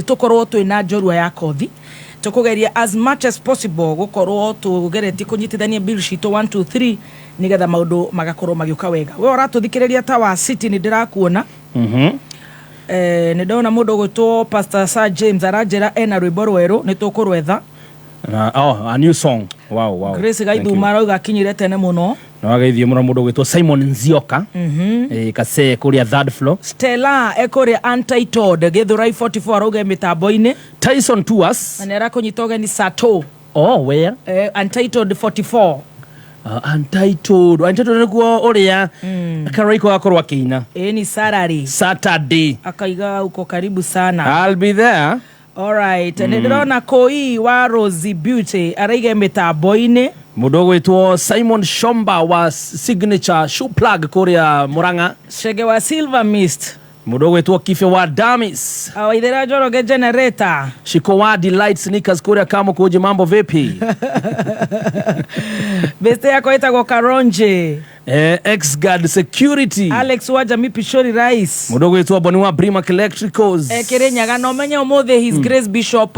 Tũkorwo twĩ na njorua ya kothi, tũkũgeria as much as possible gũkorwo tũgeretie kũnyitithania bill citũ 1 2 3 nĩgetha maũndũ magakorwo magĩũka wega. We ũratũthikĩrĩria ta wa city, nĩ ndĩrakuona. Nĩ ndona mũndũ ũgwĩtwo Pastor Sir James aranjĩra ena rwĩmbo rwerũ, nĩ tũkũrwetha. Oh, a new song. Wow. Grace Thank you. Gaithuma arauga akinyire tene mũno. Na wageithio mũno mũndũ ũgwĩtwo Simon Nzioka. Kasee kũrĩa third floor. Stella ekũrĩa Untitled Gĩthũrai 44 arauga mĩtambo-inĩ. Tyson Tours. Na nĩ arakũnyita ũgeni Sato. Oh, where? Untitled 44. Untitled. Untitled nĩkuo ũrĩa Karaiko gakorwo akĩina. Ĩĩ, ni Saturday. Saturday. Akaiga uko karibu sana. I'll be there. Alright, nĩ ndĩrona Koi wa Rosy Beauty araiga mĩtambo-inĩ. Mũndũ ũgwĩtwo Simon Shomba wa Signature Shoe Plug kũrĩa Murang'a. Chege wa Silver Mist. Mũndũ ũgwĩtwo Kibe wa Damis. Waithera Njoroge Generator. Shiko wa Delight Sneakers kũrĩa Kamũkũnji, mambo vipi? Beste yakwa ĩtagwo Karonje. Xguard Security. Alex wa Jamii Pishori Rice. Mũndũ ũgwĩtwo Boni wa Brimac Electricals. Kĩrĩnyaga na ũmenye ũmũthĩ His Grace Bishop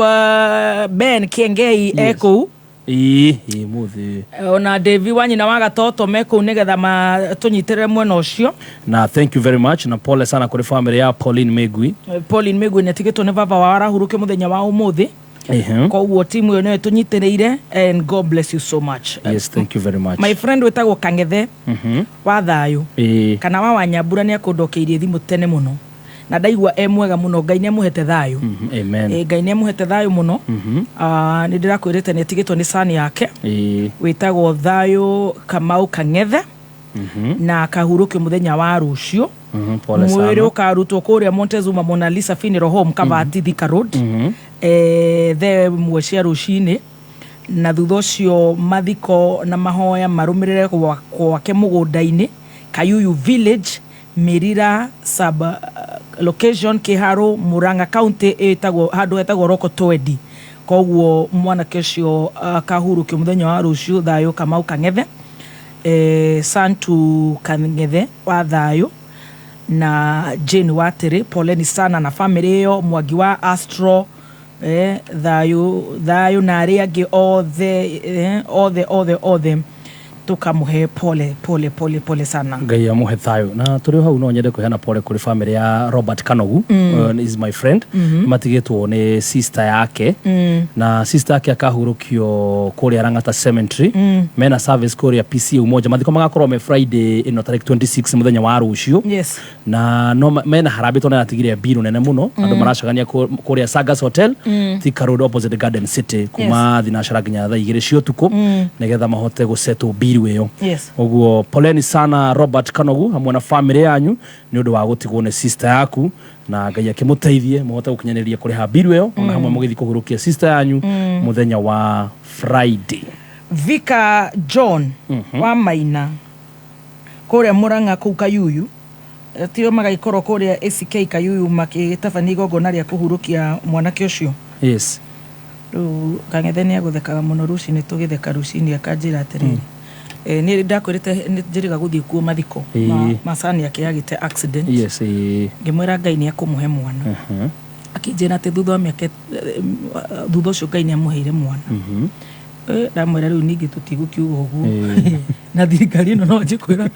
Ben Kiengei ekũu. Ĩĩ mũthĩ. Ona Devi wa nyina wa Gatoto me kũu nĩgetha matũnyitĩrĩre mwena ũcio. Na thank you very much, na pole sana kũrĩ family ya Pauline Megui. Pauline Megui nĩatigĩtwo nĩ baba wao, arahurũkio mũthenya wa ũmũthĩ. Koguo timu ĩyo nĩyo ĩtũnyitĩrĩire, and God bless you so much. Yes, thank you very much. My friend wĩtagwo Kang'ethe wa Thayũ kana wa Wanyambura nĩ akũndokeirie thimũ tene mũno na ndaigua e mwega mũno. Ngai nĩ amũhete thayũ. Amen. Ngai nĩ amũhete thayũ mũno. Ah, nĩ ndĩrakwĩrĩte nĩ atigĩtwo nĩ sani yake wĩtagwo Thayũ Kamau Kang'ethe na akahurũkio mũthenya wa rũciũ. Pole Mwĩrĩ sana. ũkarutwo kũrĩa Montezuma Mona Lisa Funeral Home, Kabati, Thika Road, thaa 1 cia rũcinĩ, na thutha ũcio mathiko na mahoya marũmĩrĩre gwake mũgũnda-inĩ Kayuyu Village, Mĩrira sub location, Kĩharũ, Murang'a County, ĩtagwo handũ hetagwo Roko Twendi. Koguo mwanake ũcio akahurũkio mũthenya wa rũciũ, Thayũ Kamau Kang'ethe, Santu Kang'ethe wa Thayũ na Jane wa Tĩrĩ, poleni sana na family ĩyo, Mwangi wa Astro, Thayũ Thayũ na arĩa angĩ othe, othe othe othe tũkamũhe pole pole pole pole sana. Ngai amũhe thayũ. Na tũrĩ o hau, no nyende kũheana pole kũrĩ family ya Robert Kanogu. Is my friend. Matigĩtwo nĩ sister yake, na sister yake akahurũkio kũrĩa Lang'ata Cemetery. Mena service kũrĩa PCEA Umoja. Mathiko magakorwo me Friday ĩno tarĩki 26, mũthenya wa rũciũ. Na no mena harambĩ tondũ nĩaratigire mbiru nene mũno. Andũ maracagania kũrĩa Sagas Hotel, Thika Road opposite Garden City, kuma thinacara nginya thaa 2 cia ũtukũ, nĩgetha mahote gũsettle mbiru ĩyo. Ũguo poleni sana Robert Kanogu hamwe na family yanyu nĩ ũndũ wa gũtigwo nĩ sister yaku, na Ngai akĩmũteithie mũhote gũkinyanĩria kũrĩha mbiru ĩyo, ona hamwe mũgĩthiĩ kũhurũkia sister yanyu mũthenya wa Friday. Vika John wa Maina kũrĩa Mũrang'a kũu Kayuyu, tio magagĩkorwo kũrĩa ACK Kayuyu makĩtabania igongona rĩa kũhurũkia mwanake ũcio. Rĩu Kang'ethe nĩ agũthekaga mũno rũcinĩ, tũgĩtheka rũcinĩ akanjĩra atĩrĩrĩ, nĩ ndakwĩrĩte nĩ njĩrĩga gũthiĩ kuo mathiko macani ake yagĩte accident. Ngĩmwĩra Ngai nĩ ekũmũhe mwana. Akĩnjĩra atĩ thutha wa mĩaka, thutha ũcio Ngai nĩ amũheire mwana. Ndamwĩra rĩu ningĩ tũtigũkiuga ũguo na thirikari ĩno no njĩkwĩra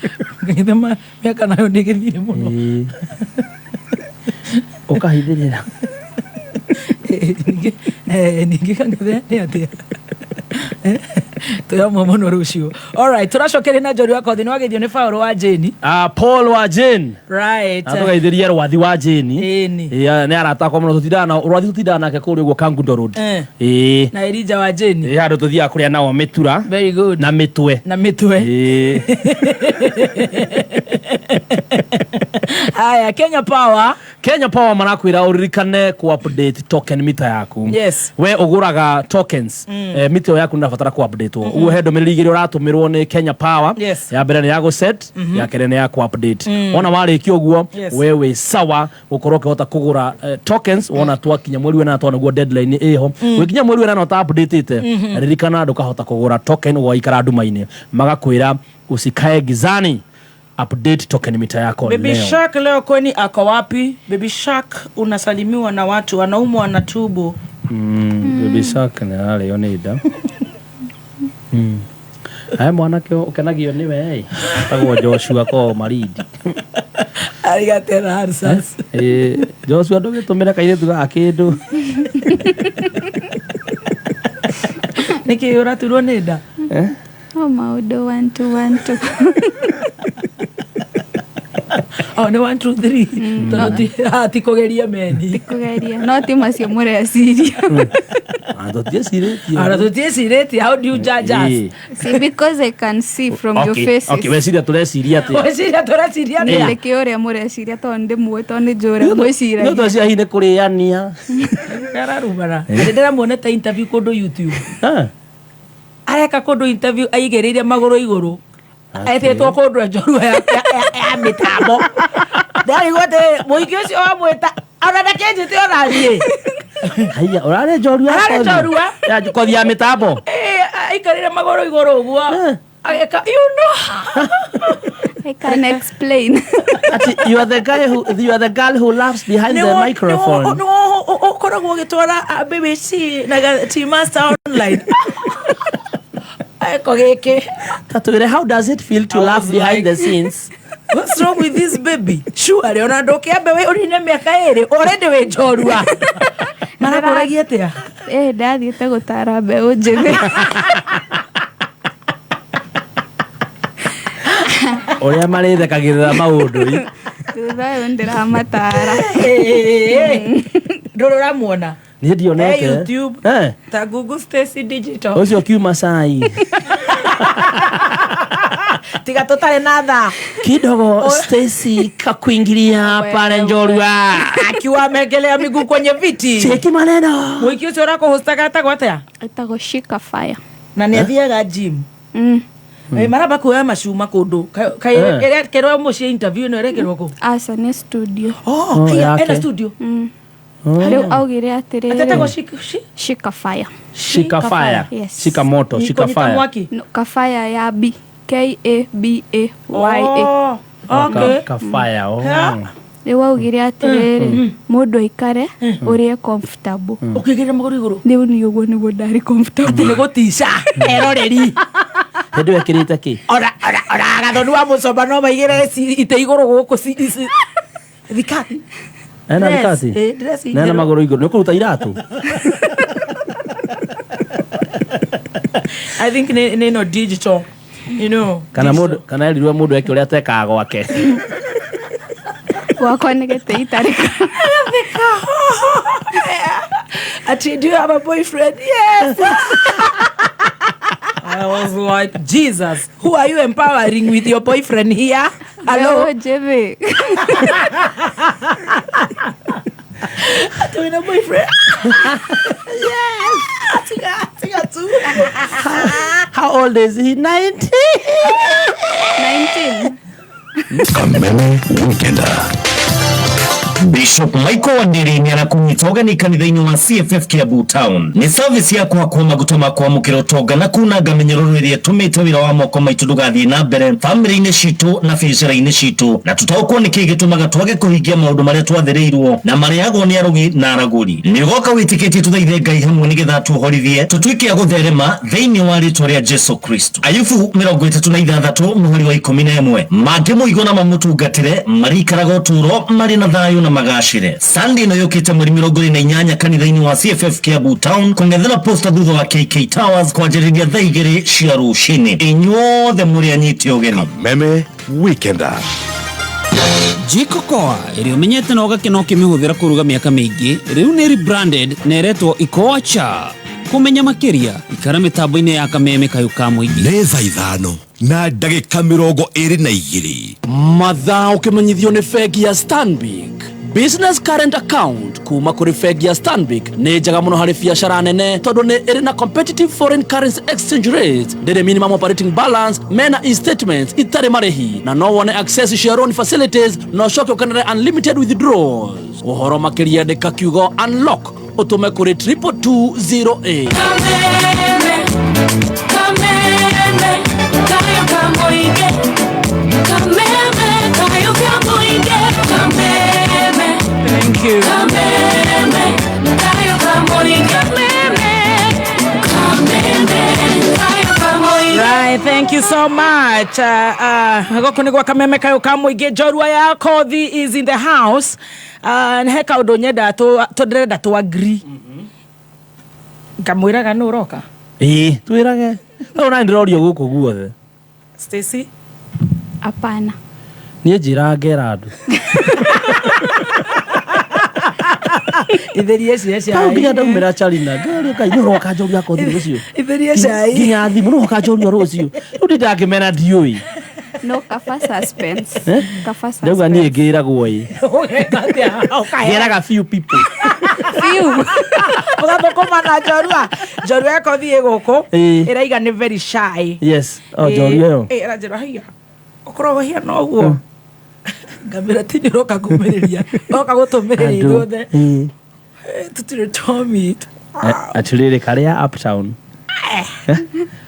Kang'ethe mĩaka nayo nĩ ĩgĩthire mũno. Ũkahithĩrĩra. Ningĩ Kang'ethe nĩ atĩa? Twĩ hamwe mũno rũciũ. Alright, tũracokeria na njorua kothi, nĩ wageithio nĩ Paul wa Jane. Ah, Paul wa Jane. Na tũgeithĩrie Rwathi wa Jane. Ĩni. Ĩĩ, nĩ arata akwa mũno, tũtindaga na Rwathi, tũtindaga nake kũrĩa ũguo Kangundo Road. Na Elija wa Jane. Ĩĩ, handũ tũthiaga kũrĩa nao mĩtura. Very good. Na mĩtwe. Na mĩtwe. Ĩĩ. Haya, Kenya Power. Kenya Power marakwĩra ũririkane ku update token mita yaku. We ũgũraga tokens, mita ĩyo yaku nĩrabatara ku update. Ũguo he ndũmĩrĩri igĩrĩ ũratũmĩrwo nĩ Kenya Power. Ya mbere nĩ ya gũset, ya kerĩ nĩ ya ku update. Wona warĩkia ũguo, we wĩ sawa gũkorwo ũkĩhota kũgũra tokens. Wona twakinya mweri wa 8, tondũ nĩguo deadline ĩho, gwĩkinya mweri wa 8 ũta update-ĩte, ririkana ndũkahota kũgũra token, ũgaikara nduma-inĩ. Magakwĩra usikae gizani. Update token mita yako Baby leo. Shark leo kweni ako wapi? Baby Shark unasalimiwa na watu wanaumwa wanatubu. Baby Shark nĩ ararĩo nĩ nda. Aya mwanake ũkenagio nĩwe ĩ tagwo Joshua ko Marindi. Arigatera answers. Eh, Joshua ndũgĩtũmĩre kairĩtu gaka kĩndũ. Nĩkĩ ũraturwo nĩ nda? Eh? O maũndũ one two one two. Oh, nĩ 1 2 3. Tondũ ti kũgeria meni. Kũgeria no ti macio mũreciria. Ah, tũtiĩcirĩtie. Ara tũtiĩcirĩtie, how do you judge us? Ĩĩ. See, because I can see from your Okay, faces. okay, weciria tũreciria atĩa? Weciria tũreciria atĩa? Nĩkĩ ũrĩa mũreciria tondũ ndĩmũĩ tondũ nĩ njũĩ ũrĩa Nĩ mwĩciragia. tũreciria hihi nĩ kũrĩania. Ararumana. Nĩ ndĩramuonete interview kũndũ YouTube. Ah, Areka kũndũ interview aigĩrĩire magũrũ igũrũ. Etĩtwo kũndũ njorua ya mĩtambo. Ndarigwo atĩrĩrĩ, mũingĩ ũcio wamwĩta ona ndakĩnjĩte ona niĩ. Haiya, ũrarĩ njorua ya Ararĩ kothi? njorua. Ya kothi ya mĩtambo. Ĩĩ, aikarĩire magũrũ igũrũ ũguo. Agĩka, you know. I can explain. Ati, you are the guy who you are the girl who laughs behind the microphone. Ũkoragwo ũgĩtwara BBC na T-Master online. Eko gĩkĩ. Tatwĩre, how does it feel to I laugh was behind like- the scenes? What's wrong with this baby? Surely ona ndũkĩambe wĩ ũrine mĩaka ĩrĩ already wĩ njorua. Marakũragia atĩa? Eh, ndathiĩte gũtara mbeũ njĩthĩ. Ũrĩa marĩthekagĩrĩra maũndũ ĩ. Thutha ũyũ ndĩramatara. Ndũrĩ ũramuona? Niĩ ndionete. Eh, YouTube. Eh, Ta Google Stacy Digital. ũcio kiuma cai. Tiga tũtarĩ na thaa. Kidogo Stacy kakuingilia pale njorua. Akiwa ameekelea miguu kwenye viti. Cheki maneno. Mũingĩ ũcio ũrakũhostaga etagwo atĩa? Ĩtagwo Shika Fire. Na nĩ athiaga gym. Maramba kuoya macuma kũndũ. Eh. Ĩrekerwo mũciĩ interview ĩno ĩrekerwo kũ? Aca nĩ studio. Oh, Oh, haiya, yake. ena studio. Rĩu augire Atetagwo atĩrĩrĩ Shika Fire. Shika fire. Yes. Shika moto, shika Kũnyita fire. mwaki. No, Kafaya ya B. K A B A Y A. Oh, okay. Ka fire. Oh. Yeah. Rĩu augire atĩrĩrĩ mũndũ aikare ũrĩe comfortable. Ũkĩigĩrĩra magũrũ igũrũ. Rĩu nĩ ũguo nĩguo ndarĩ comfortable. Nĩ gũtica eroreri. Hĩndĩ ĩyo ĩkĩrĩte kĩ? Ona ona ona Gathoni wa mũcomba no maigĩrĩre itĩ igũrũ gũkũ thikati. Ena Dress, thikati? eh, dress Nena njerũ. magũrũ igũrũ. Nĩ ũkũruta iratũ? I think nĩ no digital. You know. Kana digital. mũndũ kana erirwo mũndũ eke ũrĩa atekaga gwake. Gwakwa nĩ gĩtĩ itarĩ. Ati, do you have a boyfriend? Yes. I was like, Jesus, who are you empowering with your boyfriend here? Hello? Mbeũ njĩthĩ. Ati wĩna boyfriend? Yes. Tiga, tiga tu. How old is he? 90. 19. Kameme Weekender. Bishop Michael Wandiri nĩ arakunyita ũgeni kanitha-inĩ wa CFF Kiambu Town. Nĩ service ya kũhakwo maguta ma kwamũkĩra ũtonga na kunanga mĩnyororo ĩrĩa ĩtũmĩte wĩra wa moko maitũ ndũgathiĩ na mbere bamĩrĩ-inĩ citũ na biacara-inĩ citũ, na tũtaũkwo nĩ kĩĩ gĩtũmaga twage kũhingia maũndũ marĩa twathĩrĩirwo na marĩagwo nĩ arogi na aragũri. Nĩ ũgoka wĩtĩkĩtie tũthaithe Ngai hamwe nĩgetha tuohorithie tũtuĩke a gũtherema thĩinĩ wa rĩtwa rĩa Jesu Kristo. Ayubu 36 mũhari wa 11 mangĩmũigua na mamũtungatĩre marĩikaraga ũtũũro marĩ na thayũ na magacĩre. Sunday ĩno yũkĩte mweri 28 kanitha-inĩ wa CFF Kiambu Town kũng'ethera posta thutha wa KK Towers kwanjĩrĩria thaa 2 cia rũcinĩ. Inyuothe mũrĩ anyite ũgeni. Meme Weekender. Jiko Koa ĩrĩa ũmenyete na ũgakena ũkĩmĩhũthĩra kũruga mĩaka mĩingĩ rĩu nĩ rebranded na ĩretwo Ikoa Cha. Kũmenya makĩria ikara mĩtambo-inĩ ya Kameme kayũ ka mũingĩ. Nĩ thaa 5 na ndagĩka 22. Mathaa ũkĩmenyithio nĩ bengi ya Stanbic. Business current account kuma kũrĩ bengi ya Stanbic nĩ njega mũno harĩ biacara nene tondũ nĩ ĩrĩ na competitive foreign currency exchange rate, ndĩrĩ minimum operating balance, mena e-statements itarĩ marĩhi, na no wone access cia loan facilities na ũcoke ũkenere unlimited withdrawals. Ũhoro makĩria andĩka kiugo unlock ũtũme kũrĩ 22208. Kameme, kameme, kayo ka mũingĩ. Kameme. you. Right, thank you so much. Gũkũ nĩ gwa kameme kayũ ka mũingĩ. Njorua ya Kothi is in the house. He kaũndũ nyenda ndĩrenda tũ agree. Ngamwĩraga nũ ũroka? Ĩĩ, twĩrage no na ndĩrorio gũkũ guothe. Stacy? Hapana. Niĩ njĩraga ngera andũ. Itherie cia Kau nginya cai. ndaumĩra Charina ngario kai nĩ ũroka njorua kothi rũciũ. Itherie cai. Nginya thimũ nĩ ũroka njorua rũciũ. Rĩu ndindangĩmera ndiũĩ. No kaba suspense. Eh? Kaba Ndauga niĩ suspense. ngĩragwo ĩ. Ũgeka atĩa? Ũkahe. Ngĩraga few people. Few. Ũgathũkũma na njorua. Njorua ya Kothi ĩ gũkũ. Ĩĩ. Ĩraiga nĩ very shy. Yes. O njorua ĩyo. Ĩ, ĩranjĩra haiya ũkoragwo hiana ũguo. Ngamĩra ti nĩ ũroka kũmĩrĩria. Ũroka gũtũmĩrĩria Andũ. ithuothe. Ĩĩ. Eh, tũtirĩ twamit. Atĩrĩrĩ karĩa uptown. Eh?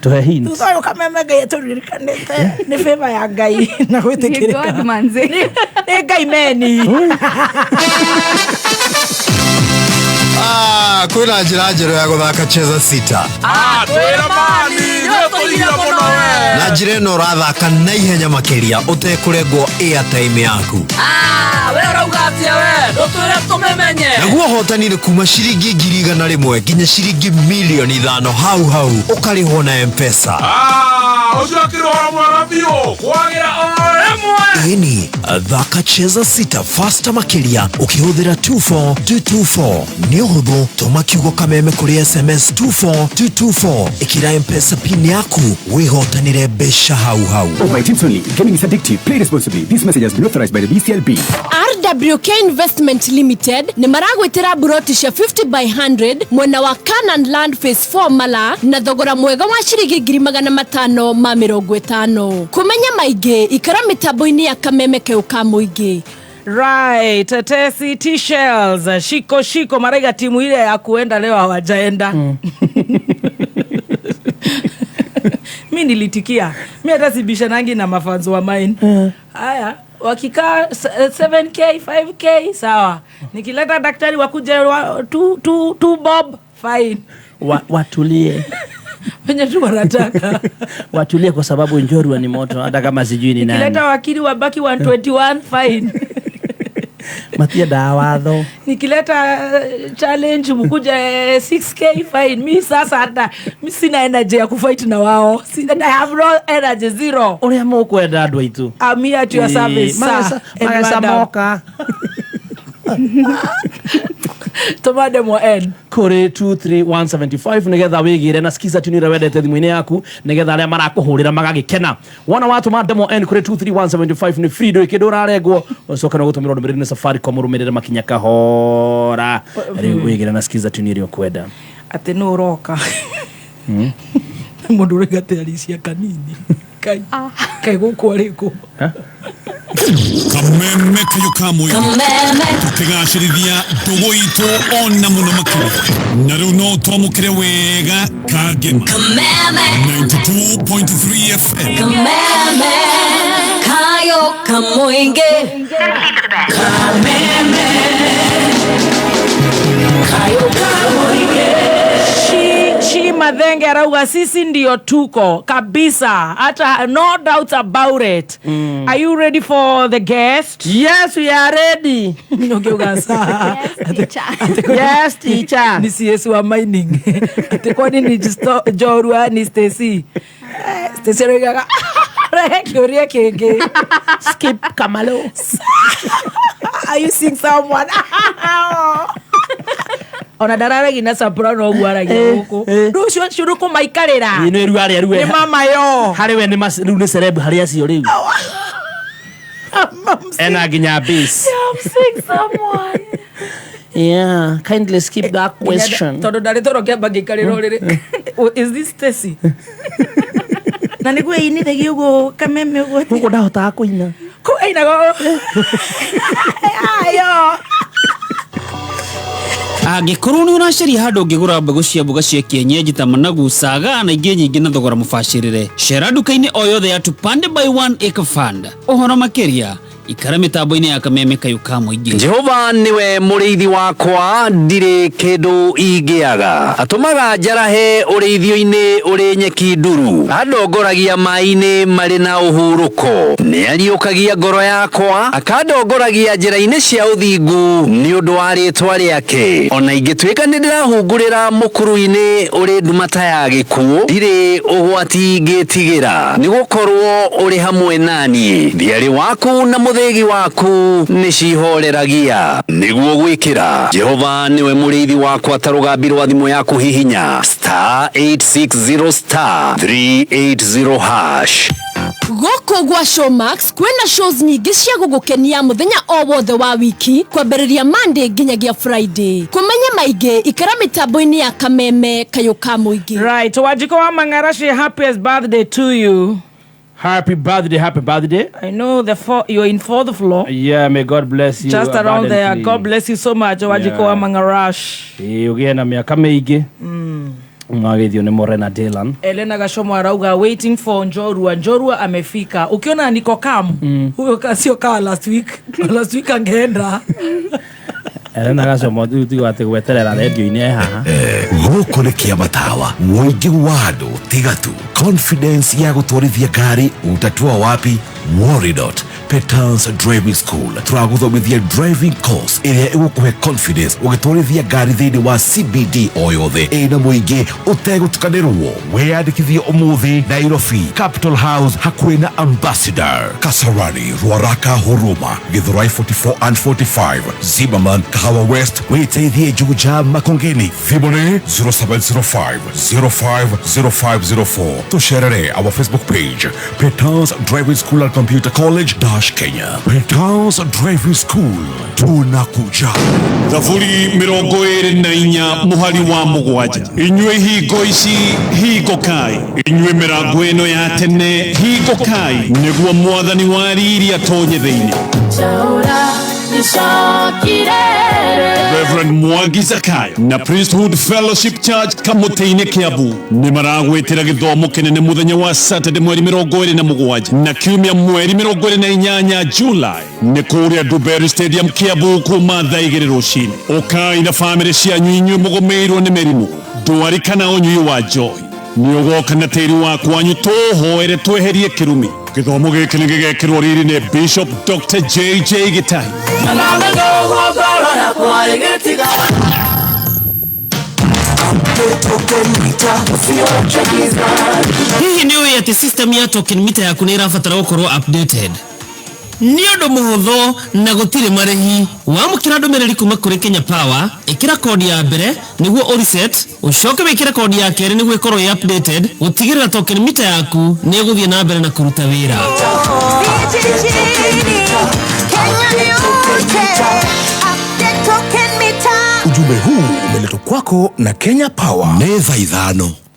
Tũhe hint. Thutha ũyũ kameme Ngai atũririkanĩte nĩ favor ya Ngai na Ni gwĩtĩkĩrĩka. God manze. Nĩ Ngai meni. Ah, kwĩna njĩra njerũ ya gũthaka cheza sita. Na njĩra ĩno ũrathaka na ihenya makĩria ũtekũrengwo airtime yaku. We ũrauga atĩa we ndũtwĩre tũmĩmenye. Naguo ũhotani nĩ kuma ciringi 100,000 nginya ciringi 5,000,000 hau hau ũkarĩhwo na M-Pesa. Ũcio akĩrĩ ũhoro mwega biũ kwagĩra o rĩmwe. Ĩni, thaka cheza sita fasta makĩria ũkĩhũthĩra 24224. Nĩ ũhũthũ, tũma kiugo kameme kũrĩ SMS 24224, ĩkĩra M-Pesa pin yaku wĩhotanĩre mbeca hau hau. Over 18 only. Gaming is addictive. Play responsibly. This message has been authorized by the BCLB. RWK Investment Limited nĩ maragwĩtĩra mburoti cia 50 by 100 mwena wa Canaan Land Phase 4 Mala na thogora mwega wa ciringi 550,000. Kũmenya maingĩ ikara mĩtambo-inĩ ya kameme keu ka mũingĩ. Right, Tesi T-Shells, shiko shiko maraiga timu ile ya kuenda leo hawajaenda. Mi nilitikia. Mi hata sibishanangi na mafans wa mine. Haya, wakikaa 7k, 5k sawa. Nikileta daktari wakuja 2 bob fine. Watulie. Wenye tu wanataka. Watulie kwa sababu njorua ni moto hata kama sijui ni nani. Nikileta wakili wabaki 121 fine. Matiendaga watho. Nikileta challenge mkuja 6k fine. Mi sasa hata mi sina energy ya kufight na wao. Sina, I have no energy, zero. Ũrĩa mũkwenda andũ aitũ. I'm here at your service, sir and Mageca madam. moka. Tũma ndemwa N. Kũrĩ 23175 nĩgetha wĩgĩre na skiza tune ĩrĩa wendete thimũ-inĩ yaku nĩgetha arĩa marakũhũrĩra magagĩkena. Wona watũma ndemwa N kũrĩ 23175 nĩ free, ndũrĩ kĩndũ ũrarengwo. Ũcoke no gũtũmĩrwo ndũmĩrĩri nĩ Safaricom ũrũmĩrĩre makinya kahora. Rĩu wĩgĩre na skiza tune ĩrĩa ũkwenda. Atĩ nũ ũroka? Mũndũ ũraiga atĩ Alicia Kanini. Kai. Kai gũkũ arĩ kũ? Kameme kayũ ka mũingĩ tũkĩgacĩrithia ndũgũ itũ ona mũno makĩria na rĩu no twamũkĩre wega kangema 92.3 FM. Kameme kayo kamuinge. Kameme kayo kamuinge. Shi Mathenge arauga sisi ndio tuko kabisa, hata no doubt about it. Are you ready for the guest? Yes, we are ready. Nũngĩuga saa. Yes, teacher. Yes, teacher. Ni CS wa mining. Atĩ kwani ni Njorua ni Stacy. Stacy araugaga rehe kĩũria kĩngĩ. Skip Kamalo. Are you seeing someone? Ona ndararegi na soprano ũguo aragia gũkũ. Rĩu ũcio ũcio nĩ kũmaikarĩra. Ĩ, nĩ rĩu arĩa rĩu Nĩ mama yo. Harĩ we nĩ rĩu nĩ celeb harĩ acio rĩu. Ena nginya base. I'm seeing someone. Yeah, kindly skip that question. Tondũ ndarĩ toro kĩamba ngĩikarĩra ũrĩrĩ. Is this Stacy? Na nĩguo ĩinithagia ũguo kameme ũguo. Gũkũ ndahotaga kũina. Kũ ainaga ayo. Angĩkorwo nĩ ũracaria handũ ũngĩgũra mbegũ cia mboga cia kienyeji ta managu, saga na ingĩ nyingĩ na thogora mũbacĩrĩre, cera nduka-inĩ o yothe ya Tupande by One Acre Fund. Ũhoro makĩria Ikara mĩtambo-inĩ ya Kameme Kayũ ka Mũingĩ. Jehova nĩwe mũrĩithi wakwa, ndirĩ kĩndũ ingĩaga. Atũmaga njarahe ũrĩithio-inĩ ũrĩ nyeki nduru, andongoragia maĩ-inĩ marĩ na ũhurũko. Nĩariũkagia ngoro yakwa, akandongoragia njĩra-inĩ cia ũthingu nĩ ũndũ wa rĩĩtwa rĩake. O na ingĩtuĩka nĩndĩrahungurĩra mũkuru-inĩ ũrĩ nduma ta ya gĩkuũ, ndirĩ ũgwati ingĩtigĩra, nĩgũkorwo ũrĩ hamwe na niĩ. Thiarĩ waku na mũthĩgi waku nĩcihoreragia. Nĩguo gwĩkĩra Jehova nĩwe mũrĩithi wakwa ta rũgambi rwa thimũ yaku hihinya star 860 star 380 hash. Gũkũ gwa Showmax kwĩna shows nyingĩ cia gũgũkenia mũthenya o wothe wa wiki, kwambĩrĩria Monday nginyagia Friday. Kũmenya maingĩ, ikara mĩtambo-inĩ ya Kameme Kayũ ka Mũingĩ. Right, Wanjiko wa Mang'arashi, happiest birthday to you. Happy birthday, happy birthday. I know the four, you're in fourth floor. Yeah, may God bless you Just around there. abundantly. God bless you so much, Wanjiko wa Mang'arash. Ĩĩ, ũgĩe na mĩaka mĩingĩ. Mwagĩthio nĩ Morena Dylan. Elena Gashomo arauga waiting for Njorua. Njorua amefika. Ukiona niko kam, huyo sio kaa last week. Last week angeenda. Elena Gashomo rĩu tiga atĩ gweterera redio-inĩ e haha. Gũkũ nĩ kĩa matawa mũingĩ wa andũ tiga tu confidence ya gũtwarithia ngari utatua wapi? Worry not. Petans Driving School tũragũthomithia driving course ĩrĩa ĩgũkũhe confidence ũgĩtwarithia ngari thĩinĩ wa CBD o yothe ĩna mũingĩ ũtegũtukanĩrwo. Wĩyandĩkithie ũmũthĩ Nairobi Capital House hakuhĩ na Ambassador, Kasarani, Ruaraka, Huruma, Githurai 44 and 45, Zimmerman, Kahawa West, wĩteithie Juja, Makongeni. Thimũ nĩ 0705 050504. Tũcerere our Facebook page, Petans Driving School and Computer College dash Kenya. Petans Driving School, tunakuja. Thaburi 24 mũhari wa 7. Inyuĩ hingo ici hingũkai, inyuĩ mĩrango ĩno ya tene hingũkai, nĩguo mwathani wa riri atonye thĩinĩ. Reverend Mwangi Zakayo na Priesthood Fellowship Church Kamũtĩ-inĩ Kiambu nĩ maragwĩtĩra gĩthomo kĩnene mũthenya wa Saturday mweri 27 na kiumia mweri 28 July nĩ kũrĩa Dubery Stadium Kiambu kuma thaa 2 rũcinĩ. Ũkai na bamĩrĩ cianyu inyuĩ mũgũmĩirwo nĩ mĩrimũ, ndwari kana ũnyui wa njohi. Nĩ ũgoka na tĩri wa kwanyu tũhoere tweherie kĩrumi. Gĩthomo gĩkĩ nĩ gĩgekĩrwo riri nĩ Bishop Dr. JJ Gĩtahi. Hihi nĩ ũĩ atĩ system ya token meter yaku nĩ ĩrabatara gũkorwo updated? Nĩ ũndũ mũhũthũ na gũtirĩ marĩhi. Wamũkĩra ndũmĩrĩri kuma kũrĩ Kenya Power, ĩkĩra kodi ya mbere nĩguo ũreset, ũcoke wĩkĩre kodi ya kerĩ nĩguo ĩkorwo ĩ updated, gũtigĩrĩra token meter yaku nĩ ĩgũthiĩ na mbere na kũruta wĩra. Ujumbe huu umeletwa kwako na Kenya Power. Nĩ thaa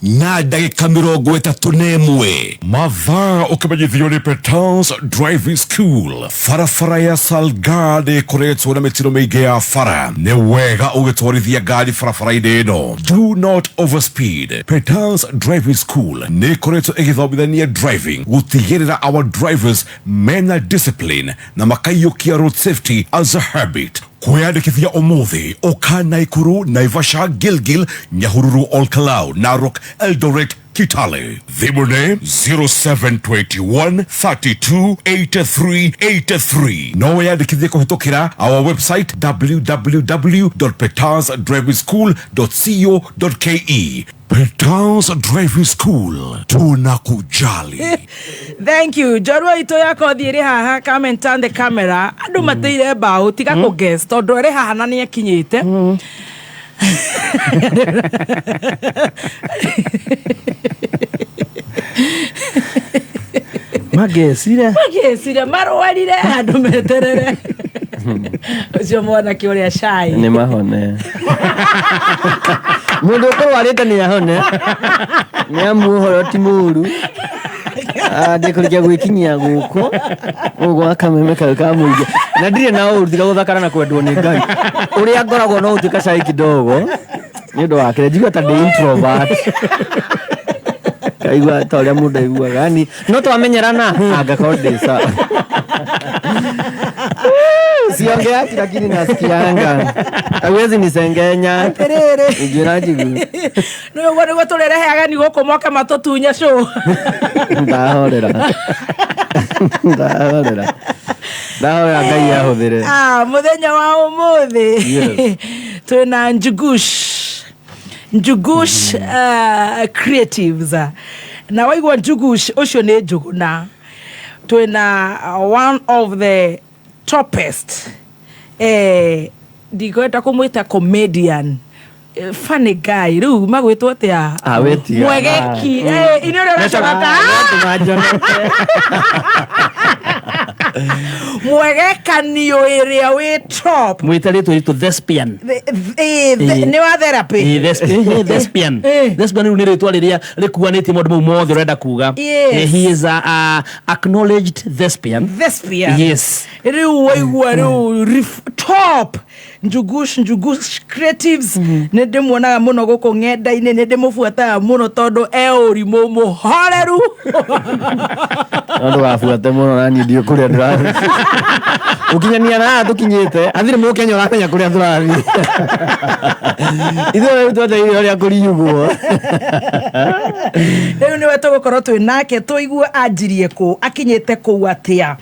5:31. Mathaa ũkĩmenyithio nĩ Petans Driving School. Barabara ya Salgad ĩkoretwo na mĩtino mĩingĩ ya bara. Nĩ wega ũgĩtwarithia ngari barabara-inĩ ĩno. Do not overspeed. Petans Driving School nĩ ĩkoretwo ĩgĩthomithania driving gũtigĩrĩra our drivers mena discipline na makaiyũkia road safety as a habit. Kwĩyandĩkithia ũmũthĩ ũka Naikuru, Naivasha, Gilgil, Nyahururu, Olkalau, Narok, Eldoret, Kitale. Thimũ nĩ 0721 32 83 83. No wĩyandĩkithie kũhĩtũkĩra our website www.petansdrivingschool.co.ke. Petans Driving School, tunakujali. Thank you. Njorua itũ ya kothi ĩrĩ haha, come and turn the camera. Andũ mateire mbaũ, tiga kũ guess tondũ ĩrĩ haha na nĩ akinyĩte. Magecire. Magecire marwarire andũ meterere. Ũcio mwanake ũrĩa cai. Nĩ mahone. Mũndũ ũkũrwarĩte nĩ ahone. Nĩ amu ũhoro ti mũru. Ndĩkũrĩkia gwĩkinyia gũkũ gũkũ gwa Kameme kau ka mũingĩ na ndirĩ na ũru tiga gũthakara na kwendwo nĩ Ngai ũrĩa ngoragwo no ũtuĩka cai kidogo nĩ ũndũ wa kĩrĩa njigua ta ndĩ introvert kaigua ta ũrĩa mũndũ aiguaga yani no twamenyerana angakorwo ndĩ sawa. Siongeaki lakini nasikianga. Hawezi nisengenya. Atiriri. Njira njigu. Nĩ ũguo nĩguo tũrĩrehe ageni gũkũ moke matũtunye show. Ndahorera. Ndahorera. Ndahorera Ngai ahũthĩre. Ah, mũthenya wa ũmũthĩ. Yes. Twĩna Njugush. Njugush creatives. Na waigua Njugush ũcio nĩ Njũgũna. Twĩna one of the topest ndikwenda kũmwĩta comedian, funny guy, rĩu magwĩtwo atĩa? Ah, wĩtiga. Mwegeki. Ini ũrĩa ũracoka mwegekanio ĩrĩa wĩ top. Mwĩta rĩtwa ritũ thespian. Nĩ wa therapy. Thespian. Thespian rĩu nĩ rĩtwa rĩrĩa rĩkuanĩtie maũndũ mau mothe ũrenda kuga. Yes. He is a acknowledged thespian. Thespian. Yes. Rĩu waigua rĩu top Njugush, Njugush creatives, nĩ ndĩmuonaga mũno gũkũ ng'enda-inĩ, nĩ ndĩmũbuataga mũno tondũ e ũrimũ mũhoreru. No ndũgabuate mũno na niĩ ndiũ kũrĩa ndĩrathiĩ. Gũkinyania na haha tũkinyĩte, hatirĩ mũkenya ũramenya kũrĩa tũrathiĩ. Ithuĩ rĩu twetereire ũrĩa kũriugwo. Rĩu nĩwe tũgũkorwo twĩ nake tũigue anjirie kũ, akinyĩte kũu atĩa,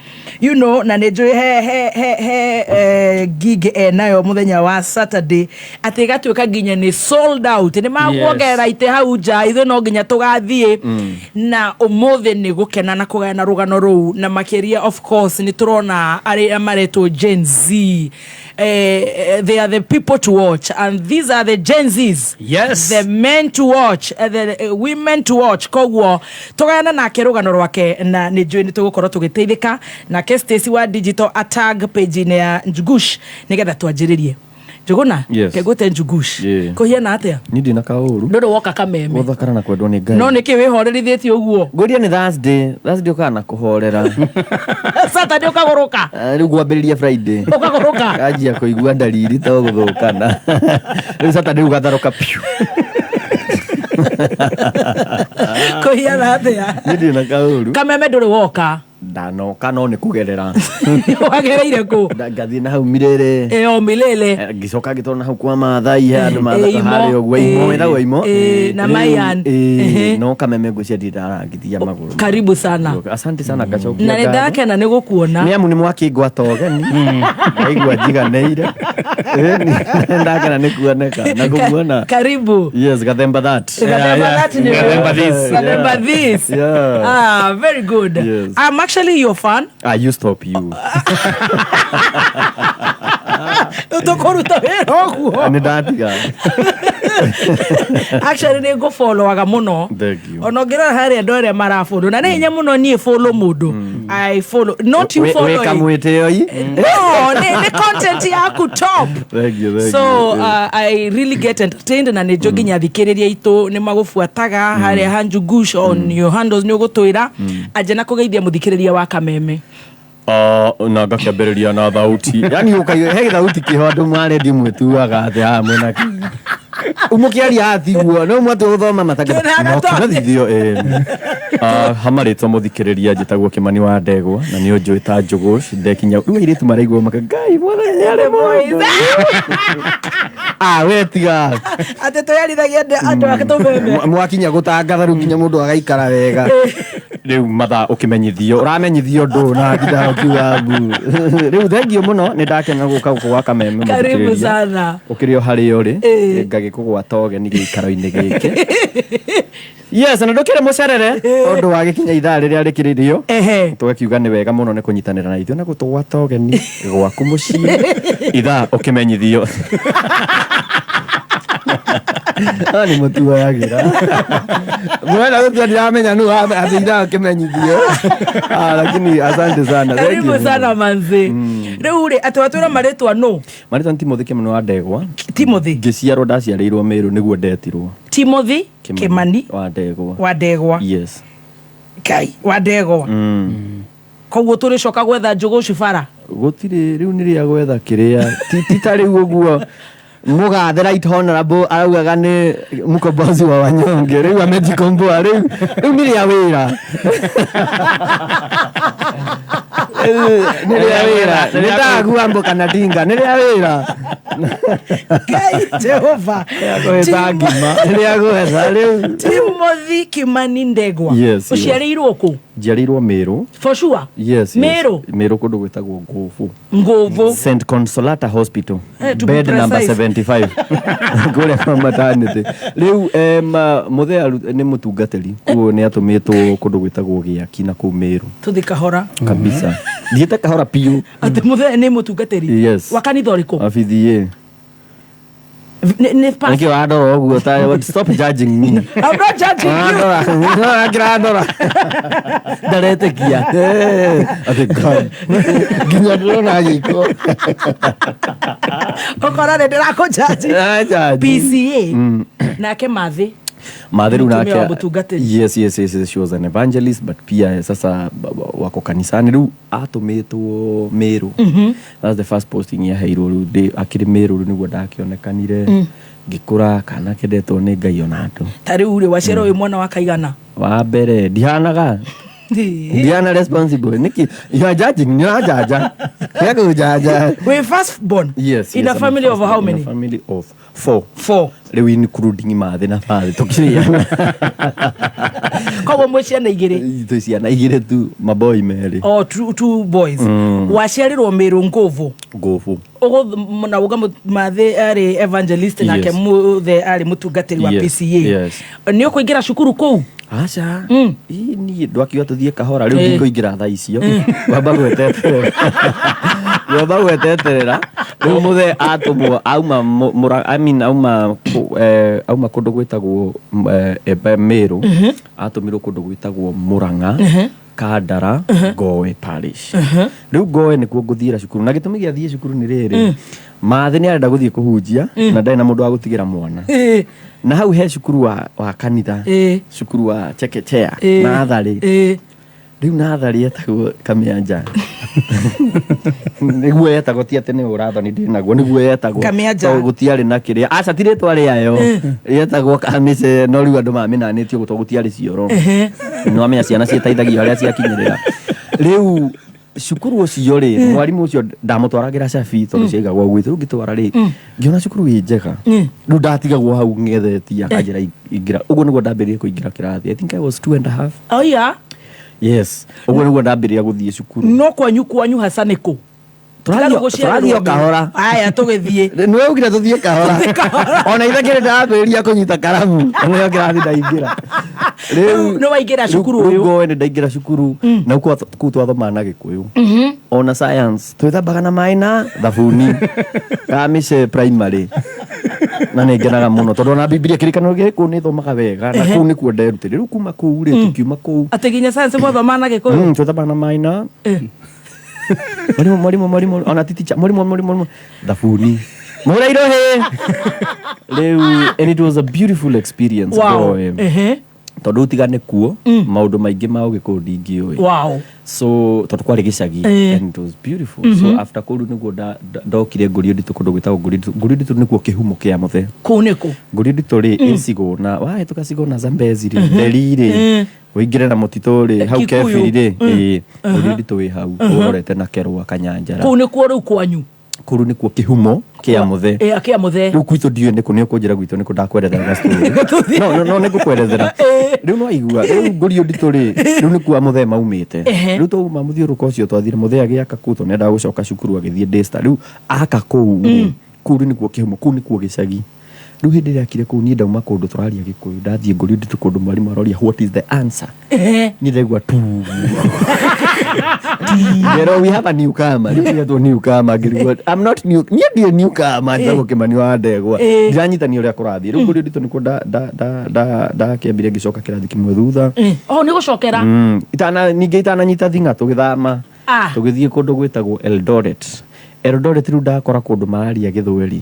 na nĩ njũĩ he gig enayo mũthenya wa Saturday atĩ ĩgatuĩka nginya nĩ sold out, nĩ makuongerera itĩ hau nja, ithuĩ no nginya tũgathiĩ. Na ũmũthĩ nĩ gũkena na kũgayana rũgano rũu, na makĩria of course nĩ tũrona arĩa maretwo Gen Z, they are the people to watch, and these are the Gen Zs. Yes. The men to watch, the women to watch. Koguo tũgayana nake rũgano rwake na nĩ njũĩ nĩ tũgũkorwo tũgĩteithĩka nake. Stacy wa digital atag page-inĩ ya Njugush nĩgetha twanjĩrĩrie. Njũgũna. Yes. Kegũte Njugush. Yeah. Kũhiana atĩa? Niĩ ndina kaũru. Ndũrĩ woka kameme? Gũthakara na kwendwo nĩ Ngai. No nĩkĩ wĩhorerithĩtie ũguo? Ngũria nĩ Thursday. Thursday ũkaga na kũhorera. Saturday ũkagũrũka. Rĩu gwambĩrĩria Friday. Ũkagũrũka. Kanjia kũigua ndariri to gũthũkana. Rĩu Saturday ũgatharũka piu. Kũhiana atĩa? Niĩ ndina kaũru. Kameme ndũrĩ woka? Ndanoka no nĩ kũgerera. Wagereire kũ? Ngathiĩ na hau Mirĩrĩ. Ĩyo Milele. Ngĩcoka ngĩtwarwo na hau kwa Maathai, he andũ mathaka Imo. harĩa ũguo Imo, ĩtagwo Imo. Na Rĩu, Mayan. No kameme ngwĩciria ndirĩ ndarangithia magũrũ. Karibu sana. Asante sana, ngacokia Na nĩ ngatho. ndakena nĩ gũkuona. Nĩ amu nĩ mwakĩngwata ũgeni, ndaigua njiganĩire. Ĩni, ndakena nĩ kuoneka na kũmuona. Karibu. Yes, gathemba that. Gathemba that ni Gathemba this. Gathemba this. Yeah. Ah, very good. Yes. I'm actually your fan. Ah, you stop you. Tũkũruta wĩra ũguo. Nĩ ndatiga. Actually nĩ ngũfollowaga mũno. Thank you. Ona ũngĩrora harĩa andũ arĩa marafollow na nĩ hinya mũno niĩ follow mũndũ. I follow not you. Wĩ Follow. kamwĩtĩoi. No, nĩ content yaku top. Thank you, thank So you. I really get entertained na nĩ njũ nginya thikĩrĩria itũ nĩ magũbuataga harĩa ha Njugush on your handles. Nĩ ũgũtwĩra anje na kũgeithia mũthikĩrĩria wa kameme. Na ngakĩambĩrĩria na thauti, yani ũkaigua he thauti kĩho andũ marendi mwĩtuaga atĩ haha mwĩna mũkĩaria hathiguo no mwatĩ gũthoma matangathithio. Hamarĩtwo mũthikĩrĩria, njĩtagwo Kĩmani wa Ndegwa na nĩ ũnjũĩ ta Njũgũc. Ndekinya rĩu airĩtu maraigua maka Ngai mwathani nĩ arĩ mũndũ. Ah, we tiga. Atĩ twĩarithagia andũ ake tũmeme. Mwakinya gũtangatha rĩu nginya mũndũ agaikara wega. Rĩu mathaa ũkĩmenyithio ũramenyithio ndũ na nginda ũkiuga mbu. Rĩu thengio mũno, nĩ ndakena gũka gũkũ gwa kameme. Karibu Mũthikĩrĩria. sana. Ũkĩrĩ o harĩa ũrĩ, ngagĩkũgwata ũgeni gĩikaro-inĩ gĩkĩ. Yes, na ndũkĩrĩ mũcerere tondũ wagĩkinya ithaa rĩrĩa rĩkĩrĩrio, tũgakiuga nĩ wega mũno nĩ kũnyitanĩra na ithuĩ na gũtũgwata ũgeni gwaku mũciĩ ithaa ũkĩmenyithio. Ah, nĩ mũtuoyagĩra mwena gũtua ndiramenya nũ atĩ ithaa ũkĩmenyithio. Ah, lakini asante sana. Thank Karibu you. sana manzi. Rĩu rĩ, atĩ watwĩra marĩtwa nũ? Marĩtwa nĩ Timothy Kĩmani wa Ndegwa. Timothy. Ngĩciarwo ndaciarĩirwo Mĩrũ nĩguo ndetirwo. Timothy Kĩmani wa Ndegwa. Wa Ndegwa. Yes. Ngai wa Ndegwa. Koguo tũrĩcoka gwetha Njũgũcu bara? Gũtirĩ, rĩu nĩ rĩa gwetha kĩrĩa ti ta rĩu ũguo mũgathe right honorable araugaga nĩ mkombozi wa wanyonge, rĩu amejikomboa, rĩu nĩ rĩa wĩra. Nĩ rĩa wĩra nĩ ndaguambo kana ndinga nĩ rĩa wĩra. Ngai Jehova. Kũhĩta ngima nĩ rĩa gwetha rĩu. Timothy Kimani Ndegwa. Yes, yes. Ũciarĩirwo kũ? Njiarĩirwo Mĩrũ. For sure. Yes. Mĩrũ. Mĩrũ kũndũ gwĩtagwo Ngũbũ. Ngũbũ. St Consolata Hospital. To be Bed number precise. 75. Kũrĩa kwa maternity. Rĩu mũthee nĩ mũtungatĩri koguo nĩ atũmĩtwo kũndũ gwĩtagwo Gĩaki na kũu Mĩrũ. Tũthi kahora. Kabisa. Thiĩte kahora piũ. Atĩ mũthee nĩ mũtungatĩri. Yes. Wa kanitha ũrĩkũ? Wabithi ĩ. Nĩ pastor. Nĩkĩ wandora ũguo ta stop judging me. I'm not judging you. Wandora, ndorangĩrandora. Ndaretĩkia. Atĩ God. Nginya ndĩrona gĩko. Ũkora nĩ ndĩrakũjaji. Ndĩranjaji. PCA. Nake Mathĩ. Mathĩ rĩu Mũtumia wa nake mũtungatĩri. Yes, she was an evangelist but pia sasa wako kanisani rĩu atũmĩtwo Mĩrũ. That's the first posting yaheirwo rĩu ndĩ akĩrĩ Mĩrũ rĩu nĩguo ndakĩonekanire ngĩkũra kana kendetwo nĩ Ngai ona andũ. Ta rĩu rĩ waciarwo wĩ mwana wa kaigana? Wa mbere ndihanaga ndihana responsible nĩkĩ you are judging nĩ ũranjanja tiga kũnjanja. Wĩ first born? Yes, In yes, a I'm family of first how born. many? In a family of four. Four. Rĩu including Mathĩ na Bathĩ tũkĩrĩana. Koguo mwĩ ciana igĩrĩ. Twĩ ciana igĩrĩ tu maboi merĩ. Oh, two boys. Waciarĩrwo Mĩrũ Ngũbũ. Ngũbũ. Ũguo na uga Mathĩ arĩ evangelist nake Yes. mũthe arĩ mũtungatĩri wa Yes, PCA. yes. Nĩ ũkũingĩra cukuru kũu? Aca. Ĩ niĩ ndwakiuga tũthiĩ kahora rĩu Eh. ndikũingĩra thaa icio. Ngwamba gweteterera. Ngwamba gweteterera. Rĩu mũthee atũmwo auma mũra I mean auma auma kũndũ gwĩtagwo Mĩrũ. Atũmirwo kũndũ gwĩtagwo Mũrang'a. Kandara Ngoe Parish. Rĩu Ngoe nĩkuo ngũthiĩra cukuru na gĩtũmi gĩa thiĩ cukuru nĩ rĩrĩ Mathĩ nĩ arenda gũthiĩ kũhunjia na ndarĩ na mũndũ wa gũtigĩra mwana na hau he cukuru wa kanitha cukuru wa chekechea natharĩ rĩu natharĩ yetagwo Kamianja nĩguo yetagwo ti atĩ nĩ ũrathoni ndĩ naguo nĩguo yetagwo Kamianja. Tondũ gũtiarĩ na kĩrĩa aca ti rĩtwa rĩayo yetagwo kamice no rĩu andũ mamĩnanĩtie ũguo tondũ gũtiarĩ cioro nĩwamenya ciana ciĩteithagio harĩa ciakinyĩrĩra rĩu cukuru ũcio rĩ mwarimũ ũcio ndamũtwaragĩra cabi tondũ ciaigagwo gwitũ rĩu ngĩtwara rĩ ngĩona cukuru ĩ njega rĩu ndatigagwo hau ng'ethetie akanjĩra ingĩra ũguo nĩguo ndambĩrĩrie kũingĩra kĩrathi I think I was 2.5. Oh yeah. Yes, ũguo nĩguo ndambĩrĩria gũthiĩ cukuru. No kwanyu hasa nĩ kũ? Tũrathiĩ o kahora. Aya tũgĩthiĩ. Nĩwe ugire tũthiĩ kahora. Ona ithakĩrĩ ndambĩrĩria kũnyita karamu nĩyo kĩrathi ndaingĩra. Rĩu Nĩ waingĩra cukuru rĩu ũyũ. Ngoe nĩ ndaingĩra cukuru na kũu twathomaga na Gĩkũyũ. Ona science twĩthambaga na maĩ na thabuni Kamice primary na nĩ ngenaga mũno tondũ ona Bibilia kĩrĩkanĩro gĩkũ nĩ thomaga wega na kũu nĩkuo nderutĩire. Rĩu kuma kũu rĩ tũkiuma kũu Atĩ nginya science mwathomaga na Gĩkũyũ? Twĩthambaga na maĩ na Mwalimu, mwalimu, mwalimu, ona ti teacher, mwalimu, mwalimu, mwalimu, thabuni. Mũhũra irohe. Rĩu, and it was a beautiful experience. Wow. Ngoe. Tondũ tiga nĩ kuo, maũndũ maingĩ ma ũgĩkũyũ ndingĩũĩ. Wow. So, tondũ kwarĩ gĩcagi, and it was beautiful. So, after kũu rĩu nĩguo ndokire Ngũriũ Nditũ kũndũ gwĩtagwo Ngũriũ Nditũ. Ngũriũ Nditũ nĩkuo kĩhumo kĩa mũthee. Kũu nĩ kũ? Ngũriũ Nditũ rĩ, ĩ Cigũna, wahĩtũka Cigũna Zambezi rĩ, Nderi rĩ, ũingĩre na mũtitũ rĩ, hau Kikuyu. Kebiri rĩ, ĩ, Ngũriũ Nditũ wĩ hau, ũrorete na Kerwa Kanyanjara. Kũu nĩkuo rĩu kwanyu? Kũu nĩkuo kĩhumo kĩa mũthee. Kĩa mũthee. Rĩu gwitũ ndiũĩ nĩkũ, nĩ ũkũnjĩra gwitũ nĩkũ ndakwerethera na story. No, no, nĩ ngũkwerethera. Rĩu no aigua, rĩu Ngũriũ Nditũ rĩ, rĩu nĩkuo amũthee maumĩte. Rĩu twauma mũthiũrũrũko ũcio twathire mũthee agĩaka kũu tondũ nĩendaga gũcoka cukuru agĩthiĩ Daystar. Rĩu aka kũu rĩ, kũu rĩu nĩkuo kĩhumo, kũu nĩkuo gĩcagi. Rĩu hĩndĩ ĩrĩa akire kũu niĩ ndauma kũndũ tũraria Gĩkũyũ, ndathiĩ Ngũriũ Nditũ kũndũ mwarimũ aroria what is the answer. Niĩ ndaigua tu. Ngero we have a newcomer. Rĩu nĩetwo newcomer ngĩrigwo I'm not new. Niĩ ndirĩ newcomer njagwo Kĩmani wa Ndegwa. Ndiranyitania ũrĩa kũrathiĩ. Rĩu Ngũriũ Nditũ nĩkuo ndakĩambire ngĩcoka kĩrathi kĩmwe thutha. Oh, nĩ gũcokera? Ningĩ itananyita thing'a tũgĩthama. Tũgĩthiĩ kũndũ gwĩtagwo Eldoret. Eldoret rĩu ndakora kũndũ mararia Gĩthweri.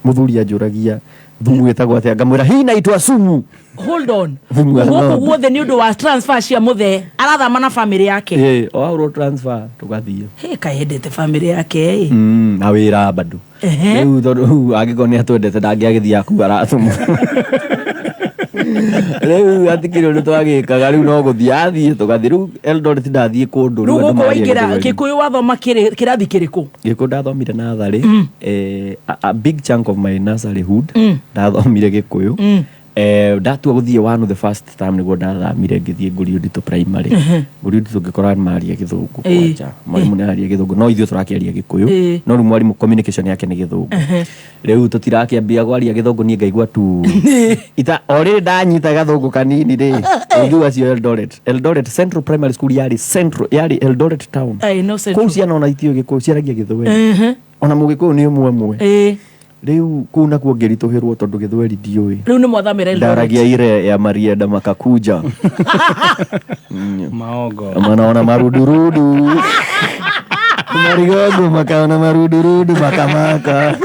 Mũthuri anjũragia thumu wĩtagwo atĩa, ngamwĩra hii inaitwa sumu. Hold on. Thumu wa Gũkũ ng'ombe. guothe nĩ ũndũ wa transfer cia mũthee arathama na family yake. O ahũrwo transfer tũgathiĩ. Hĩ, kaĩ endete family yake ĩ. Na wĩra bado. Rĩu tondũ rĩu angĩkorwo nĩ atwendete ndangĩagĩthiĩ aku aratũmwo. Rĩu hatikĩrĩ ũndũ twagĩkaga, rĩu no gũthiĩ athiĩ tũgathiĩ rĩu Eldoret, ndathiĩ kũndũ. Rĩu Rĩu andũ gũkũ maria waingĩra Gĩthweri. Gĩkũyũ wathoma kĩrathi kĩrĩkũ? Gĩkũyũ ndathomire natharĩ. A big chunk of my nurseryhood ndathomire Gĩkũyũ. Ndatua gũthiĩ one of the first time nĩguo ndathamire ngĩthiĩ Ngũri Ũnditũ Primary. Ngũri Ũnditũ ngĩkora maria Gĩthũngũ. Kwanja mwarimũ nĩ araria Gĩthũngũ, no ithuĩ tũrakĩaria Gĩkũyũ. No rĩu mwarimũ communication yake nĩ Gĩthũngũ. Rĩu tũtirakĩambia kwaria Gĩthũngũ, niĩ ngaigua tu ita o rĩrĩ ndanyita gathũngũ kanini rĩ rĩu acio Eldoret, Eldoret Central Primary School yarĩ central, yarĩ Eldoret town. Ĩĩ, no central. Kũu ciana ona itiũĩ Gĩkũyũ, ciaragia Gĩthweri. Ona Mũgĩkũyũ nĩ ũmwe ũmwe. Rĩu kũu nakuo ngĩritũhĩrwo tondũ Gĩthweri ndiũĩ. Rĩu nĩ mwathamĩra Eldoret. Ndaragia ire ya marienda makakuja. Maongo. Manaona marudurudu marigongo, makaona marudurudu makamaka,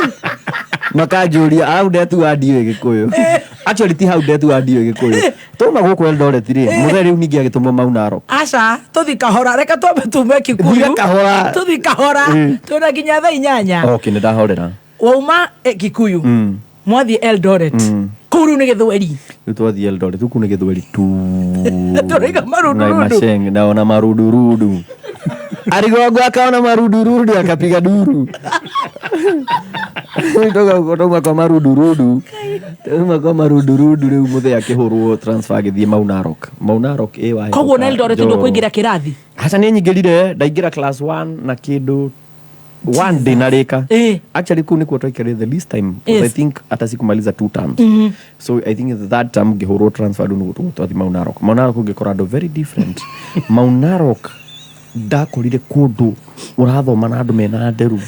makanjũria au ndetua ndiũĩ Gĩkũyũ. Actually ti hau ndetua ndiũĩ Gĩkũyũ, twauma gũkũ Eldoret rĩ, mũthee rĩu ningĩ agĩtũmwo Mau Narok. Aca, tũthi kahora, reke twambe tume Kikuyu. Thire kahora. Tũthi kahora. Twĩna nginya thaa 8. Okay, nĩ ndahorera. Wauma Kikuyu, mwathiĩ Eldoret, kũu rĩu nĩ Gĩthweri. Rĩu twathiĩ Eldoret, rĩu kũu nĩ Gĩthweri tu. Tũraiga marudurudu. Masheng, naona marudurudu, arigongo akaona marudurudu akapiga duru. Toka kwa marudurudu, tauma kwa marudurudu, rĩu mũthee akĩhũrwo transfer agĩthiĩ Mau Narok. Mau Narok ĩ wa Koguo na Eldoret ndũkũingĩra kĩrathi? Aca, nĩ nyingĩrire, ndaingĩra class 1 na kĩndũ one day narĩka. Actually kũu nĩkuo twaikarire the least time 'cause I think hata sikumaliza two terms. So I think the third term ngĩhũrwo transfer, rĩu nĩguo twathi Mau Narok. Mau Narok ũngĩkora andũ very different. Mau Narok ndakorire kũndũ ũrathoma na andũ mena nderu,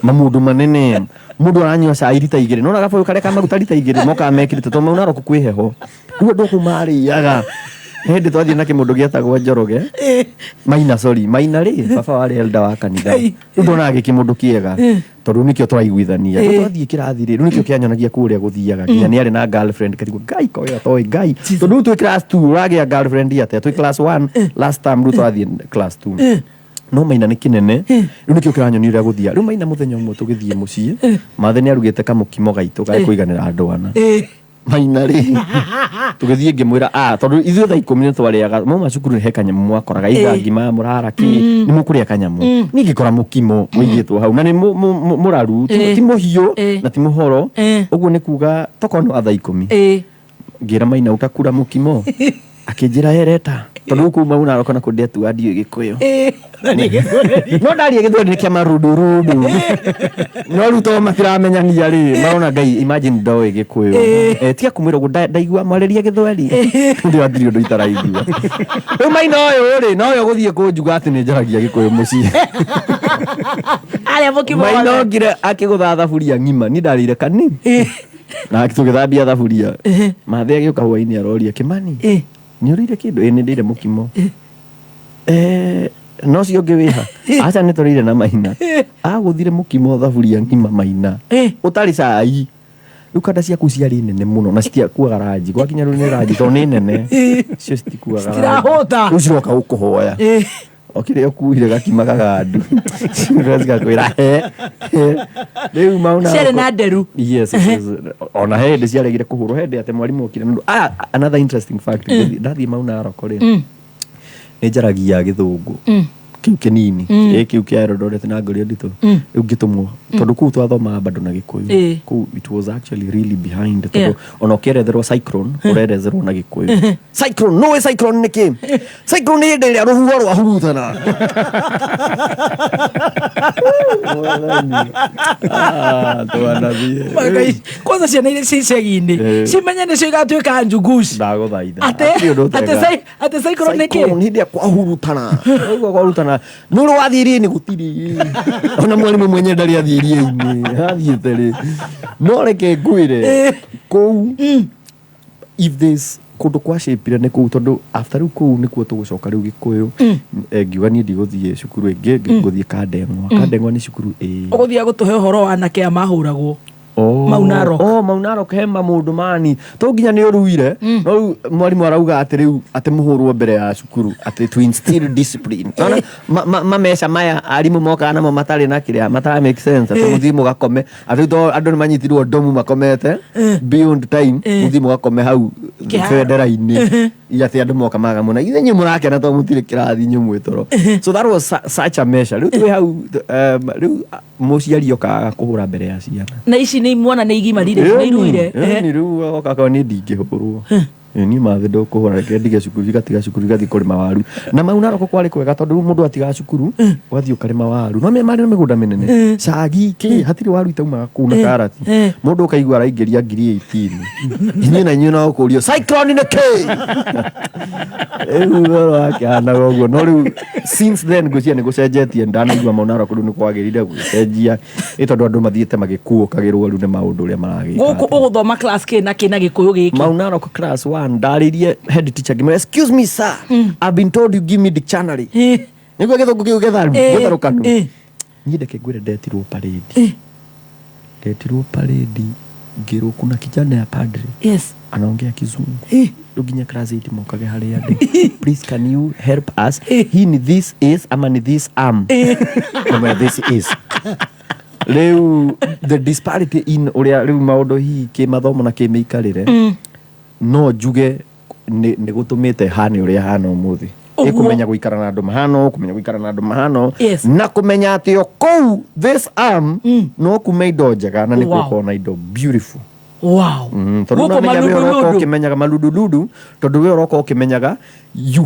mamũndũ manene, mũndũ aranyua cai rita 2, nona gabũyũ karĩa ka maguta rita 2 mokaga mekĩrĩte, tondũ Mau Narok kwĩ heho. Rĩu andũ kũu marĩaga hĩndĩ twathiĩ na kĩmũndũ gĩetagwo Njoroge Maina, sorry, Maina rĩ, baba warĩ elder wa kanitha. Rĩu ndonaga gĩkĩmũndũ kĩega tondũ nĩkĩo tũraiguithania. Rĩu twathiĩ kĩrathi rĩ, rĩu nĩkĩo kĩanyonagia kũrĩa gũthiaga, nginya nĩ arĩ na girlfriend, ngarigwo Ngai koya toĩ Ngai, tondũ rĩu twĩ class 2 ũragĩa girlfriend atĩa? Twĩ class 1 last term, rĩu twathiĩ class 2. No Maina nĩ kĩnene, rĩu nĩkĩo kĩranyonia ũrĩa gũthia. Rĩu Maina mũthenya ũmwe tũgĩthiĩ mũciĩ, mathe nĩ arugĩte kamũkimo gaitũ ga kũiganĩra andũ ana. Maina rĩ, tũgĩthiĩ ngĩmwĩra, ah, tondũ ithuĩ thaa 10 nĩ twarĩaga, mauma cukuru nĩ he kanyamũ mwakoraga itha ngima mũrara kĩ, nĩ mũkũrĩa kanyamũ. Niĩ ngĩkora mũkimo ũigĩtwo hau na nĩ mũraru, ti mũhiũ na ti mũhoro. Ũguo nĩ kuga tokorwo nĩ wa thaa 10. Ngĩra Maina, utakura mũkimo? Akĩnjĩra ereta, tondũ rĩu kũu Mau Narok na kũndĩa tu ndiũĩ Gĩkũyũ, no ndaria Gĩthweri nĩ kĩa marudurudu, no rĩu tondũ matiramenyania rĩ, marona Ngai, imagine ndoĩ Gĩkũyũ. Tiga kumwĩra ũguo, ndaigua mwarĩria Gĩthweri ndĩ hatirĩ ũndũ itaraigua. Rĩu Maina ũyũ rĩ, nowe ũgũthiĩ kũnjuga atĩ nĩ njaragia Gĩkũyũ mũciĩ. Arĩa mũkimo Maina wothe. okire akĩgũtha thaburia ng'ima, niĩ ndarĩire kanini na tũgĩthambia thaburia. Mathe agĩũka hwainĩ aroria, Kĩmani, nĩ ũrĩire kĩndũ? Ĩ, nĩ ndĩire mũkimo. No cio ũngĩ wĩha? Aca, nĩ tũrĩire na Maina. Agũthire mũkimo thaburia ng'ima Maina, ũtarĩ cai. Rĩu kanda ciaku ciarĩ nene mũno na citiakuaga ranji, gwakinya rĩu nĩ ranji tondũ nĩ nene, cio citikuaga ranji. Citirahũta. Rĩu ciroka gũkũhoya o kĩrĩa ũkuire gakima kagandu, cigakwĩra he he. Rĩu Mau Ciarĩ na nderu. Yes. Ona he hĩndĩ ciaregire kũhũrwo, hĩndĩ atĩ mwarimũ okire nĩ ũndũ, ah, another interesting fact. Ndathiĩ Mau Narok rĩ, nĩ njaragia Gĩthũngũ kĩu kĩnini, ĩ kĩu kĩa Eldoret na Ngũri Nditũ. Rĩu ngĩtũmwo, tondũ kũu twathomaga bado na Gĩkũyũ. Kũu it was actually really behind, tondũ ona ũkĩeretherwo cyclone, ũrerezerwo na Gĩkũyũ. Cyclone, nũĩ cyclone nĩ kĩ? Cyclone nĩ hĩndĩ ĩrĩa rũhuho rwahurutana. Ah, twanathiĩ. Magai, kwanza ciana iria ci icagi-inĩ cimenye nĩcio igatuĩka njuguci. Ndagũthaitha. Ate Hatirĩ ũndũ ate ũtega. Ate cyclone nĩ kĩ? Cyclone, hĩndĩ ĩrĩa kwahurutana. Ũguo kwahurutana nĩ ũrĩ wathiĩ iria-inĩ? Gũtirĩ, ona mwarimũ mwenyewe ndarĩ athiĩ iria-inĩ, athiĩte rĩ? No reke ngwĩre, kũu if there's kũndũ kwa shapire nĩ kũu, tondũ after rĩu kũu nĩkuo tũgũcoka rĩu Gĩkũyũ. Ngiuga niĩ ndigũthiĩ cukuru ĩngĩ, ngũthiĩ Kandengwa. Kandengwa nĩ cukuru ĩ Ũgũthiĩ gũtũhe ũhoro wa anake aya mahũragwo. Mau Narok. Oh, Mau Narok he maũndũ mani to nginya nĩ ũruire, no rĩu mwarimũ arauga atĩ rĩu atĩ mũhũrwo mbere ya cukuru atĩ to instill discipline. Nona mameca maya arimũ mokaga namo matarĩ na kĩrĩa, matara make sense, atĩ mũthiĩ mũgakome, atĩ to andũ nĩ manyitirwo ndomu makomete beyond time, mũthiĩ mũgakome hau Kĩharo. bendera-inĩ, atĩ andũ moka maga mũna ithe inyuĩ mũrakena to mũtirĩ kĩrathi, inyuĩ mwĩ toro. So that was such a measure. Rĩu twĩ hau, rĩu mũciari okaga kũhũra mbere ya ciana. Na ici nĩ mwana nĩ igimarire, nĩ iruire. Ĩni, rĩu oka akauga niĩ ndingĩhũrwo. Ĩ, niĩ mathĩ ndũkũhũra, reke ndige cukuru, igatiga cukuru igathiĩ kũrĩma waru. Na Mau Narok kwarĩ kwega tondũ rĩu mũndũ atigaga cukuru ũgathiĩ ũkarĩma waru, no marĩ na mĩgũnda mĩnene, cagi kĩ, hatirĩ waru itaumaga kũu na karati. Mũndũ ũkaigua araingĩria 18,000, inyuĩ na inyuĩ no kũrio cyclone nĩ kĩ. Rĩu ũhoro wakĩhanaga ũguo, no rĩu since then ngwĩciria nĩ gũcenjetie. Ndanaigua Mau Narok rĩu nĩ kwagĩrĩire gũgĩcenjia, ĩ tondũ andũ mathiĩte magĩkuũkagĩrwo rĩu nĩ maũndũ ũrĩa maragĩka. Gũkũ ũgũthoma class kĩ na kĩ na gĩkũyũ gĩkĩ? Mau Narok class 1, ndarĩirie head teacher ngĩmwĩra, "Excuse me sir, I've been told you give me dictionary." Nĩguo gĩthũngũ kĩu gĩtharu gĩtharũkanu. Niĩ ndeke ngwĩre, ndetirwo parade ngĩrwo kuna kijana ya padre anaongea kizungu, rĩu nginya class 8 mokage harĩa ndĩ, "Please, can you help us? Hii ni this is ama ni this am?" Ngamwĩra, "This is." Rĩu the disparity in ũrĩa rĩu maũndũ hihi kĩmathomo na kĩmĩikarĩre, no njuge nĩ gũtũmĩte hane ũrĩa hana ũmũthĩ. Ũguo. Ĩ, kũmenya gũikara na andũ mahana ũũ, kũmenya gũikara na andũ mahana ũũ, na kũmenya atĩ o kũu this arm no kume indo njega na nĩ gũkorwo na indo beautiful. Tondũ Gũkũ ũramenya we ũroka malundulundu. ũkĩmenyaga malundulundu, tondũ we ũroka ũkĩmenyaga you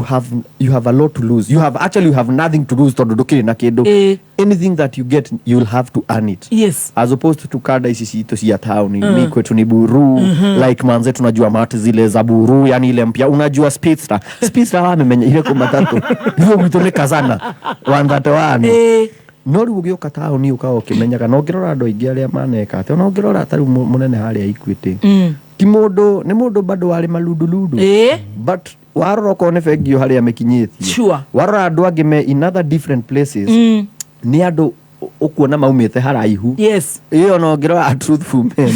have a lot to lose. You have, actually, you have nothing to lose tondũ ndũkĩrĩ na kĩndũ. Anything that you get, you'll have to earn it, as opposed to kada ici citũ cia tauni. Mi kwetu ni buru. Like manze tunajua mati zile za buru, yani ile mpya, unajua speedster, speedster wamemenya ile kwa matatu hiyo, gwitũ nĩ kazana 131. No rĩu ũgĩũka taũni ũkaga ũkĩmenyaga, na ũngĩrora andũ aingĩ arĩa maneka atĩ, ona ũngĩrora ta rĩu mũnene harĩa Equity, ti mũndũ, nĩ mũndũ bado warĩ malundulundu, but warora okorwo nĩ bengi ĩyo harĩa mĩkinyĩtie, warora andũ angĩ me in other different places, nĩ andũ ũkuona maumĩte haraihu. Ĩyo no ngĩrora Truthful Men,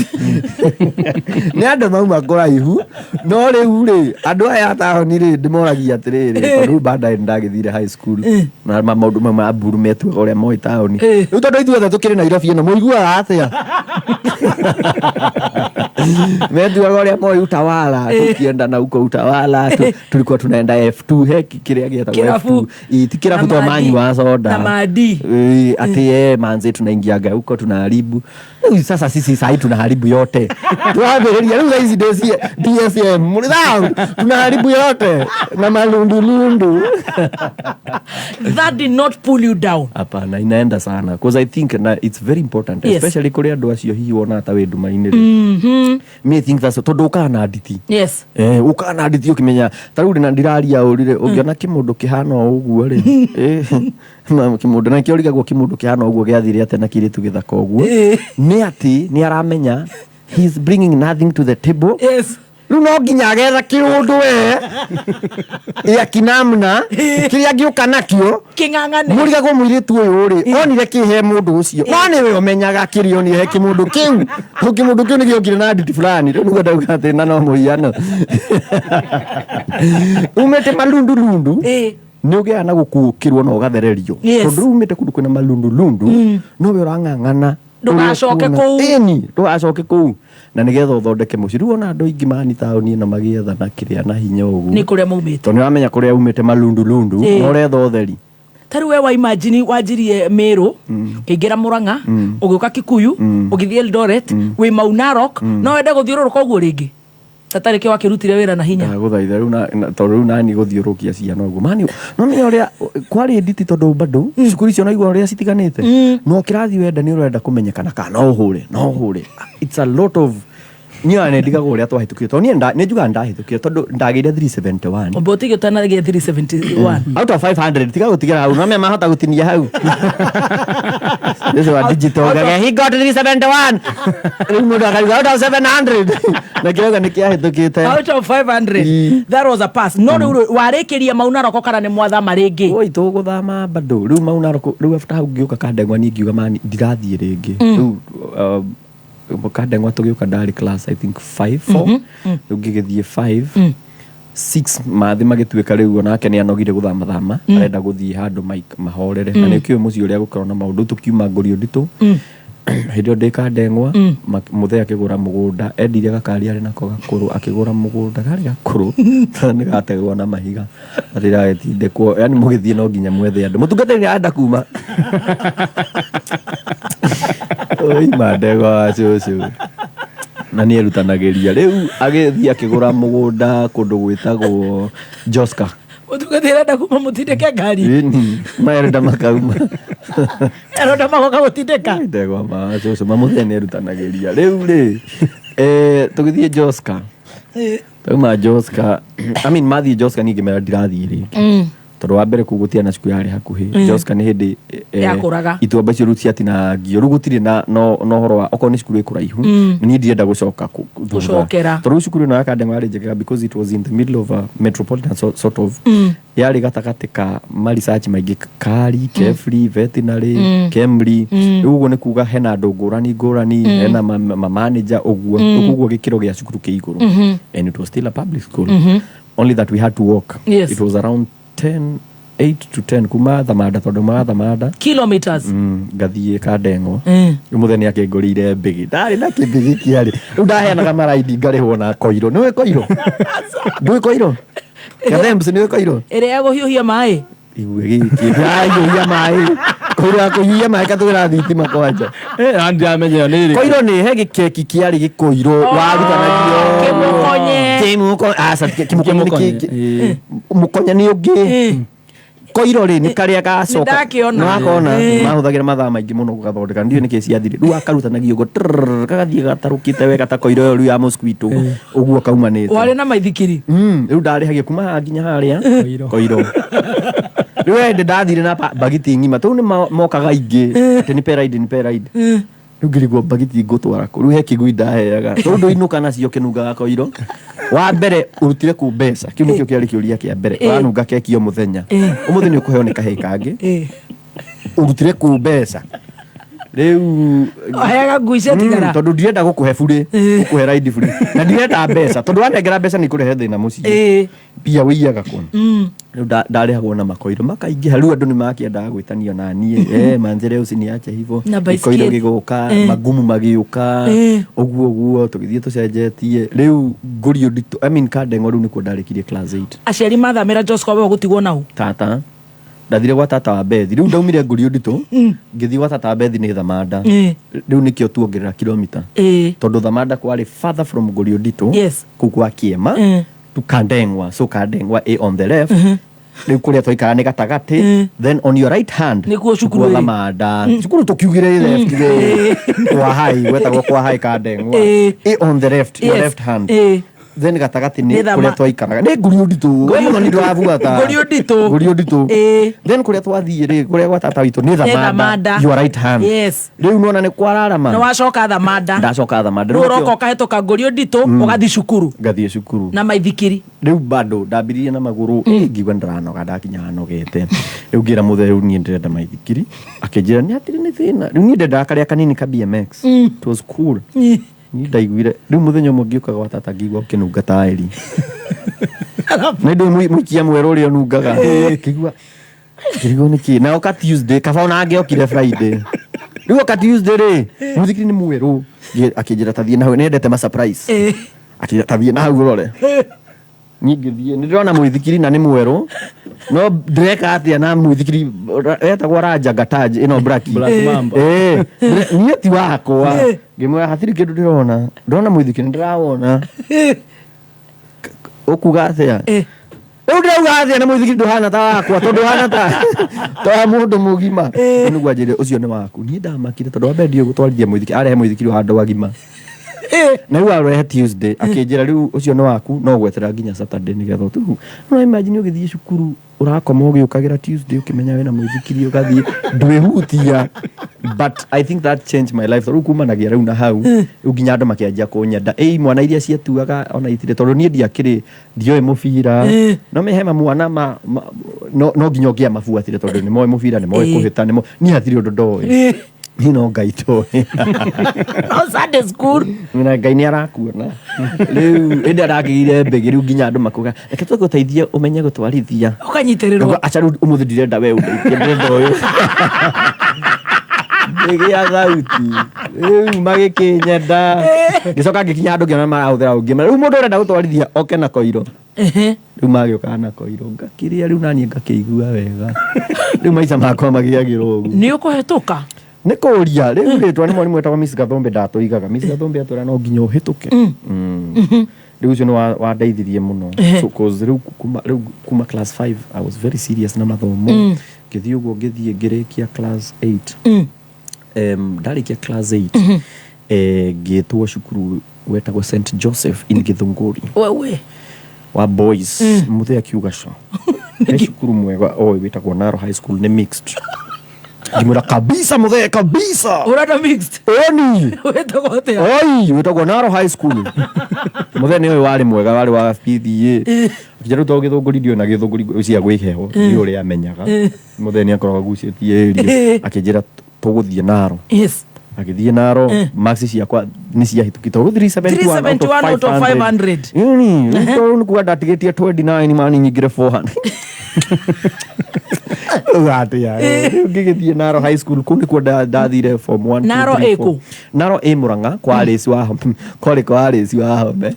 nĩ andũ mauma kũraihu. No rĩu rĩ, andũ aya a taũni rĩ, ndĩmoragia atĩrĩrĩ, tondũ rĩu baadaye nĩndagĩthire high school na maũndũ mau ma mburu metuaga ũrĩa moĩ taũni. Rĩu tondũ ithuothe tũkĩrĩ Nairobi ĩno, mũiguaga atĩa metuaga ũrĩa moĩ Utawala? Tukienda na huko Utawala tulikuwa tunaenda F2 he kĩrĩa gĩetagwo Kĩrabu. F2. Ĩ, ti kĩrabu Na to madi. manyua soda. Na madi. Ati manze tunaingiaga huko tunaharibu. Rĩu sasa sisi sahi tunaharibu yote, twambĩrĩria rĩu thaici DSM mũrĩthau, tunaharibu yote na malundulundu. That did not pull you down? Hapana, inaenda sana because I think na it's very important, especially kũrĩ andũ acio hihi wonaga ta wĩ nduma-inĩ rĩ. Me, I think that's tondũ ũkaga na nditi. Ũkaga na nditi ũkĩmenya ta rĩu na ndiraria ũrire ũngĩona kĩmũndũ kĩhana o ũguo rĩ, kĩmũndũ na kĩo ũrigagwo kĩmũndũ kĩhana ũguo gĩathire atĩa na kĩirĩtu gĩthaka ũguo, nĩ atĩ nĩ aramenya he's bringing nothing to the table. Rĩu no nginya agetha kĩũndũ we ya kinamna kĩrĩa angĩũka nakĩo. Kĩng'ang'ane. Mũrigagwo mũirĩtu ũyũ rĩ, onire kĩhe mũndũ ũcio, no nĩwe ũmenyaga kĩrĩa onire he kĩmũndũ kĩu. Rĩu kĩmũndũ kĩu nĩgĩokire na nditi fulani. Rĩu nĩguo ndauga atĩ na no mũhiano umĩte malundulundu, nĩ ũgĩaga na gũkuũkĩrwo na ũgathererio, tondũ rĩu umĩte kũndũ kwĩna malundulundu, no we ũrang'ang'ana. Ndũgacoke ũrĩa kũu. Ĩni, ndũgacoke kũu, na nĩgetha ũthondeke mũciĩ. Rĩu ona andũ aingĩ mani taũni ĩno magĩetha na kĩrĩa na hinya ũguo, nĩ kũrĩa maumĩte. Tondũ nĩũramenya kũrĩa umĩte malundulundu, na ũretha ũtheri. Ta rĩu we wa imagine wanjirie Meru, ũkĩingĩra Murang'a, ũgĩũka Kikuyu, ũgĩthiĩ Eldoret, wĩ Mau Narok, no wende gũthiũrũrũka ũguo rĩngĩ tatarĩ kĩo wakĩrutire wĩra na hinya? Ndagũthaitha rĩu tondũ rĩu nani gũthiũrũkia ciana ũguo mani, no menya ũrĩa kwarĩ nditi, tondũ bado cukuru icio naigua ũrĩa citiganĩte, no kĩrathi wenda nĩ ũrenda kũmenyekana kana no ũhũre, no ũhũre. It's a lot of, niĩ ona nĩ ndigagwo ũrĩa twahĩtũkire, tondũ niĩ nĩ njugaga ndahĩtũkire tondũ ndagĩire 371. Ũmbe ũtige ũtanagĩa 371. Out of 500. Tiga gũtigĩra hau, no me mahota gũtinia hau ũcio wa digital. Gage, he got 371, rĩu mũndũ akariga out of 700 na kĩrauga nĩ kĩahĩtũkĩte. Out of 500, that was a pass. No rĩu warĩkĩria Mau Narok kana nĩ mwathama rĩngĩ? Oi, tũgũthama bado rĩu Mau Narok. Rĩu after hau ngĩũka Kandengwa, niĩ ngiuga mani ndirathiĩ rĩngĩ. Rĩu Kandengwa tũgĩũka ndarĩ class, I think, 5 4, rĩu ngĩgĩthiĩ 5 6, mathi magĩtuĩka rĩu onake nĩ anogire gũthamathama, arenda gũthiĩ handũ mahorere, na nĩ ũkĩũĩ mũciĩ ũrĩa gũkorwo na maũndũ. Tũkiuma Ngũriũ Nditũ hĩndĩ ĩyo ndĩ Kandengwa, mũthee akĩgũra mũgũnda, endirie gakari arĩ nako gakũrũ, akĩgũra mũgũnda karĩ gakũrũ nĩ gategwo na mahiga atĩ ragĩtindĩkwo, yani mũgĩthiĩ no nginya mwethe andũ. Mũtungatĩri nĩ arenda kuma oima ndegwa wa cũcũ na nĩ erutanagĩria. Rĩu agĩthiĩ akĩgũra mũgũnda kũndũ gwĩtagwo Joska. Mũtungatĩri arenda kuma mũtindĩke ngari. Ĩni, marenda makauma. Aronda magoka gũtindĩka. Ndegwa ma cũcũ mamũthee nĩ erutanagĩria. Rĩu rĩ, tũgĩthiĩ Joska, tauma Joska, I mean, mathiĩ Joska, niĩ ngĩmera ndirathiĩ rĩngĩ, tondũ wa mbere kũu gũtiarĩ na cukuru yarĩ hakuhĩ. Joska nĩ hĩndĩ Yakũraga. Ituamba icio rĩu ciatinangio, rĩu gũtirĩ na no ũhoro wa okorwo nĩ cukuru ĩ kũraihu, niĩ ndirenda gũcoka thutha. Gũcokera. Tondũ rĩu cukuru ĩno ya Kandengwa yarĩ njega because it was in the middle of a metropolitan sort of, yarĩ gatagatĩ ka ma research maingĩ, kari KEFRI, veterinary, KEMRI. Rĩu ũguo nĩ kuga hena andũ ngũrani ngũrani, hena ma manager ũguo. Rĩu koguo gĩkĩro gĩa cukuru kĩ igũrũ, and it was still a public school, only that we had to walk. It was around 10, 8 to 10 kuma Thamanda, tondũ ma Thamanda Kilometers. Ngathiĩ Kandengwa. Rĩu mũthenya akĩngũrĩire mbĩgĩ, ndarĩ na kĩmbĩgĩ kĩarĩ rĩu ndaheanaga maraindi ngarĩhwo na koiro. Nĩũĩ koiro? Ndũĩ koiro? Gathembs, nĩũĩ koiro? Ĩrĩa ya kũhiũhia maĩ. Igue gĩkĩ ndĩrahiũhia maĩ, koiro ya kũhiũhia maĩ katũgĩra thitima kwanja. Ndiramenya ĩyo nĩ ĩrĩkũ. Koiro nĩ he gĩkeki kĩarĩ gĩkoiro warutanagio. Kĩmũkonye. Kĩmũkonye, aca, kĩmũkonye nĩ Kĩmũkonye, mũkonye nĩ ũngĩ. Koiro rĩ, nĩ karĩa gacoka. Nĩndakĩona. Nĩwakona mahũthagĩra mathaa maingĩ mũno gũgathondeka, ndiũĩ nĩkĩ ciathire. Rĩu akarutanagio ũguo trrrr, kagathiĩ gatarũkĩte wega ta koiro ĩyo rĩu ya mosquito ũguo kaumanĩte. Warĩ na maithikiri. Rĩu ndarĩhagia kuma haha nginya harĩa koiro. Rĩu hĩndĩ ndathire na bagiti ng'ima tũu nĩ mokaga aingĩ atĩ nipe ride, nipe ride. Rĩu ngĩrigwo bagiti ngũtwara kũ. Rĩu he kĩgui ndaheaga tondũ ndũinũka nacio kĩnungaga koiro. Wa mbere, ũrutire kũ mbeca? Kĩu nĩkĩo kĩarĩ kĩũria kĩa mbere. Ũranunga keki o mũthenya, ũmũthĩ nĩ ũkũheo nĩ kahĩĩ kangĩ. Ũrutire kũ mbeca rĩu? Aheaga ngui ciatigara. Tondũ ndirenda gũkũhe burĩ, gũkũhe raidi burĩ, na ndirenda mbeca, tondũ wanengera mbeca nĩ ikũrehe thĩna mũciĩ. Mbia wĩiyaga kũ? Rĩu ndarĩhagwo na makoiro makaingĩha. Rĩu andũ nĩ makĩendaga gwĩtanio na niĩ, manze usiniache hivyo. Na gĩkoiro baisikeli. Gĩgũka, magumu magĩũka, ũguo ũguo tũgĩthiĩ tũcenjetie. Rĩu Ngũriũ Nditũ, I mean, Kandengwa, rĩu nĩkuo ndarĩkirie class 8. Aciari mathamĩra Josco, we gũtigwo nau? Tata, ndathire gwa tata wa Bethi. Rĩu ndaumire Ngũriũ Nditũ ngĩthiĩ gwa tata wa Bethi nĩ Thamanda. Rĩu nĩkĩo tuongerera kilomita, tondũ Thamanda kwarĩ farther from Ngũriũ Nditũ. Kũu kwa Kĩema to Kandengwa, so Kandengwa ĩ on the left, rĩu kũrĩa twaikara nĩ gatagatĩ, then on your right hand Nĩkuo cukuru nĩkuo ĩrĩ. Thamanda. Cukuru tũkiugire ĩ left rĩ, kwa hai gwetagwo kwa hai Kandengwa, ĩ on the left, your left hand. Then gatagatĩ nĩ kũrĩa twaikaraga nĩ Ngũriũ Nditũ. We mũno nĩ ndĩrabuata. Ngũriũ Nditũ. Ngũriũ Nditũ. Then kũrĩa twathiĩ rĩ, kũrĩa gwa tata witũ nĩ Thamanda. Thamanda, your right hand. Rĩu nona nĩ kwararama. Na wacoka Thamanda. Ndacoka Thamanda. Rĩu ũroka ũkahĩtũka Ngũriũ Nditũ, ũgathiĩ cukuru Ngathiĩ cukuru na maithikiri. Rĩu bado ndambiririe na magũrũ, ngĩigua ndĩranoga, ndakinya nogete. Rĩu ngĩra mũthee, rĩu niĩ ndĩrenda maithikiri. Akĩnjĩra nĩ atĩrĩ, nĩ thĩna. Rĩu niĩ ndendaga karĩa kanini ka BMX. It was cool. Niĩ ndaiguire rĩu mũthenya ũmwe ngĩũka gwa tata ngĩigua ũkĩnunga taĩri, na ndũ mũikia mwerũ ũrĩa ũnungaga, ngĩigua ngĩrigwo nĩkĩ. Na oka Tuesday, kaba ona angĩokire Friday. Rĩu oka Tuesday rĩ, mũthikiri nĩ mwerũ. Akĩnjĩra tathiĩ na hau, nĩendete ma surprise. Akĩnjĩra tathiĩ na hau ũrore. Niĩ ngĩthiĩ nĩ ndĩrona mũithikiri na nĩ mwerũ, no ndĩreka atĩa na mũithikiri etagwo Raja Gataj ĩno black. Black Mamba. Niĩ ti wakwa. Ngĩmwĩra hatirĩ kĩndũ ndĩrona, ndĩrona mũithikiri ndĩrawona, ũkuga atĩa? Rĩu ndĩrauga atĩa na mũithikiri ndũhana ta wakwa, tondũ ũhana ta wa mũndũ mũgima? Rĩu nĩguo anjĩrire ũcio nĩ waku. Niĩ ndamakire, tondũ wa mbere ndiũĩ gũtwarithia mũithikiri, arehe mũithikiri wa andũ agima na rĩu arehe Tuesday, akĩnjĩra rĩu ũcio nĩ waku, no gwetera nginya Saturday nĩgetha ũtu no imagine ũgĩthiĩ cukuru ũrakoma ũgĩũkagĩra Tuesday ũkĩmenya wĩna mũithikiri, ũgathiĩ ndwĩhutia. But I think that changed my life, rĩu kumanagia rĩu na hau rĩu nginya andũ makĩanjia kũnyenda, ĩi mwana iria ciatuaga ona itirĩ, tondũ niĩ ndiakĩrĩ ndioĩ mũbira, no mehema mwana ma, no nginya ũngĩamabuatire, tondũ nĩ moĩ mũbira, nĩ moĩ kũhĩta, nĩ niĩ hatirĩ ũndũ ndoĩ. Niĩ no Ngai tũĩ. No Sunday school. Na Ngai nĩ arakuona. Rĩu hĩndĩ arakĩgĩire mbĩgĩ rĩu nginya andũ makuga reke tũgũteithie ũmenye gũtwarithia. Ũkanyitĩrĩrwo. Ngauga, aca rĩu ũmũthĩ ndirenda we ũndeithie ndĩrenda ũyũ. Ngĩgĩa thauti. Rĩu magĩkĩnyenda. Ngĩcoka ngĩkinya handũ ngĩona marahũthĩra ũngĩ. Rĩu mũndũ ũrenda gũtwarithia oke na koiro. Rĩu magĩũkaga na koiro ngakĩrĩa rĩu naniĩ ngakĩigua wega. Rĩu maica makwa magĩagĩra ũguo. Nĩ ũkũhetũka? Nĩ kũria rĩu rĩtwa nĩ mwarimũ wetagwo Miss Gathombe ndatũigaga. Miss Gathombe atwĩra no nginya ũhĩtũke. Rĩu ũcio nĩ wandeithirie mũno. So cause rĩu kuma rĩu kuma class 5 I was very serious na mathomo. Ngĩthiĩ ũguo ngĩthiĩ ngĩrĩkia class 8. Ndarĩkia class 8 ngĩtwo cukuru wetagwo St Joseph in Githunguri. Wewe. Wa boys. Mũthee akiuga co. He cukuru mwega oĩ wĩtagwo Naro High School nĩ mixed. Ngĩmwĩra kabisa mũthee kabisa. Ũrenda mixed? Ĩni. Wĩtagwo atĩa? Oi, wĩtagwo Naro High School. Mũthee nĩ ũyũ warĩ mwega warĩ wa PDA. Akĩnjĩra rĩu tondũ Gĩthũngũri ndiũĩ na Gĩthũngũri cia gwĩ heho ndiũĩ ũrĩa amenyaga. Mũthee nĩ akoragwo agucĩtie area. Akĩnjĩra tũgũthiĩ Naro. Yes. Agĩthiĩ Naro, marks ciakwa nĩ ciahĩtũkĩte. Tondũ 371 out of 371 out of 500. Ĩni, rĩu tondũ nĩ kuga ndatigĩtie 29 mani nyingĩre 400. Rĩu atĩa, rĩu ngĩgĩthiĩ Naro High School kũu nĩkuo ndathire form 1 2, Naro 3, ĩ 4. kũ? Naro ĩ Murang'a kwa Alice wa Home kwarĩ kwa Alice wa Home.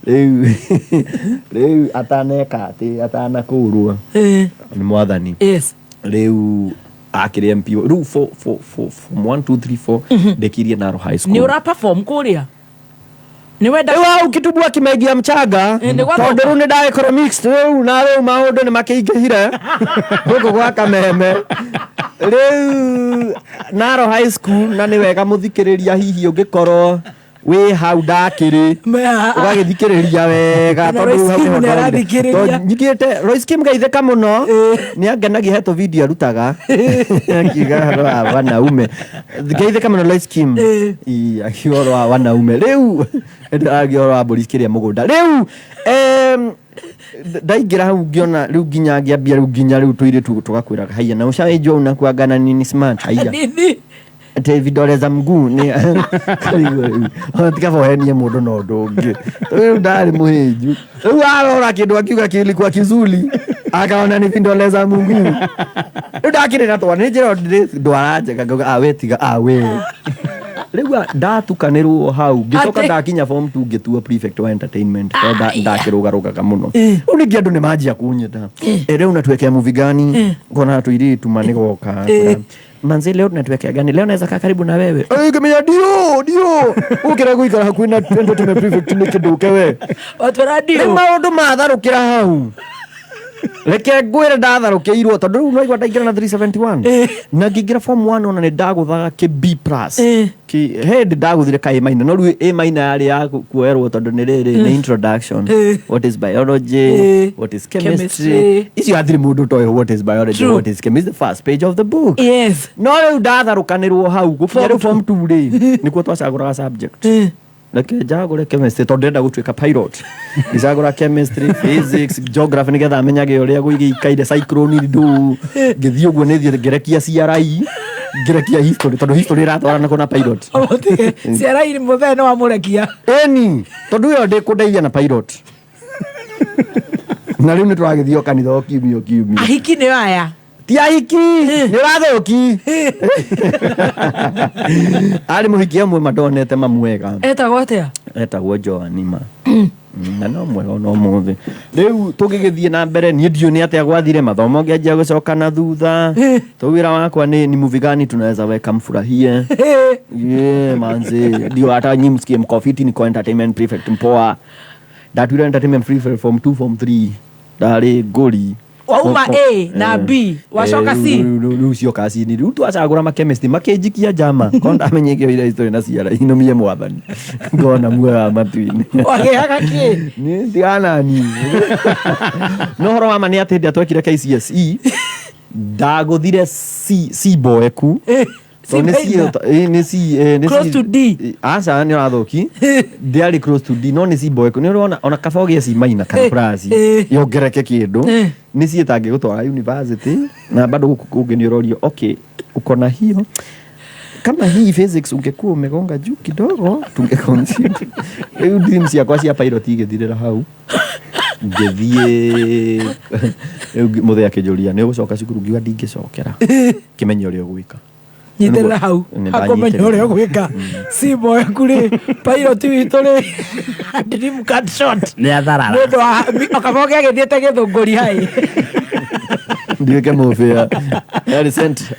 Rĩu rĩu ataneka atĩ atanakũrwo nĩ mwathani. Yes. Rĩu akĩrĩ MP rĩu form 1 2 3 4 ndĩkirie Naro High School. Nĩ ũra perform kũrĩa? Nĩ wenda Rĩu hau kitubu akĩmengia mchanga Nĩ gwathoka. tondũ rĩu nĩ ndagĩkorwo mixed rĩu na rĩu maũndũ nĩ makĩingĩhire gũkũ gwa Kameme. Rĩu Naro High School na nĩ wega mũthikĩrĩria hihi ũngĩkorwo wĩ hau ndakĩrĩ ũgagĩthikĩrĩria wega Na tondũ Royce rĩu hau Kim nĩho nĩ ndorire. arathikĩrĩria. Tondũ nyingĩte Royce Kim geithĩka mũno nĩ angenagia he tũvideo arutaga akiuga ũhoro wa wanaume geithĩka mũno Royce Kim Ii, akiuga ũhoro wa wanaume rĩu aragia ũhoro wa mbũri cikĩrĩa mũgũnda rĩu ndaingĩra hau ngĩona rĩu nginya ngĩambia rĩu nginya rĩu tũirĩtu tũgakwĩraga haiya na ũcaĩnjwo unakuanga na nini smart haiya Nini? Atĩ vidole za mguu nĩ tiga ũhenie mũndũ na ũndũ ũngĩ rĩu ndarĩ mũhĩnju rĩu arora kĩndũ akiuga kilikuwa kizuri akaona ni vidole za mguu rĩu ndakĩrĩ na twana nĩ njĩra ndĩ ndwara njega ngauga ah we tiga ah we rĩu ndatukanĩrwo hau ngĩcoka Atĩ- ndakinya form 2 ngĩtuo prefect wa entertainment tondũ ndakĩrũgarũgaga mũno rĩu ningĩ andũ nĩ manjia kũnyenda rĩu natuwekea movie gani ngona tũirĩtu ma nĩgoka manzi leo tunatuwekea gani leo naweza kaa karibu na wewe ngĩmenya ndio ndio ũkĩra gũikara hakuhĩ na entertainment prefect nĩ kĩndũke we Watwĩra nĩ ndio. maũndũ matharũkĩra hau reke ngwĩre ndatharũkĩirwo tondũ rĩu naigua ndaingĩra na 371 na ngĩingĩra form 1 ona nĩ ndagũthaga kĩ B plus Kĩ- he hĩndĩ ndagũthire ka A minor no rĩu A minor yarĩ ya kuoerwo tondũ nĩ rĩrĩ nĩ introduction what is biology what is chemistry Chemistry. icio hatirĩ mũndũ ũtoĩ what is biology True. what is chemistry the first page of the book Yes. no rĩu ndatharũkanĩrwo hau gũkinya rĩu form 2 rĩ nĩkuo twacagũraga subject reke njagũre chemistry tondũ ndĩrenda gũtuĩka pilot ngĩcagũra chemistry physics geography nĩgetha menyage ũrĩa gũigĩikaire cyclone ndũ ngĩthiĩ ũguo nĩthiĩ ngĩrekia CRI ngĩrekia history tondũ history ĩratwarana kũ na pilot Ũtige. Ciara mũthee nĩ wamũrekia. ĩni tondũ ĩyo ndĩkũndeithia na pilot na rĩu nĩ tũragĩthiĩ o kanitha o kiumia o kiumia Ahiki nĩo aya. ti ahiki nĩ ũrathũki arĩ mũhiki amwe mandonete mamwega Etagwo atĩa? etagwo Joanima na no mwega ona ũmũthĩ rĩu tũngĩgĩthiĩ na mbere niĩ ndiũĩ nĩ atĩa gwathire mathomo ngĩanjia gũcoka na thutha to wĩra wakwa nĩ movie gani tunaweza weka mfurahie yeah, manzi ndio hata nyi msikie mko fiti niko entertainment prefect mpoa ndatuire entertainment prefect form 2 form 3 ndarĩ ngũri Wauma A na B, wacoka C. Rĩu cioka C rĩu twacagũra makemistry makĩnjikia njama ko ndamenye ĩkĩoire history na ciara inũmie mwathani ngona muoyo wa matu-inĩ Wagĩaga kĩ? Nĩ tiganani no ũhoro wa ma nĩ atĩ hĩndĩ ĩrĩa twekire KCSE ndagũthire C C boeku C Tondũ nĩ C minor. nĩ C nĩ Close C- to D. aca nĩ ũrathũki ndĩarĩ close to D no nĩ C boeku nĩ ũrona ona kaba ũgĩe C minor kana plus yongereke kĩndũ nĩ C ĩtangĩgũtwara university na bado gũkũ kũngĩ nĩ ũrorio okay uko na hiyo Kama hii physics ungekuwa umegonga juu kidogo, tungeconsider. Rĩu dream ciakwa cia pilot igĩthirĩra hau. Ngĩthiĩ rĩu mũthee akĩnjũria, nĩ ũgũcoka cukuru? Ngiuga ndingĩcokera, kĩmenye ũrĩa ũgwĩka. Nyitĩrĩra hau. Nĩ hakũmenya ndanyitĩrĩra. Ũrĩa ũgwĩka simbo yaku rĩ, pilot witũ rĩ, dream cut short. Nĩ atharara. Nĩ ũndũ wa okaboke agĩthiĩte gĩthũngũri hai. Nduĩke mũbĩa yarĩ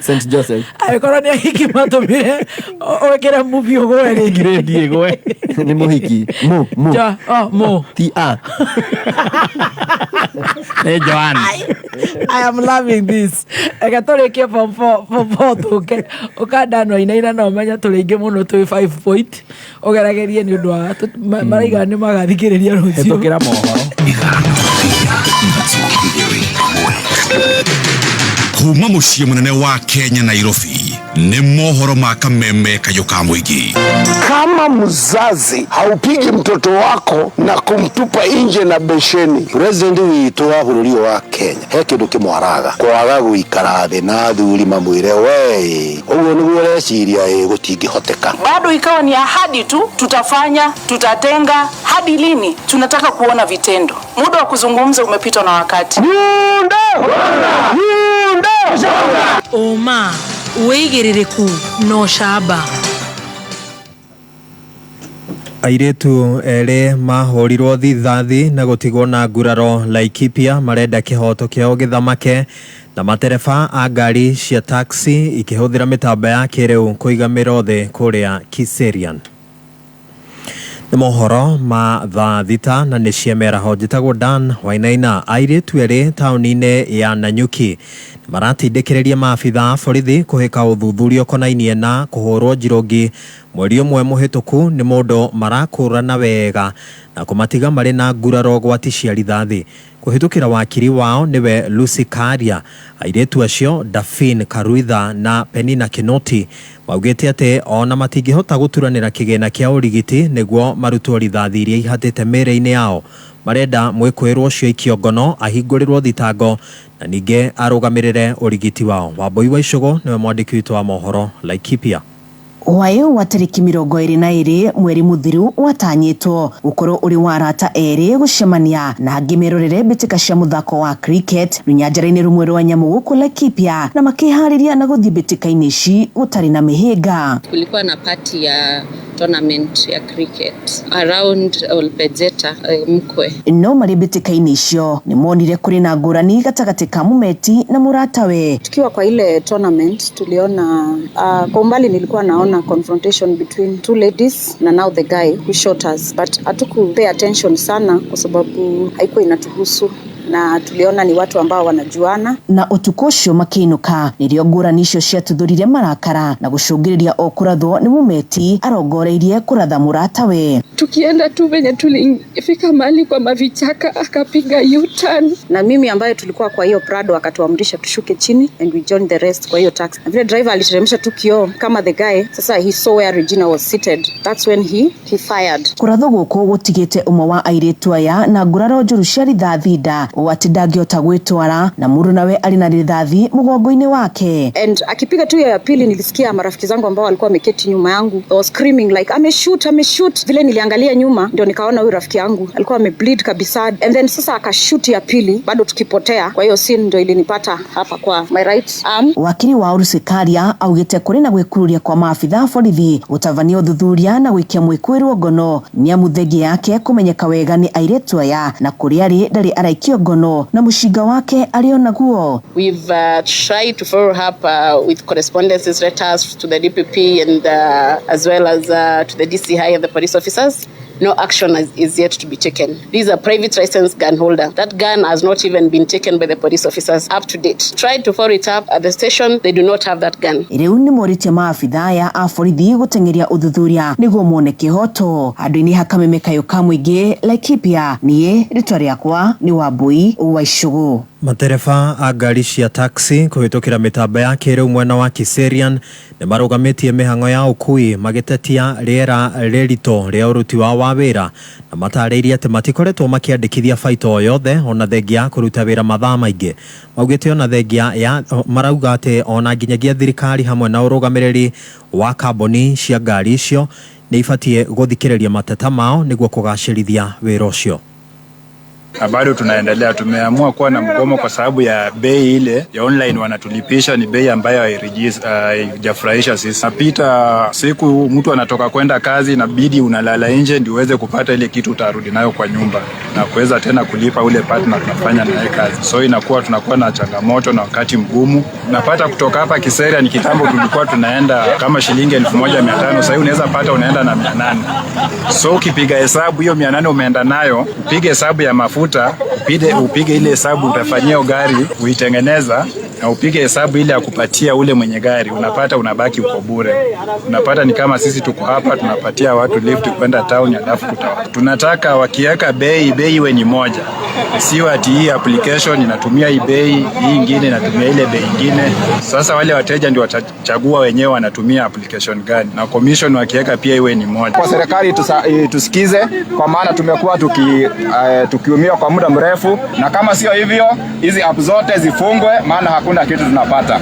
St Joseph. Angĩkorwo nĩ ahiki matũmire wĩkĩre mubi ũgwe rĩngĩ. Grade ĩgwe nĩ mũhiki mũ mũ. Oh, mũ. Ti a. Nĩ Joan. I am loving this. Reke tũrĩkie form four, form four tũke ũkandanwa inaina no menya tũrĩ aingĩ mũno, twĩ 5 point ũgeragerie nĩ ũndũ wa maraiga nĩ magathikĩrĩria rũciũ. Hĩtũkĩra mohoro. Kuma muciĩ mũnene wa Kenya, Nairobi, nĩ mohoro ma Kameme kayũ ka mũingĩ. Kama mzazi haupigi mtoto wako na kumtupa nje na besheni. President witũ wa bũrũri ũyũ wa Kenya he kĩndũ kĩmwaraga kwaga gũikara thĩ na athuri mamwĩre, we ũguo nĩguo ũreciria, ĩ gũtingĩhoteka. Bado ikawa ni ahadi tu, tutafanya, tutatenga. Hadi lini? Tunataka kuona vitendo. Muda wa kuzungumza umepitwa na wakati. Ũma, wĩigĩrĩrĩku na ũcamba. Airĩtu erĩ mahũrirwo rithathi na gũtigwo na nguraro Laikipia marenda kĩhoto kĩao gĩthamake, na matereba a ngari cia taxi ikĩhũthĩra mĩtambo ya kĩrĩu kũiga mĩro thĩ kũrĩa Kiserian. Nĩ mohoro ma thaa 6 na nĩ ciemeraho. Njĩtagwo Dan Wainaina. Airĩtu erĩ taũni-inĩ ya Nanyuki maratindĩkĩrĩria maabitha a borithi kũhĩka ũthuthuria ũkonainie na kũhũrwo njirũngi mweri ũmwe mũhĩtũku nĩ mũndũ marakũrana wega na kũmatiga marĩ na nguraro gwati cia rithathi. Kũhĩtũkĩra wakiri wao nĩwe Lucy Karia, airĩtu acio Dafin Karuitha na Penina Kinoti maugĩte atĩ ona matingĩhota gũturanĩra kĩgĩna kĩa ũrigiti nĩguo marutwo rithathi iria ihatĩte mĩĩrĩ-inĩ yao. Marenda mwĩkũĩrwo ũcio aikio ngono, ahingũrĩrwo thitango na ningĩ arũgamĩrĩre ũrigiti wao. Wambui wa Icũgũ nĩwe mwandĩki witũ wa mohoro Laikipia. Hwaĩ wa tarĩki 22 mweri mũthiru watanyĩtwo gũkorwo ũrĩ wa arata erĩ gũcemania na angĩ merorere mbĩtĩka cia mũthako wa cricket rũnyanjara-inĩ rũmwe rwa nyamũ gũkũ Laikipia, na makĩharĩria na gũthiĩ mbĩtĩka-inĩ ici gũtarĩ na mĩhĩnga. Kulikuwa na party ya tournament ya cricket around Olpejeta, Mkwe. No marĩ mbĩtĩka-inĩ icio nĩ monire kũrĩ na ngũrani gatagatĩ ka mũmeti na mũratawe. Tukiwa kwa ile tournament tuliona, kwa umbali nilikuwa naona confrontation between two ladies na now the guy who shot us, but hatuku pay attention sana kwa sababu haikuwa inatuhusu na tuliona ni watu ambao wanajuana. Na ũtukũ ũcio makĩinũka nĩrĩo ngũrani icio ciatuthũrire marakara na gũcũngĩrĩria o kũrathwo nĩ mũmeti arongoreirie kũratha mũratawe. Tukienda tu, venye tulifika mahali kwa mavichaka, akapiga U-turn. Na mimi ambaye tulikuwa kwa hiyo Prado akatuamrisha tushuke chini and we joined the rest kwa hiyo taxi. Na vile driver aliteremsha tu kioo kama the guy, sasa he saw where Regina was seated. That's when he fired. Kũrathwo gũkũ gũtigĩte ũmwe wa airĩtu aya na nguraro njũru cia rithathi nda ũũ atĩ ndangĩhota gwĩtwara, na mũndũ nawe arĩ na rithathi mũgongo-inĩ wake. And akipiga tu hiyo ya pili, nilisikia marafiki zangu ambao walikuwa wameketi nyuma yangu, they was screaming like, "Ameshoot, ameshoot." Vile niliangalia nyuma ndio nikaona huyu rafiki yangu alikuwa amebleed kabisa. And then sasa akashoot ya pili bado tukipotea. Kwa hiyo scene ndio ilinipata hapa kwa my right arm. Wakiri wa Lucy Karia augĩte kũrĩ na gwĩkururia kwa maabitha a borithi gũtabania ũthuthuria na gũikia mwĩkũĩrwo ngono, nĩamu thengia yake kũmenyeka wega nĩ airĩtu aya na kũrĩa arĩ ndarĩ araikio ngono na mũcinga wake arĩ o naguo. We've tried to follow up with correspondences, letters to the DPP and as well as to the DCI and the police officers. No action is yet to be taken. This is a private licensed gun holder. That gun has not even been taken by the police officers up to date. Tried to follow it up at the station, they do not have that gun. Rĩu nĩ morĩtie maabitha aya a borithi gũteng'eria ũthuthuria nĩguo mone kĩhoto. Handũ-inĩ ha Kameme kayũ ka mũingĩ Laikipia, niĩ rĩtwa rĩakwa nĩ Wambui wa Icũgũ. Matereba a ngari cia taxi kũhĩtũkĩra mĩtambo ya kĩrĩu mwena wa Kiserian nĩ marũgamĩtie mĩhang'o ya ũkui magĩtetia rĩera rĩritũ rĩa ũruti wao wa wĩra na matarĩirie atĩ matikoretwo makĩandĩkithia baita o yothe ona thengia ya kũruta wĩra mathaa maingĩ. Maugĩte ona thengia ya marauga atĩ ona nginyagia thirikari hamwe na ũrũgamĩrĩri wa kambuni cia ngari icio nĩ ibatiĩ gũthikĩrĩria mateta mao nĩguo kũgacĩrithia wĩra ũcio. Na bado tunaendelea. Tumeamua kuwa na mgomo kwa sababu ya bei ile ya online wanatulipisha ni bei ambayo haijafurahisha sisi. Napita siku mtu anatoka kwenda kazi, inabidi unalala nje ndio uweze kupata ile kitu utarudi nayo kwa nyumba na kuweza tena kulipa ule partner tunafanya naye kazi. So inakuwa tunakuwa na changamoto na wakati mgumu. Napata kutoka hapa Kiserian ni kitambo tulikuwa tunaenda kama shilingi 1500, sasa unaweza pata unaenda na 800. So ukipiga hesabu hiyo 800 umeenda nayo, upige hesabu ya mafuta, upige ile hesabu utafanyia gari uitengeneza, na upige hesabu ile ya kupatia ule mwenye gari, unapata unabaki uko bure. Unapata ni kama sisi tuko hapa tunapatia watu lift kwenda town, alafu tunataka wakiweka bei iwe ni moja, sio ati hii application inatumia hii bei, hii ingine inatumia ile bei ingine. Sasa wale wateja ndio watachagua wenyewe wanatumia application gani, na commission wakiweka pia iwe ni moja. Kwa serikali tusikize, kwa maana tumekuwa tukiumia kwa muda mrefu, na kama sio hivyo hizi app zote zifungwe, maana hakuna kitu tunapata.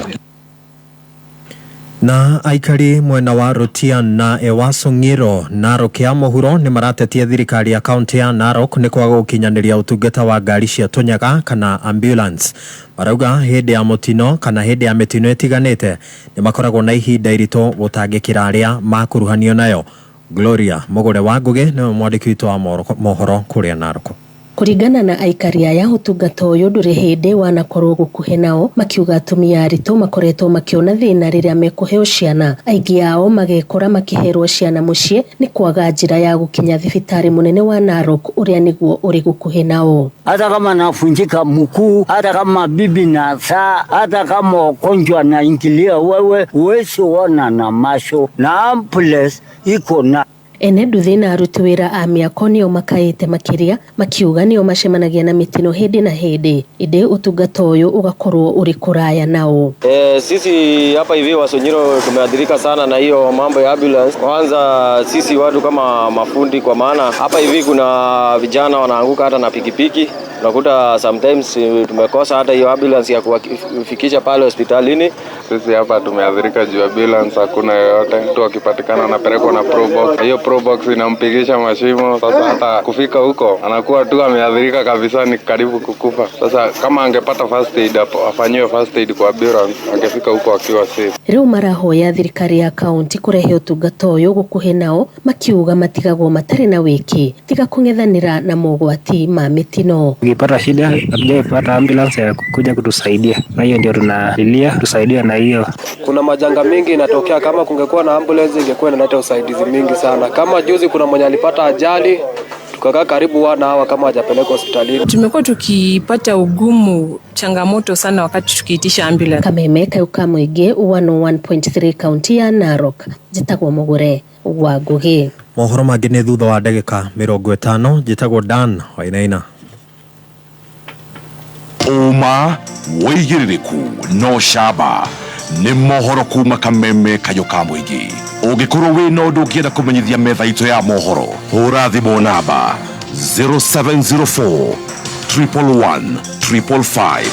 Na aikari mwena wa Rutian na Ewaso Ng'iro Narok ya mũhuro nĩ maratetia thirikari ya kaunti ya Narok nĩ kwaga gũkinyanĩria ũtungata wa ngari cia tũnyaga kana ambulance. Marauga hĩndĩ ya mũtino kana hĩndĩ ya mĩtino ĩtiganĩte nĩ makoragwo na ihinda iritũ gũtangĩkĩra arĩa makuruhanio nayo. Gloria Mũgũre wa Ngũgĩ nĩwe mwandĩki witũ wa mohoro kũrĩa Narok. Kũringana na aikari aya ũtungata ũyũ ndũrĩ hĩndĩ wanakorwo gũkuhĩ nao, makiuga atumia aritũ makoretwo makĩona thĩna rĩrĩa mekũheo ciana, aingĩ ao magekora makĩherwo ciana mũciĩ nĩ kwaga njĩra ya gũkinya thibitarĩ mũnene wa Narok ũrĩa nĩguo ũrĩ gũkuhĩ nao. Hata kama nafunjika mkuu, hata kama bibi na saa, hata kama ugonjwa naingilia wewe, huwezi ona na macho, na ambulance iko na ene nduthi na aruti wĩra a mĩako nĩo makaĩte makĩria, makiuga nĩo macemanagia na mĩtino hĩndĩ na hĩndĩ, ĩndĩ ũtungata ũyũ ũgakorwo ũrĩ kũraya nao. Sisi hapa hivi Wasonyiro tumeathirika sana na hiyo mambo ya ambulance. Kwanza sisi watu kama mafundi, kwa maana hapa hivi kuna vijana wanaanguka hata na pikipiki. Unakuta sometimes tumekosa hata hiyo ambulance ya kuwafikisha pale hospitalini. Sisi hapa tumeathirika juu ya ambulance hakuna yoyote. Mtu akipatikana anapelekwa na Probox. Hiyo Probox inampigisha mashimo. Sasa hata kufika huko anakuwa tu ameathirika kabisa, ni karibu kukufa. Sasa kama angepata first aid hapo, afanyiwe first aid kwa ambulance, angefika huko akiwa safe. Riu marahoya thirikari ya kaunti kurehe ũtungata ũyũ gũkuhĩ nao, makiuga matigagwo matarĩ na wĩki tiga kũng'ethanĩra na mogwati ma mĩtino. Tukipata shida hatujaipata ambulance ya kuja kutusaidia, na hiyo ndio tunalilia tusaidia na hiyo. Kuna majanga mingi inatokea, kama kungekuwa na ambulance ingekuwa inaleta usaidizi mingi sana. Kama juzi kuna mwenye alipata ajali tukakaa karibu wana hawa kama hajapelekwa hospitalini. Tumekuwa tukipata ugumu, changamoto sana wakati tukiitisha ambulance. Kameme Kayuka Mũingĩ 101.3 kaunti ya Narok, njĩtagwo Mũgũre wa Ngũgĩ. Mohoro mangĩ nĩ thutha wa ndagĩka 50. Njĩtagwo Dan Wainaina. Ũma wĩigĩrĩrĩku no camba nĩ mohoro kuma Kameme Kayũ ka Mũingĩ. Ũngĩkorwo wĩna ũndũ ũngĩenda kũmenyithia metha itũ ya mohoro, hũra thimũ namba 0704 111 555.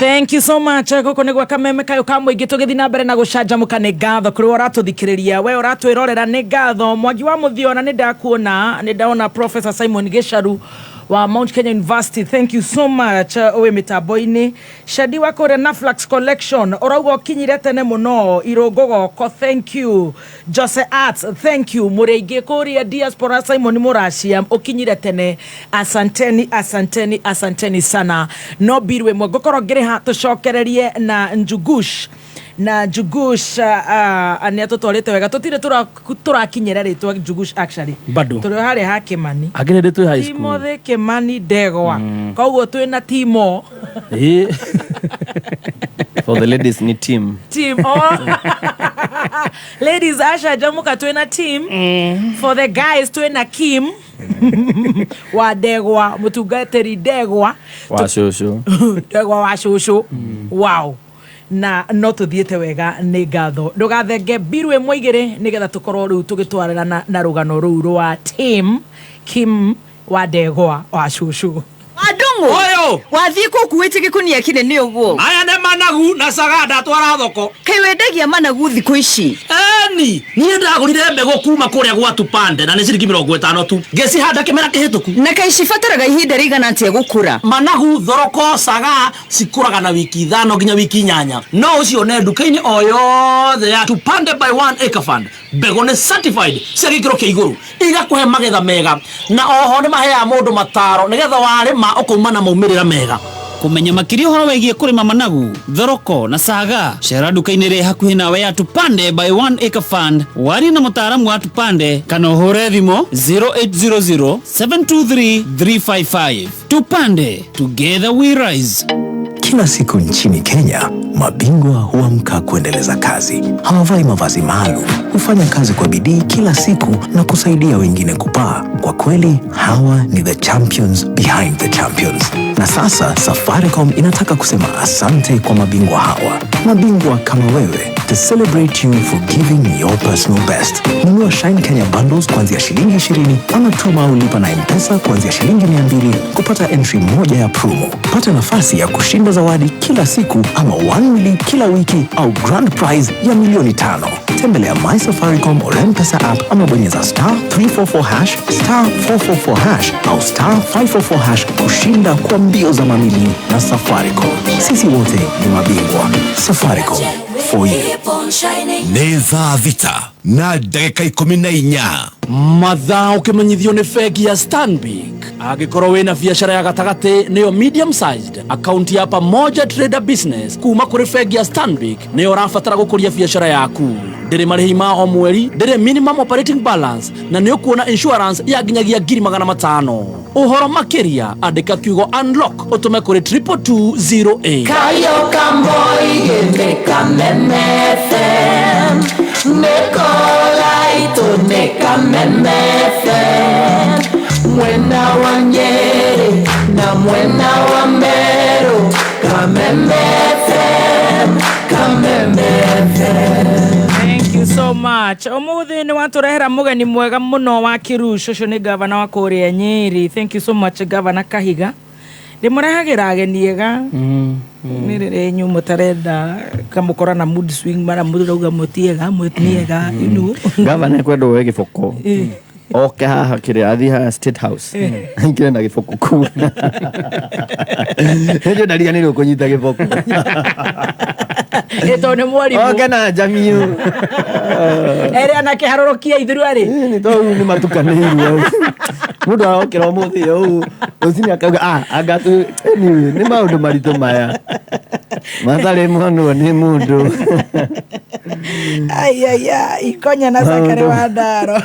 Thank you so much. Gũkũ nĩ gwa Kameme Kayũ ka Mũingĩ, tũgĩthiĩ na mbere na gũcanjamũka. Nĩ ngatho kũrĩ we ũratũthikĩrĩria, we ũratwĩrorera, nĩ ngatho. Mwangi wa Mũthiona nĩ ndakuona, nĩ ndaona Professor Simon Gĩcaru wa Mount Kenya University, thank you so much wĩ mĩtambo-inĩ. Shadi wa kũrĩa Naflax Collection ũrauga ũkinyire tene mũno irũngũ goko, thank you. Jose Arts, thank you. Mũrĩ aingĩ kũrĩa diaspora, Simon Mũracia ũkinyire tene, asanteni asanteni asanteni sana. No biru ĩmwe ngũkorwo ngĩrĩha tũcokererie na Njugush na Njugush nĩ atũtwarĩte wega, tũtirĩ tũrakinyĩra rĩtwa Njugush actually. Bado. Tũrĩ o harĩa ha Kimani. Akĩrĩ ndĩ twĩ high school. Timothy Kimani Ndegwa, koguo twĩna Timo. Ĩĩ. For the ladies ni team. Team. Oh. Ladies, Asha Jamuka twina team. For the guys twina Kim. Wa Ndegwa, mutungatĩri Ndegwa. Wa cucu. Ndegwa wa cucu. Wow. Na no tuthiĩte wega nĩ ngatho. Ndũgathenge mbiru ĩmwe igĩrĩ nĩgetha tũkorwo rĩu tũgĩtwarĩra na rũgano rũu rwa team Kim wa Ndegwa wa cucu. Andungu Oyo wathiĩ kũkuĩte gĩkunia kĩnene ũguo. Aya nĩ managu na caga ndatwara thoko. Kaĩ wendagia managu thikũ ici? Eni niĩ ndagũrire mbegũ kuma kũrĩa gwa Tupande na nĩ ciringi 50 tu. Ngĩcihanda kĩmera kĩhĩtũku. Na kaĩ cibataraga ihinda rĩigana atĩa gũkũra? Managu, thoroko, caga cikũraga na wiki 5 nginya wiki 8. No ũcione nduka-inĩ o yothe ya Tupande by 1 Acre Fund. Mbegũ nĩ certified cia gĩkĩro kĩa igũrũ, igakũhe magetha mega, na oho nĩ maheaga mũndũ mataro nĩgetha warĩma ũkauma na maumĩrĩra mega. Kũmenya makĩria ũhoro wĩgiĩ kũrĩma managu, thoroko na caga, cera nduka-inĩ ĩrĩa hakuhĩ nawe ya Tupande by 1 Acre Fund, warie na mũtaaramu wa Tupande kana ũhũre thimũ 0800 723 355. Tupande, together we rise. Kila siku nchini Kenya, mabingwa huamka kuendeleza kazi. Hawavai mavazi maalum, hufanya kazi kwa bidii kila siku na kusaidia wengine kupaa. Kwa kweli, hawa ni the champions behind the champions. Na sasa Safaricom inataka kusema asante kwa mabingwa hawa, mabingwa kama wewe, to celebrate you for giving your personal best. Nunua Shine Kenya bundles kuanzia shilingi 20 ama tuma au lipa na M-Pesa kuanzia shilingi 200 kupata entry moja ya promo. Pata nafasi ya kushinda zawadi kila siku ama 1 mili kila wiki au grand prize ya milioni 5. Tembelea My Safaricom or M-Pesa app ama bonyeza star 344 hash, star 444 hash au star 544 hash kushinda kwa mbio za mamili na Safaricom. Sisi wote ni mabingwa. Safaricom for you. Nĩ thaa 6 na ndagĩka 14. Mathaa ũkĩmenyithio nĩ bengi ya Stanbic. Angĩkorwo wĩna biacara ya gatagatĩ nĩyo medium sized account ya Pamoja Trader Business kuma kũrĩ bengi ya Stanbic nĩyo ũrabatara gũkũria biacara yaku. Ndĩrĩ marĩhi ma o mweri, ndĩrĩ minimum operating balance na nĩ ũkuona insurance ya nginyagia 500,000. Ũhoro makĩria andĩka kiugo unlock ũtũme kũrĩ 22208. Kayo Kamboy Kameme FM Nekolaito Nekameme FM Mwena wa Nyeri na mwena wa Meru Kameme FM Kameme FM. Thank you so much. Umuthi ni waturehera mugeni mwega muno wa Kirush, ucio ni gavana wa kuria Nyeri. Thank you so much Gavana Kahiga. Ndimurehagira ageni ega. Ni rĩrĩ inyuĩ mũtarenda kamũkora na mood swing mara mũrauga mũtiega mũtiega, you know. Gavana ekwenda woe gĩboko. Oke haha kĩrĩa athiĩ haha State House. Aingĩre na gĩboko kũu. Hĩndĩ ndariganĩirwo kũnyita gĩboko. Ĩto nĩ mwarimũ. Oke na njamiũ. Ere anakĩharũrũkia ithuĩ arĩ. Nĩ tondũ nĩ matukanĩirwo. Mũndũ arokĩra ũmũthĩ ũũ rũcinĩ akauga anga tu anyway nĩ maũndũ maritũ maya matarĩ monwo nĩ mũndũ. Ai ai ai ikonya na Zakari wa Ndaro.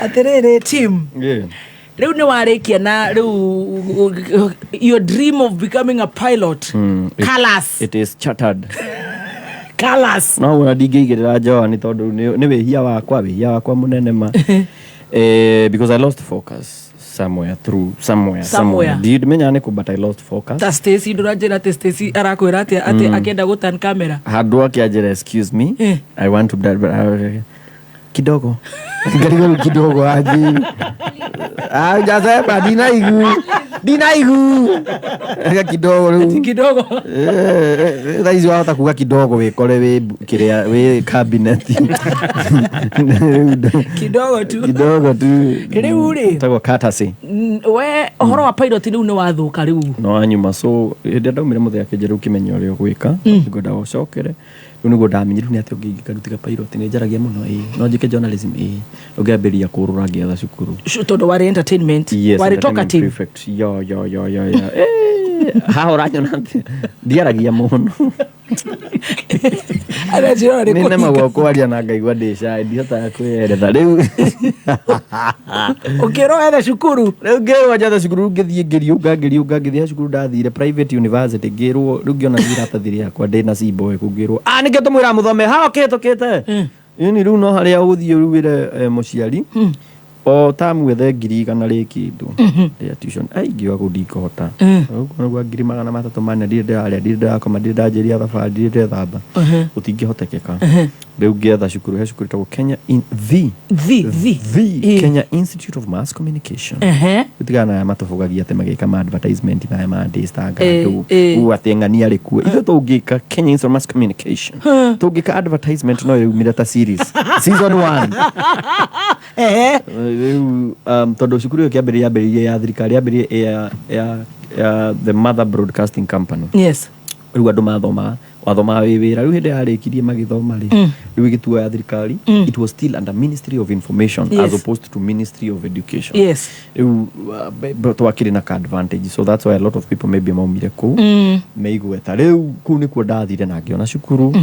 Atĩrĩrĩ team. Rĩu nĩ warĩkia na rĩu your dream of becoming a pilot. Colors. It is chartered. Colors. No wona ndingĩigĩrĩra njoa nĩ tondũ nĩ wĩhia wakwa mũnene ma. Because I lost focus somewhere through somewhere. Ndimenya nĩ kũ, but I lost focus. Ta Stacy ndũranjĩra atĩ Stacy arakwĩra atĩa atĩ akĩenda gũ turn camera. Handũ akĩanjĩra excuse me, I want to kidogo. Ngarigwo kidogo aji. Jasema ndinaigu. Ega kidogo rĩu. Kidogo. Thaa ici wahota kuga kidogo wĩkore wĩ kĩrĩa wĩ cabinet. Kidogo tu. Kidogo tu. Rĩu rĩ. Tagwo courtesy. We ũhoro wa pilot rĩu nĩ wathũka rĩu. No wanyuma so hĩndĩ ĩrĩa ndaumire mũthee akĩnjĩra ũkĩmenya ũrĩa ũgwĩka ngwenda ũcokere. Rĩu nĩguo ndamenyire rĩu nĩ atĩa ũngĩ ingĩkaruta pilot nĩ njaragia mũno ĩĩ no njĩke journalism ĩĩ ũngĩambĩrĩria kũrũra ngĩetha cukuru. Tondũ warĩ entertainment. Yes, warĩ talkative. Prefect. Yo. Haha ũranyona atĩ ndiaragia mũno. Aranjĩra nĩ Nĩ nemagwo kwaria na ngaigua ndĩ shy, ndihotaga kwĩyeretha rĩu. Ũkĩrwo wethe cukuru. Rĩu ngĩrwo njethe cukuru, rĩu ngĩthiĩ ngĩriũnga ngĩriũnga ngĩthiĩ he cukuru ndathire private university, ngĩrwo rĩu ngĩona iratathi rĩakwa ndĩna C boy kũu, ngĩrwo ah nĩkĩo tũmwĩra mũthome ha ũkĩhĩtũkĩte. Ĩni rĩu no harĩa ũgũthiĩ rĩu wĩre mũciari o tamu wethe 100,000 rĩ kĩndũ rĩa tuition. Ai, ngiuga kũu ndikũhota. Ũguo nĩguo 304,000, ndirĩ ndĩrarĩa, ndirĩ ndĩrakoma, ndirĩ ndanjĩria thabarĩ, ndirĩ ndĩrethamba, gũtingĩhotekeka. Rĩu ngĩetha cukuru, he cukuru ĩtagwo Kenya in the the the the Kenya Institute of Mass Communication. Gũtigana na aya matũbũgagia atĩ magĩka ma advertisement na aya ma ndĩstanga andũ ũũ atĩ ng'ania arĩ kuo. Ithuĩ tũngĩka Kenya Institute of Mass Communication, tũngĩka advertisement no yumire ta series season 1. Rĩu tondũ cukuru ĩyo kĩambĩrĩria yambĩrĩirie ya thirikari, yambĩrĩirie ya the Mother Broadcasting Company. Rĩu andũ mathomaga, wathomaga wĩ wĩra. Rĩu hĩndĩ yarĩkirie magĩthoma rĩ, rĩu ĩgĩtuo ya thirikari. It was still under Ministry of Information as opposed to Ministry of Education. Rĩu twakĩrĩ na ka advantage, so that's why a lot of people maybe maumire kũu meigweta. Rĩu kũu nĩkuo ndathire na ngĩona cukuru,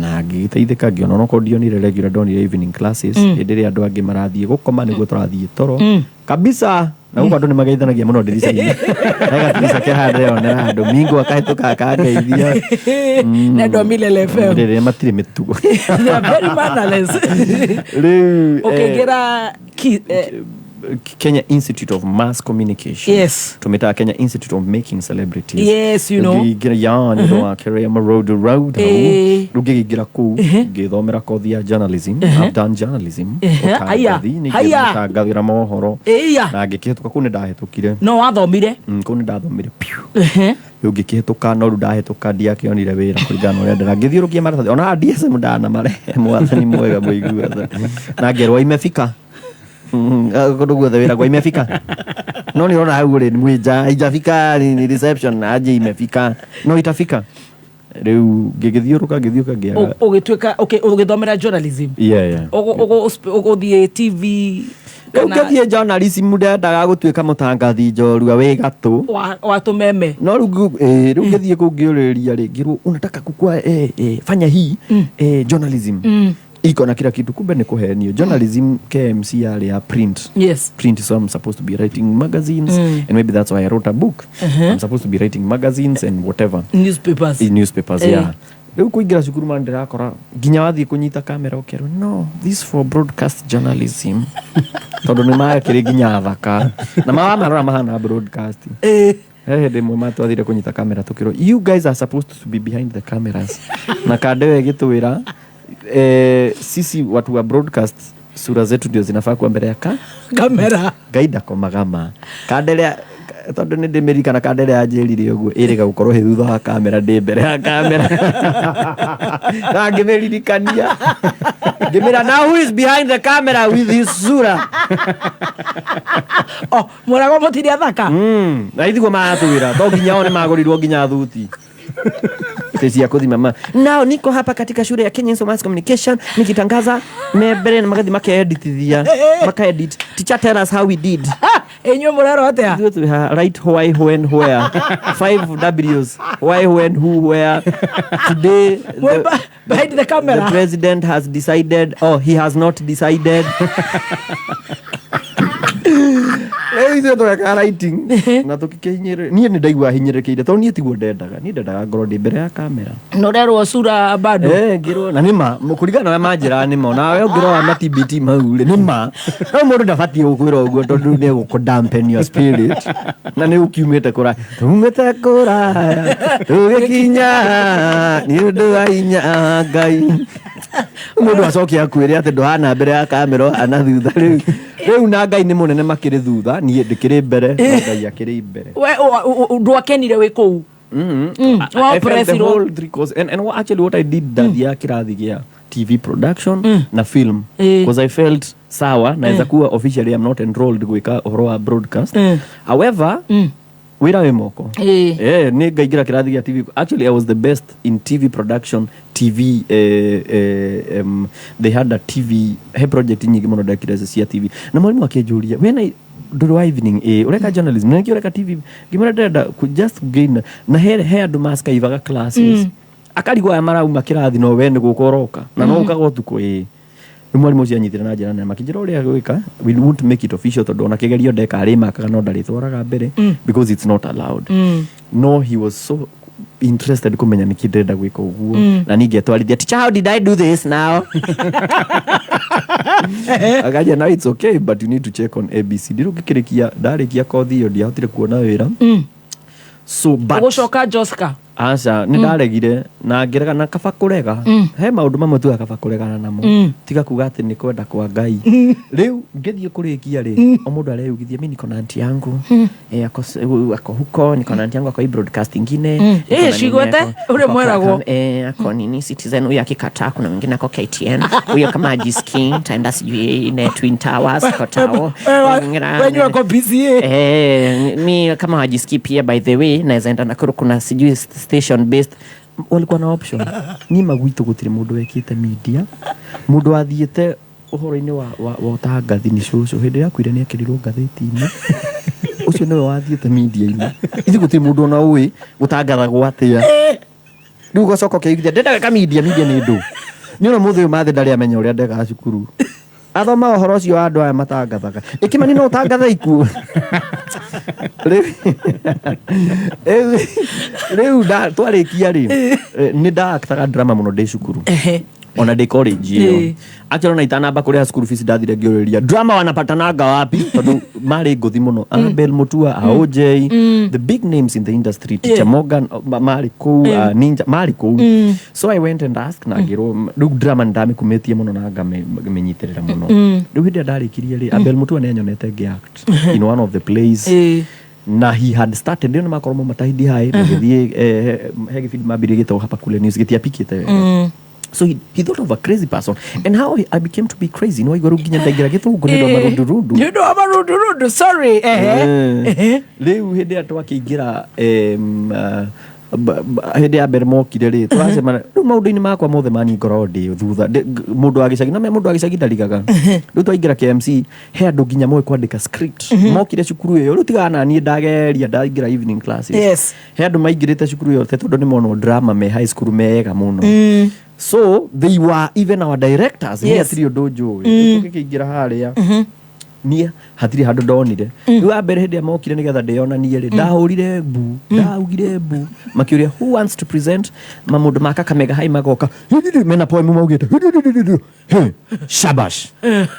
na ngĩgĩteithĩka, ngĩona onokorwo ndionire regular, ndonire evening classes. Hĩndĩ ĩrĩa andũ angĩ marathiĩ gũkoma nĩguo tũrathiĩ toro kabisa, na gũkũ andũ nĩ mageithanagia mũno ndirica-inĩ. He gatirica ke haha ndĩronera andũ mingo akahĩtũka akangeithia. Na andũ a Milele FM. Rĩrĩa matirĩ mĩtugo. They are very mannerless. Rĩu Ũkĩingĩra Kenya Institute of Mass Communication. Tumĩtaga Kenya Institute of Making Celebrities. Yes, you know. Ngĩingĩra ya nĩ ũndũ wa Kerea Road Road hau. Rĩu ngĩkĩingĩra kũu ngĩthomera kothi ya journalism. I've done journalism. Haya, Ũtangathi, haya. nĩngĩtangathĩra mohoro. Ĩya. Na ngĩkĩhĩtũka kũu, nĩ ndahĩtũkire. No wathomire. Kũu nĩ ndathomire piũ. Rĩu ngĩkĩhĩtũka, no rĩu ndahĩtũka ndiakĩonire wĩra kũringana na ũrĩa ndĩra ngĩthiũrũkia maratathi ona DSM ndanamarehe, mwathani mwega mũigua na ngerwo imefika. Kũndũ guothe wĩra kwa imefika, no nĩ ũrona hau rĩ mwĩnja ijafika ni reception aje imefika no itafika. Rĩu ngĩgĩthiũrũka ngĩthiũka ngĩaga. Ũgĩtuĩka okay, ũgĩthomera journalism. Yeah. Ũgũthiĩ TV Rĩu kana ngĩthiĩ journalism, ndendaga gũtuĩka mũtangathi njorua wĩ gatũ wa tũmeme. No rĩu rĩu ngĩthiĩ kũu ngĩũrĩrĩria rĩ, ngĩrwo unataka kukua fanya hii journalism iko na kila kitu, kumbe nĩ kũhenio. Journalism KMC yarĩ ya print. Print, so I'm supposed to be writing magazines and maybe that's why I wrote a book. I'm supposed to be writing magazines and whatever. Newspapers. In newspapers. Yeah. Rĩu kũingĩra cukuru ma ndĩrakora nginya wathiĩ kũnyita kamera ũkerwo no this for broadcast journalism, tondũ nĩ makĩrĩ nginya thaka na mawamarora mahana broadcast. He hĩndĩ ĩmwe matwathire kũnyita kamera tũkĩrwo you guys are supposed to be behind the cameras, na kandewe ĩgĩtwĩra sisi watu wa broadcast sura zetu ndio zinafaa kuwa mbere ya ka kamera. Ngai ndakomaga ma kanderea, tondũ nĩ ndĩmĩririkana kandere yanjĩrire ũguo ĩrĩga gũkorwo hĩ thutha wa kamera ndĩ mbere ya kamera, na ngĩmĩririkania ngĩmĩra now who is behind the camera with his sura? Oh, mũrago mũtirĩ athaka. Na ithiguo maratwĩra to nginya o nĩ magũrirwo nginya thuti Ati cia kũthima ma now niko hapa katika shule ya Kenya Institute of Mass Communication nikitangaza me mbere na magathi makeeditithia makaedit. Teacher, tell us how we did. Inyuĩ mũrerwo atĩa? Ithuĩ twĩ haha, right, why, when, where, five W's: why, when, who, where, today the, behind the camera. The president has decided, oh, he has not decided. Rĩu ithuĩ tũreka writing na tũkĩhinyĩrĩ niĩ nĩ ndaigua hinyĩrĩkĩire tondũ niĩ tiguo ndendaga, niĩ ndendaga ngorwo ndĩ mbere ya kamera. Na ũrerwo sura bado. Ngĩrwo na nĩma kũringana na ũrĩa manjĩraga nĩma nawe ũngĩrora ma TBT mau rĩ nĩma no mũndũ ndabatiĩ gũkwĩra ũguo tondũ nĩ egũkũ dampen your spirit na nĩ ũkiumĩte kũraya, tumĩte kũraya tũgĩkinya nĩ ũndũ wa hinya wa Ngai. Mũndũ acoke akwĩre atĩ ndũhana mbere ya kamera ũhana thutha. Rĩu na Ngai nĩ mũnene makĩrĩ thutha, niĩ ndĩkĩrĩ mbere no Ngai akĩrĩ mbere. We ndwakenire wĩ kũu? I felt the Waoppressirwo. whole three course and actually what I did, ndathiaga kĩrathi gĩa TV production na film because I felt sawa naweza kuwa officially I'm not enrolled gwĩka ũhoro wa broadcast, however wĩra wĩ moko. Nĩ ngaingĩra kĩrathi gĩa TV. Actually, I was the best in TV production. TV they had a TV he project nyingĩ mũno ndekire cia TV na mwarimũ akĩnjũria when I Ndũrĩ wa evening, ĩ ũreka journalism na nĩkĩ ũreka TV? Ngĩmwĩra ndĩrenda just gain na he andũ maskaivaga classes. Akarigwo aya marauma kĩrathi, no we nĩ gũka ũroka na no ũkaga ũtukũ. Ĩ rĩu mwarimũ ũcio anyitire na njĩra nene, makĩnjĩra ũrĩa gwĩka, we won't make it official tondũ ona kĩgerio ndeka arĩmakaga no ndarĩtwaraga mbere because it's not allowed. No he was so interested kũmenya nĩkĩ ndĩrenda gwĩka ũguo. Na niĩ ngetwarithia, "Teacher, how did I do this now?" Akaja, "Now it's okay, but you need to check on ABC." Rĩu ngĩkĩrĩkia, ndarĩkia kothi ĩyo ndiahotire kuona wĩra. So but Ũgũcoka Joska? Aca, nĩ ndaregire na ngĩrega na kaba kũrega. He maũndũ mamwe tugaga kaba kũregana namo. Tiga kuga atĩ nĩ kwenda kwa Ngai. Rĩu ngĩthiĩ kũrĩkia rĩ, o mũndũ areyugithia, mi niko na auntie yangu, ako huko, niko na auntie yangu ako hii broadcast ingine. Niko na nini Cigwete, ũrĩa ako mweragwo. Ako nini Citizen, huyo akikataa kuna mwingine ako KTN, huyo kama ajisikii taenda sijui ine Twin Towers ako tao. Wenyu ako PCA. Mi kama hajisikii pia, by the way, naweza enda Nakuru, kuna sijui station based. Walikuwa na option. Ni magwitũ gũtirĩ mũndũ wekĩte media, mũndũ wathiĩte ũhoro-inĩ wa ũtangathi nĩ cũcũ. Hĩndĩ ĩrĩa akuire nĩ ekĩrirwo ngathĩti-inĩ. Ũcio nĩwe wathiĩte media-inĩ. Ithuĩ gũtirĩ mũndũ ona ũĩ gũtangathagwo atĩa. Rĩu ũgacoka ũkeigithia ndenda gwĩka media. Media nĩ ndũ nĩ ona mũthĩ ũyũ mathĩ ndarĩ amenya ũrĩa ndegaga cukuru athoma ũhoro ũcio wa andũ aya matangathaga. Ĩkĩmani no ũtangatha ikuũ. Rĩu twarĩkia rĩ, nĩ ndaaktaga drama mũno ndĩ cukuru ona ndĩ college ĩyo. Actually, ona itanamba kũrĩha school fees ndathire ngĩũrĩria drama wanapatananga wapi, tondũ marĩ ngũthi mũno, Abel Mutua, AOJ, the big names in the industry, Teacher Morgan, marĩ kũu, Ninja marĩ kũu. So I went and asked na ngĩrwo rĩu drama nĩndamĩkumĩtie mũno na ngamĩnyitĩrĩra mũno. Rĩu hĩndĩ ĩrĩa ndarĩkirie rĩ, Abel Mutua nĩanyonete ngĩact in one of the plays na he had started rĩu nĩmakorwo mauma Tahidi High magĩthiĩ, he gĩbindi mambĩrĩrie gĩtagwo Hapa Kule News, gĩtiapikĩte wega. So he thought of a crazy person and how I became to be crazy. Nĩ waigua rĩu nginya ndaingĩra gĩthũngũ nĩ ũndũ wa marundurundu. Nĩ ũndũ wa marundurundu, sorry, ehe. Rĩu hĩndĩ ĩrĩa twakĩingĩra hĩndĩ ya mbere mokire rĩ, tũracemana rĩu maũndũ-inĩ makwa mothe mani ngoragwo ndĩ thutha. Mũndũ wa gĩcagi na me mũndũ wa gĩcagi ndarigaga. Rĩu twaingĩra KMC, he andũ nginya moĩ kwandĩka script mokire cukuru ĩyo. Rĩu tigaga na niĩ ndageria ndaingĩra evening classes. He andũ maingĩrĩte cukuru ĩyo te tondũ nĩ monwo drama me high school mega mũno. So they were even our directors. Niĩ hatirĩ ũndũ njũĩ. Tũgĩkĩingĩra harĩa, niĩ hatirĩ handũ ndonire. Rĩu wa mbere hĩndĩ ĩrĩa mokire nĩgetha ndĩonanie rĩ, ndahũrire mbu, ndaugire mbu, makĩũria, "Who wants to present?" Mamũndũ ma Kakamega High magoka mena poem maugĩte. He, shabash,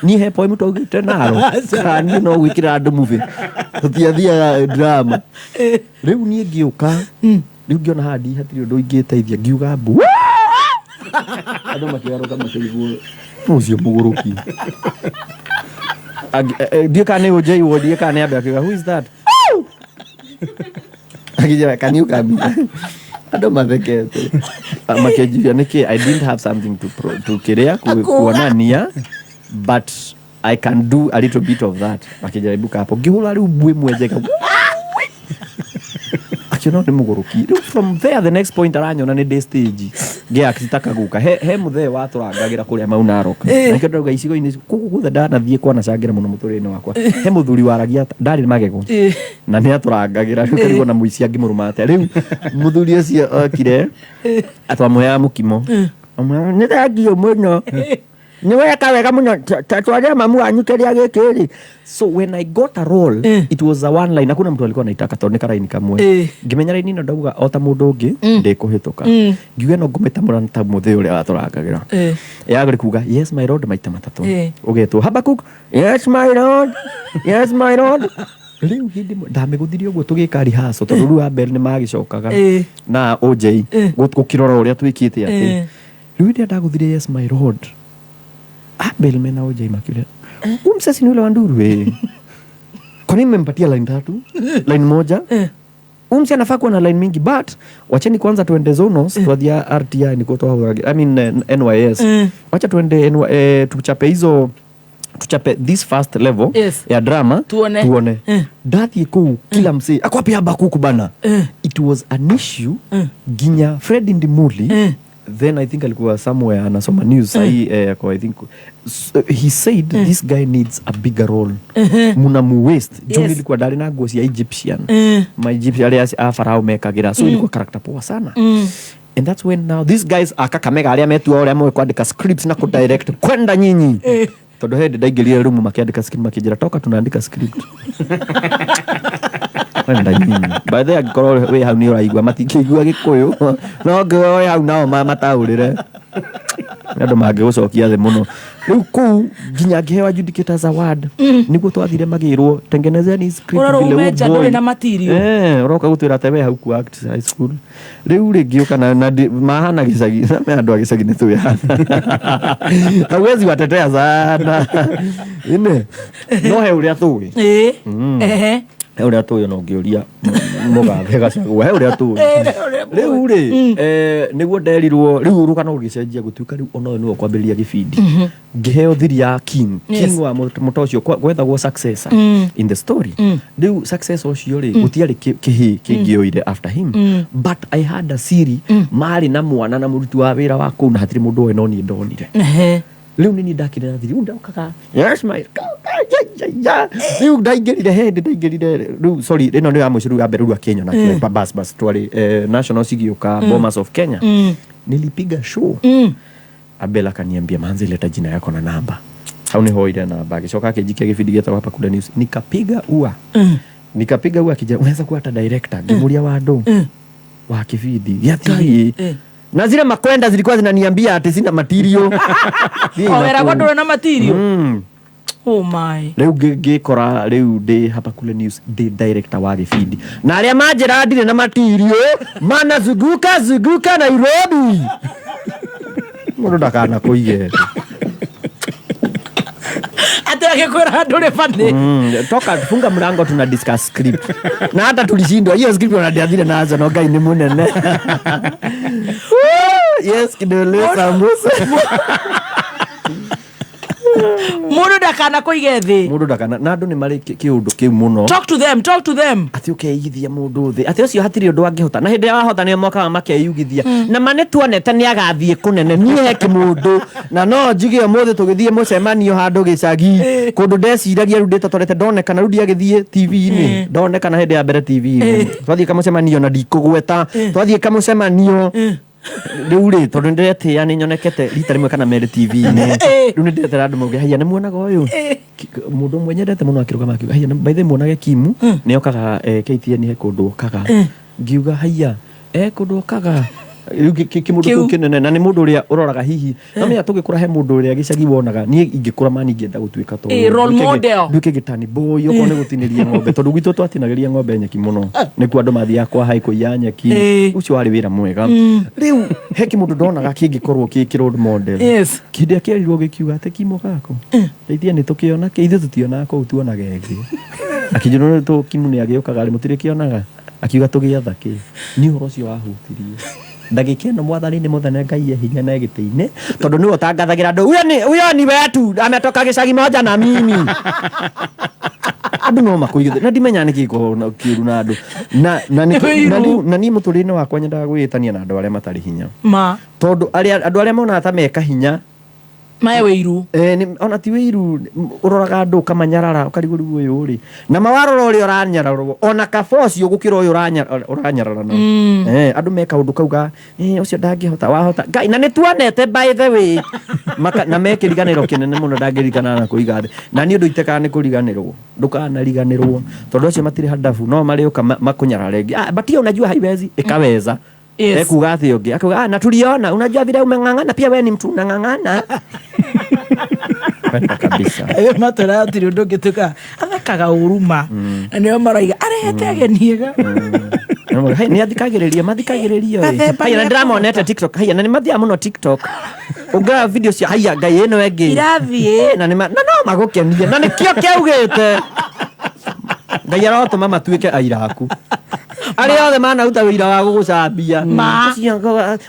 niĩ he poem twaugĩte naro kana niĩ no gwĩkĩra andũ movie tũtiathiaga drama. Rĩu niĩ ngĩũka, rĩu ngĩona haha ndi hatirĩ ũndũ ingĩteithia, ngiuga mbu, andũ makĩgarũka makĩrigwo ũcio mũgũrũki. Ndiũ kana nĩ ũnjei wodie kana nĩ ambe akiuga, "Who is that?" Akijira, "Can you come here?" Andũ mathekete. Makĩnjĩria nĩkĩ I didn't have something to, to kĩrĩa kuonania, but I can do a little bit of that. Makĩnjĩra hapo ngĩhũra rĩu mbu ĩmwe njega, akiona nĩ mũgũrũki. Rĩu from there, the next point aranyona nĩ ndĩ stage ngĩact ta kaguka. He mũthee watũrangagĩra kũrĩa Mau Narok. Nĩkĩo ndauga icigo-inĩ kũu guothe ndanathiĩ kwanacangĩra mũno mũtũrĩre-inĩ wakwa, he mũthuri waragia ndarĩ magego na nĩ atũrangagĩra. Rĩu karigwo na mũici angĩmũrũma atĩa. Rĩu mũthuri ũcio okire atwamũheaga mũkimo. Amwĩra, "Nĩ thengio mũno, nĩ weka wega mũno, ta twarĩa mamu wanyu kĩrĩa gĩkĩ rĩ." So when I got a role, it was a one line. Hakuna mtu alikuwa anaitaka tondũ nĩ karaini kamwe. Ngĩmenya raini ĩno ndauga o ta mũndũ ũngĩ ndĩkũhĩtũka. Ngiuga no ngũmĩtamũra ta mũthĩ ũrĩa watũrangagĩra. Yagũrĩ kuga "Yes, my lord" maita matatũ. Ũgetwo Habakuk, "Yes, my lord, yes, my lord." Rĩu hĩndĩ ĩmwe ndamĩgũthirie ũguo tũgĩka rehearsal tondũ rĩu wa mbere nĩ magĩcokaga na OJ gũkĩrora ũrĩa twĩkĩte atĩ. Rĩu hĩndĩ ĩrĩa ndagũthirie "Yes, my lord", Abel mena OJ makiuria, "Huyu msasi ni ule wa nduru eh? Kwa nini mmempatia line tatu, line moja? Huyu msi anafaa kuwa na line mingi, but wacheni kwanza tuende zonos." Twathia RTI niko twahũragira, I mean, NYS. Wacha tuende NY, tuchape hizo, tuchape this first level ya drama. Tuone. Tuone. Ndathiĩ kũu, kila msee akwapi Habakuku bana. It was an issue nginya Fred Ndimuli. Then I think alikuwa somewhere anasoma news sahii, ako, I think so, he said this guy needs a bigger role, muna mu waste juu nilikuwa ndari na nguo cia Egyptian, ma Egyptian aria a farao mekagira, so ilikuwa character poa sana. And that's when now these guys a Kakamega aria metua uria moe kwandika scripts na kudirect kwenda nyinyi, tondu hĩndĩ ndaingĩrire rumu makiandika script, makĩnjĩra toka tunaandika script, kwenda nyinyi. By the way, angĩkorwo wĩ hau nĩ ũraigua, matingĩigua Gĩkũyũ, no ngĩkorwo wĩ hau nao mataũrĩre nĩ andũ mangĩgũcokia thĩ mũno. Rĩu kũu nginya ngĩheo adjudicators award, nĩguo twathire magĩrwo tengenezeni script Ũrorwo vile huyu umeja boy. ndũrĩ na material. Eh, ũroka gũtwĩra atĩ we hau ku act high school. Rĩu rĩ ngĩũka na mahana gĩcagi na me andũ a gĩcagi nĩ twĩhana, hauwezi watetea sana ine, no he ũrĩa tũĩ. He ũrĩa tũĩ, ona ũngĩũria mũgathe Gachagua he ũrĩa tũĩ. Rĩu rĩ nĩguo nderirwo rĩu rũgano rũgĩcenjia gũtuĩka rĩu ona ũyũ nĩwe ũkwambĩrĩria gĩbindi. Ngĩheo thiri ya king. King wa mũto ũcio gwethagwo successor in the story. Rĩu successor ũcio rĩ, gũtiarĩ kĩhĩ kĩngĩoire after him, but I had a siri marĩ na mwana na mũruti wa wĩra wa kũu, na hatirĩ mũndũ oĩ no niĩ ndonire. Rĩu nĩ niĩ ndakire na thiri, rĩu ndokaga, yes my rĩu ndaingĩrire hĩndĩ ndaingĩrire rĩu, sorry, ĩno nĩ ya mũico rĩu ya mbere rĩu akĩnyona. Bas bas twarĩ national cigĩũka, Bomas of Kenya. Nilipiga show. Abel akaniambia, manzi, leta jina yako na namba. Hau nĩ hoire namba, agĩcoka akĩnjikia gĩbindi gĩetagwo Hapa Kule News, nikapiga ua, nikapiga ua akija unaweza kuwa hata director. Ngĩmũria wa andũ wa kĩbindi gĩa TV na zile makwenda zilikuwa zinaniambia ati sina material. Thiĩ O na wĩragwo kũu. ndũrĩ na material. Oh my. Rĩu ngĩkora rĩu ndĩ Hapa Kule News, ndĩ director wa gĩbindi, na arĩa manjĩra ndirĩ na material manazunguka zunguka Nairobi. Mũndũ ndakana kũige. Atĩ agĩkwĩra ndũrĩ bani. Toka funga mlango, tuna discuss script, na hata tulishindwa hiyo script, wanadiathire nazo, no Ngai nĩ mũnene. Yes, kidole sambusa. Mũndũ ndakana kũige thĩ. Mũndũ ndakana, na andũ nĩ marĩ kĩũndũ kĩu mũno. Talk to them, talk to them. Atĩ ũkeigithia mũndũ thĩ atĩ ũcio hatirĩ ũndũ angĩhota, na hĩndĩ ĩrĩa wahota nĩo mokaga makeyugithia. Na ma nĩ tuonete nĩ agathiĩ kũnene. Niĩ he kĩmũndũ na no njuge ũmũthĩ tũgĩthiĩ mũcemanio handũ gĩcagi kũndũ ndeciragia rĩu ndĩtotorete ndonekana rĩu ndiagĩthiĩ TV-inĩ, ndonekana hĩndĩ ya mbere TV-inĩ. Twathiĩ kamũcemanio na ndikũgweta, twathiĩ kamũcemanio rĩu rĩ, tondũ nĩndĩretĩĩa nĩ nyonekete rita rĩmwe kana merĩ TV-inĩ, rĩu nĩ ndĩretera andũ mauge, haiya, nĩ muonaga ũyũ. Mũndũ ũmwe nyendete mũno akĩrũgama akiuga, haiya, by the way, muonage Kimu nĩ okaga KTN, he kũndũ okaga. Ngiuga, haiya, kũndũ okaga rĩu kĩmũndũ Kĩu. kĩu kĩnene, na nĩ mũndũ ũrĩa ũroraga hihi no menya tũgĩkũra he mũndũ ũrĩa gĩcagi wonaga, niĩ ingĩkũra mani ingĩenda gũtuĩka ta ũyũ. Role model. Nduĩke gĩtani boy, okorwo nĩ gũtinĩria ng'ombe, tondũ gwitũ twatinagĩria ng'ombe nyeki mũno, nĩkuo andũ mathiaga kwa hai kũiya nyeki. Ũcio warĩ wĩra mwega. Rĩu he kĩmũndũ ndonaga kĩngĩkorwo kĩ kĩ role model. Kĩndĩ kĩerirwo gĩkiuga atĩ kimo gako ithuĩ nĩ tũkĩona kĩ, ithuĩ tũtionaga kũu, tuonaga ĩngĩ. Akĩnjĩra tũ Kimu nĩ agĩũkaga rĩ, mũtirĩ kĩonaga, akiuga tũgĩetha kĩ. Nĩ ũhoro ũcio wahutirie ndagĩka ĩno. Mwathani nĩ mũthene, Ngai e hinya na gĩtĩ-inĩ, tondũ nĩwe ũtangathagĩra andũ huyo ni, huyo ni wetu, ametoka gĩcagi moja na mimi. Andũ no makũigithie na ndimenya nĩkĩ gĩkoragwo na kĩũru na andũ na Nĩ wĩiru. na niĩ mũtũrĩre-inĩ wakwa nyendaga gwĩtania na andũ arĩa matarĩ hinya, Ma. tondũ andũ arĩa monaga ta meka hinya Mae wĩiru. Ona ti wĩiru, ũroraga andũ ũkamanyarara, ũkarigwo rĩu ũyũ rĩ, na mawarora ũrĩa ũranyararwo ona kaba ũcio gũkĩra ũyũ ũranyararana. Andũ meka ũndũ kauga ũcio ndangĩhota, wahota Ngai, na nĩ tuonete by the way. Na mekĩriganĩro kĩnene mũno, ndangĩririkana na kũiga thĩ, na niĩ ũndũ itekaga nĩ kũriganĩrwo. Ndũkanariganĩrwo, tondũ acio matirĩ handabu, no marĩũka makũnyarare rĩngĩ. Ah, but hiyo unajua haiwezi ikaweza. Ekuga atĩ ũngĩ akauga, ah, na tuliona unajua vile umeng'ang'ana, pia we ni mtu unang'ang'ana. Kwenda kabisa. Matwĩra hatirĩ ũndũ ũngĩ tuga athakaga ũru ma, na nĩo maroiga arehete ageni ega. Hey, nĩ athikagĩrĩria, mathikagĩrĩria ĩ. Gathemba Haya, na nĩ ndĩramonete TikTok, haya, na nĩ mathiaga mũno TikTok, ũngĩrora video cia, haya, Ngai ĩno ĩngĩ Irathiĩ. Na na no magũkenie, na nĩkĩo kĩaugĩte Ngai arotũma matuĩke aira aku arĩa othe manaruta wĩira wa gũgũcambia. Ma. Ũcio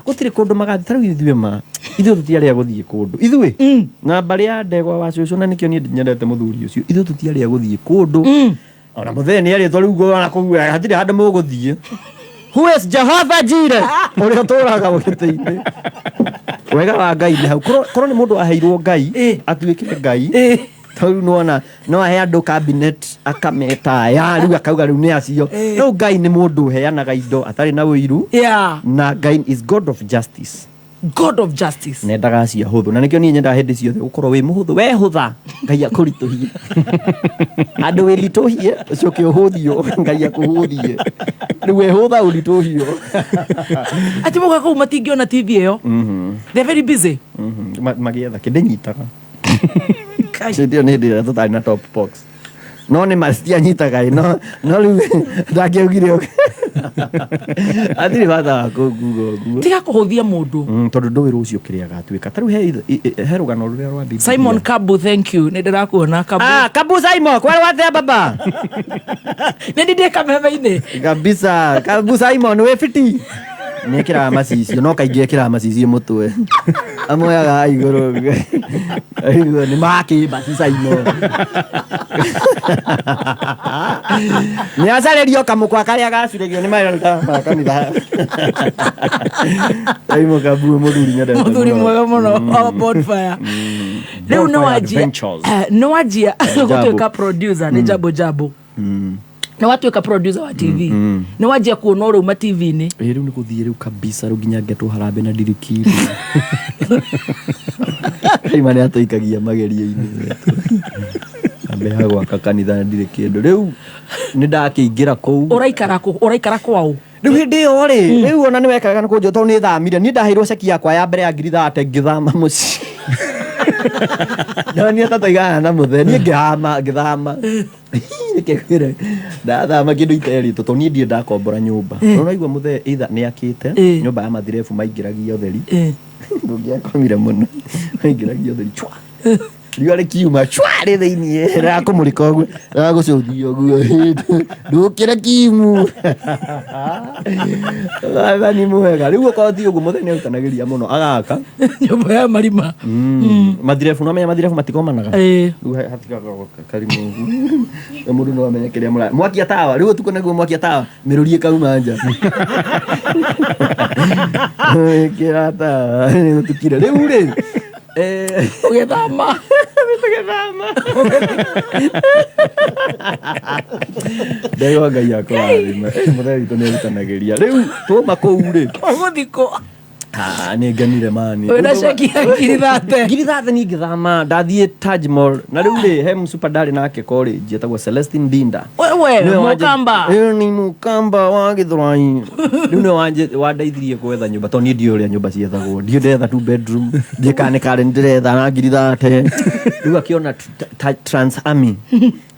gũtirĩ kũndũ magathiĩ. Ta rĩu ithuĩ ma ithuĩ tũtiarĩ a gũthiĩ kũndũ, ithuĩ na mbarĩ ya ndegwa wa cũcũ, na nĩkĩo niĩ nyendete mũthuri ũcio. Ithuĩ tũtiarĩ a gũthiĩ kũndũ, ona mũthee nĩ arĩtwo rĩu ona kũu hatirĩ handũ mũgũthiĩ. Who is Jehovah Jireh ũrĩa ũtũraga gĩtĩ-inĩ. Wega wa Ngai nĩ hau. Korwo nĩ mũndũ aheirwo Ngai atuĩke Ngai, tondũ nĩwona no ahe andũ cabinet akameta aya rĩu akauga rĩu nĩ acio. No Ngai nĩ mũndũ ũheanaga indo atarĩ na ũiru. Na Ngai is God of justice. God of justice. Nendaga acio ahũthũ, na nĩkĩo niĩ nyendaga hĩndĩ ciothe gũkorwo wĩ mũhũthũ. Wehũtha Ngai akũritũhie, andũ wĩritũhie ũcoke ũhũthio, Ngai akũhũthie. Rĩu wehũtha ũritũhio. Atĩ moka kũu matingĩona TV ĩyo. They're very busy. Magĩetha kĩndĩnyitaga hĩndĩ ĩyo, nĩ hĩndĩ ĩrĩa tũtarĩ na top box, no nĩ macitianyitaga ĩ, no rĩu ndangĩaugire ũguo. Hatirĩ bata wa kũnguga ũguo. Tiga kũhũthia mũndũ. Tondũ ndũĩ rũciũ kĩrĩa agatuĩka. Ta rĩu he rũgano rũrĩa rwa Bibilia. Simon Kabu, thank you. Nĩ ndĩrakuona, Kabu. Ah, Kabu Simon, kwara wathea baba. Nĩ ndĩ kameme-inĩ. Kabisa, Kabu Simon wĩ fiti. Nĩ ekĩraga macicio, no kaingĩ ekĩraga macicio mũtwe. Amoyaga igũrũ. Igũrũ nĩ makĩmbaci Simon. Nĩ acarĩrio kamũkwa karĩa gacuragio nĩ maruta ma kanitha. Simon Kabu mũthuri nyendete. Mũthuri mwega mũno wa Bonfire. Rĩu nĩ Bonfire wanjia Adventures. Nĩ wanjia Jambo. gũtuĩka producer nĩ jambo jambo. Nĩ watuĩka producer wa TV. Nĩ wanjia kuona ũrĩa uma TV-inĩ. Ĩ, rĩu nĩ gũthiĩ rĩu kabisa, rĩu nginya ngetwo harambee na ndirikiri. Ima nĩ atũikagia magerio-inĩ. Ambe ha gwaka kanitha na ndirĩ kĩndũ. Rĩu nĩ ndakĩingĩra kũu. Ũraikara kũ? Ũraikara kwaũ? Rĩu hĩndĩ ĩyo rĩ, rĩu ona nĩ wekaga nĩ kũnjũ tondũ nĩ thamire. Niĩ ndaheirwo ceki yakwa ya mbere ya 30,000 ngĩthama mũciĩ. No niĩ tataigana na mũthee, niĩ ngĩhama, ngĩthama. Reke ngwĩre, ndathama kĩndũ iterĩtwo tondũ niĩ ndirĩ ndakombora nyũmba. Ũraigua mũthee either nĩ akĩte nyũmba ya mathirebu maingĩragia ũtheri. Ndũngĩakomire mũno. Maingĩragia ũtheri chwa. Riũa rĩkiuma chwa rĩ thĩiniĩ rĩrakũmũrĩka ũguo, rĩragũcũthia ũguo. Ndũkĩre kimu. Wathani mwega. Rĩu okorwo ti ũguo mũthee nĩ arutanagĩria mũno agaka nyũmba ya marima. Mathirebu, no menya mathirebu matikomanaga. Rĩu hatigaga karimu ũguo. Na mũndũ no amenye kĩrĩa mũra mwakia tawa. Rĩu ũtukũ nĩguo mwakia tawa mĩrũri ĩkauma nja. Ĩkĩra tawa nĩgũtukire. Rĩu rĩ Ũgĩthama. Tũgĩthama. Ndegwa Ngai akũrathime. Mũthee witũ nĩ arutanagĩria. Rĩu tuoma kũu rĩ, Ũgũthikwo. Ah, nĩ ngenire mani. Wĩna ceki ya 30,000. 30,000 niĩ ngĩthama ndathiĩ Taj Mall, na rĩu rĩ he msupa ndarĩ nake college etagwo Celestine Dinda. Wewe Nĩwe Mũkamba. Ĩyo nĩ Mũkamba wa Gĩthũrai. Rĩu nĩwe wandeithirie gwetha nyũmba tondũ niĩ ndiũĩ ũrĩa nyũmba ciethagwo. Ndiũĩ ndĩretha two bedroom, ndiũĩ kana nĩ karĩ ndĩretha na 30,000. Rĩu akĩona Trans Army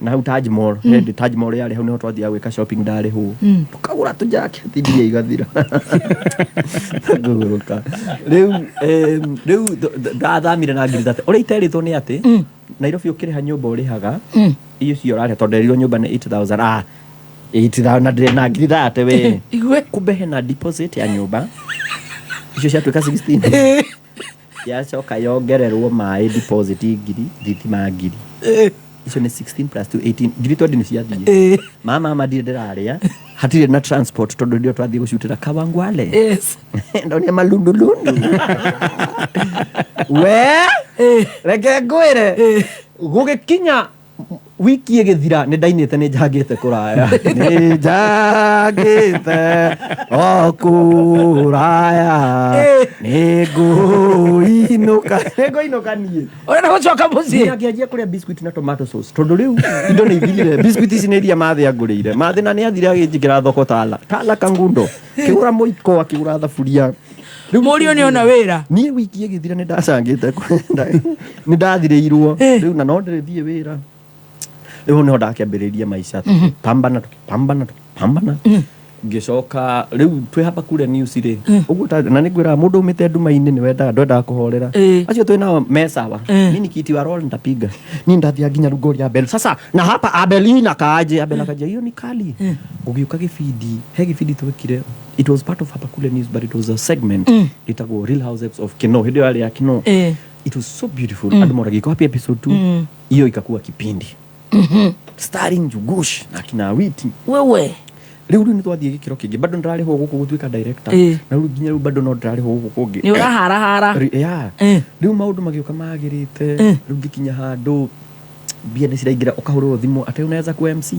na hau Taj Mall, hĩndĩ Taj Mall yarĩ hau nĩho twathiaga gwĩka shopping ndarĩhwo. Tũkagũra tũjaketi mbia igathira. Ngũgũrũka. Rĩu rĩu ndathamire na 30,000. Ũrĩa iterĩtwo nĩ atĩ Nairobi ũkĩrĩha nyũmba ũrĩhaga icio ũrarĩha tondũ nderirwo nyũmba nĩ 8000. Ah, 8000 na ndĩrĩ na 30,000 we. Igue. Kumbe hena deposit ya nyũmba icio ciatuĩka 16, yacoka yongererwo maĩ deposit 1,000, thitima 1,000. Icio nĩ 16 plus 2 18, 20,000 nĩ ciathiĩ. Mama ndirĩ ndĩrarĩa, hatirĩ na transport tondũ ndio twathiĩ gũcutĩra Kawangware. Ndonire malundulundu we. Reke ngwĩre, gũgĩkinya wiki ĩgĩthira nĩ ndainĩte nĩ njangĩte kũraya, nĩ njangĩte o kũraya, nĩ ngũinũka, nĩ ngũinũka niĩ. Ũrenda gũcoka mũciĩ? Niĩ ngĩanjia kũrĩa biscuit na tomato sauce tondũ rĩu indo nĩ ithirire. Biscuit ici nĩ iria mathĩ angũrĩire mathĩ, na nĩ athire agĩnjĩkĩra thoko tala tala kangundo, akĩgũra mũiko, akĩgũra thaburia. Rĩu Mũriũ nĩ ona wĩra. Niĩ wiki ĩgĩthira nĩ ndacangĩte, nĩ ndathirĩirwo rĩu na no ndĩrĩthiĩ wĩra. Rĩu nĩho ndakĩambĩrĩirie maica, tũkĩpambana, tũkĩpambana, tũkĩpambana. Ngĩcoka rĩu twĩ hapa kule news rĩ ũguo na nĩ ngwĩraga mũndũ umĩte nduma-inĩ nĩ wendaga ndwendaga kũhorera. Acio twĩ nao me sawa. Mi nikiitiwa roll nitapiga. Niĩ ndathiaga nginya rungo rĩa Abel sasa na hapa Abel hii inakaaje? Abel akajia hiyo ni kali. Gũgĩũka gĩbindi, he gĩbindi twekire. It was part of hapa kule news, but it was a segment ĩtagwo Real Housewives of Kino. Hĩndĩ ĩyo yarĩ ya Kino. It was so beautiful. Andũ moragia iko wapi episode 2. Hiyo ikakuwa kipindi starring Njugush na kina Awiti. Wewe. Rĩu rĩu nĩ twathiĩ gĩkĩro kĩngĩ, bado ndĩrarĩhwo gũkũ gũtuĩka director. Na rĩu nginya rĩu bado no ndĩrarĩhwo gũkũ kũngĩ. Nĩ ũraharahara. Yeah. Rĩu maũndũ magĩũka magĩrĩte. Rĩu ngĩkinya handũ mbia nĩ ciraingĩra, ũkahũrĩrwo thimũ atĩ unaweza ku MC.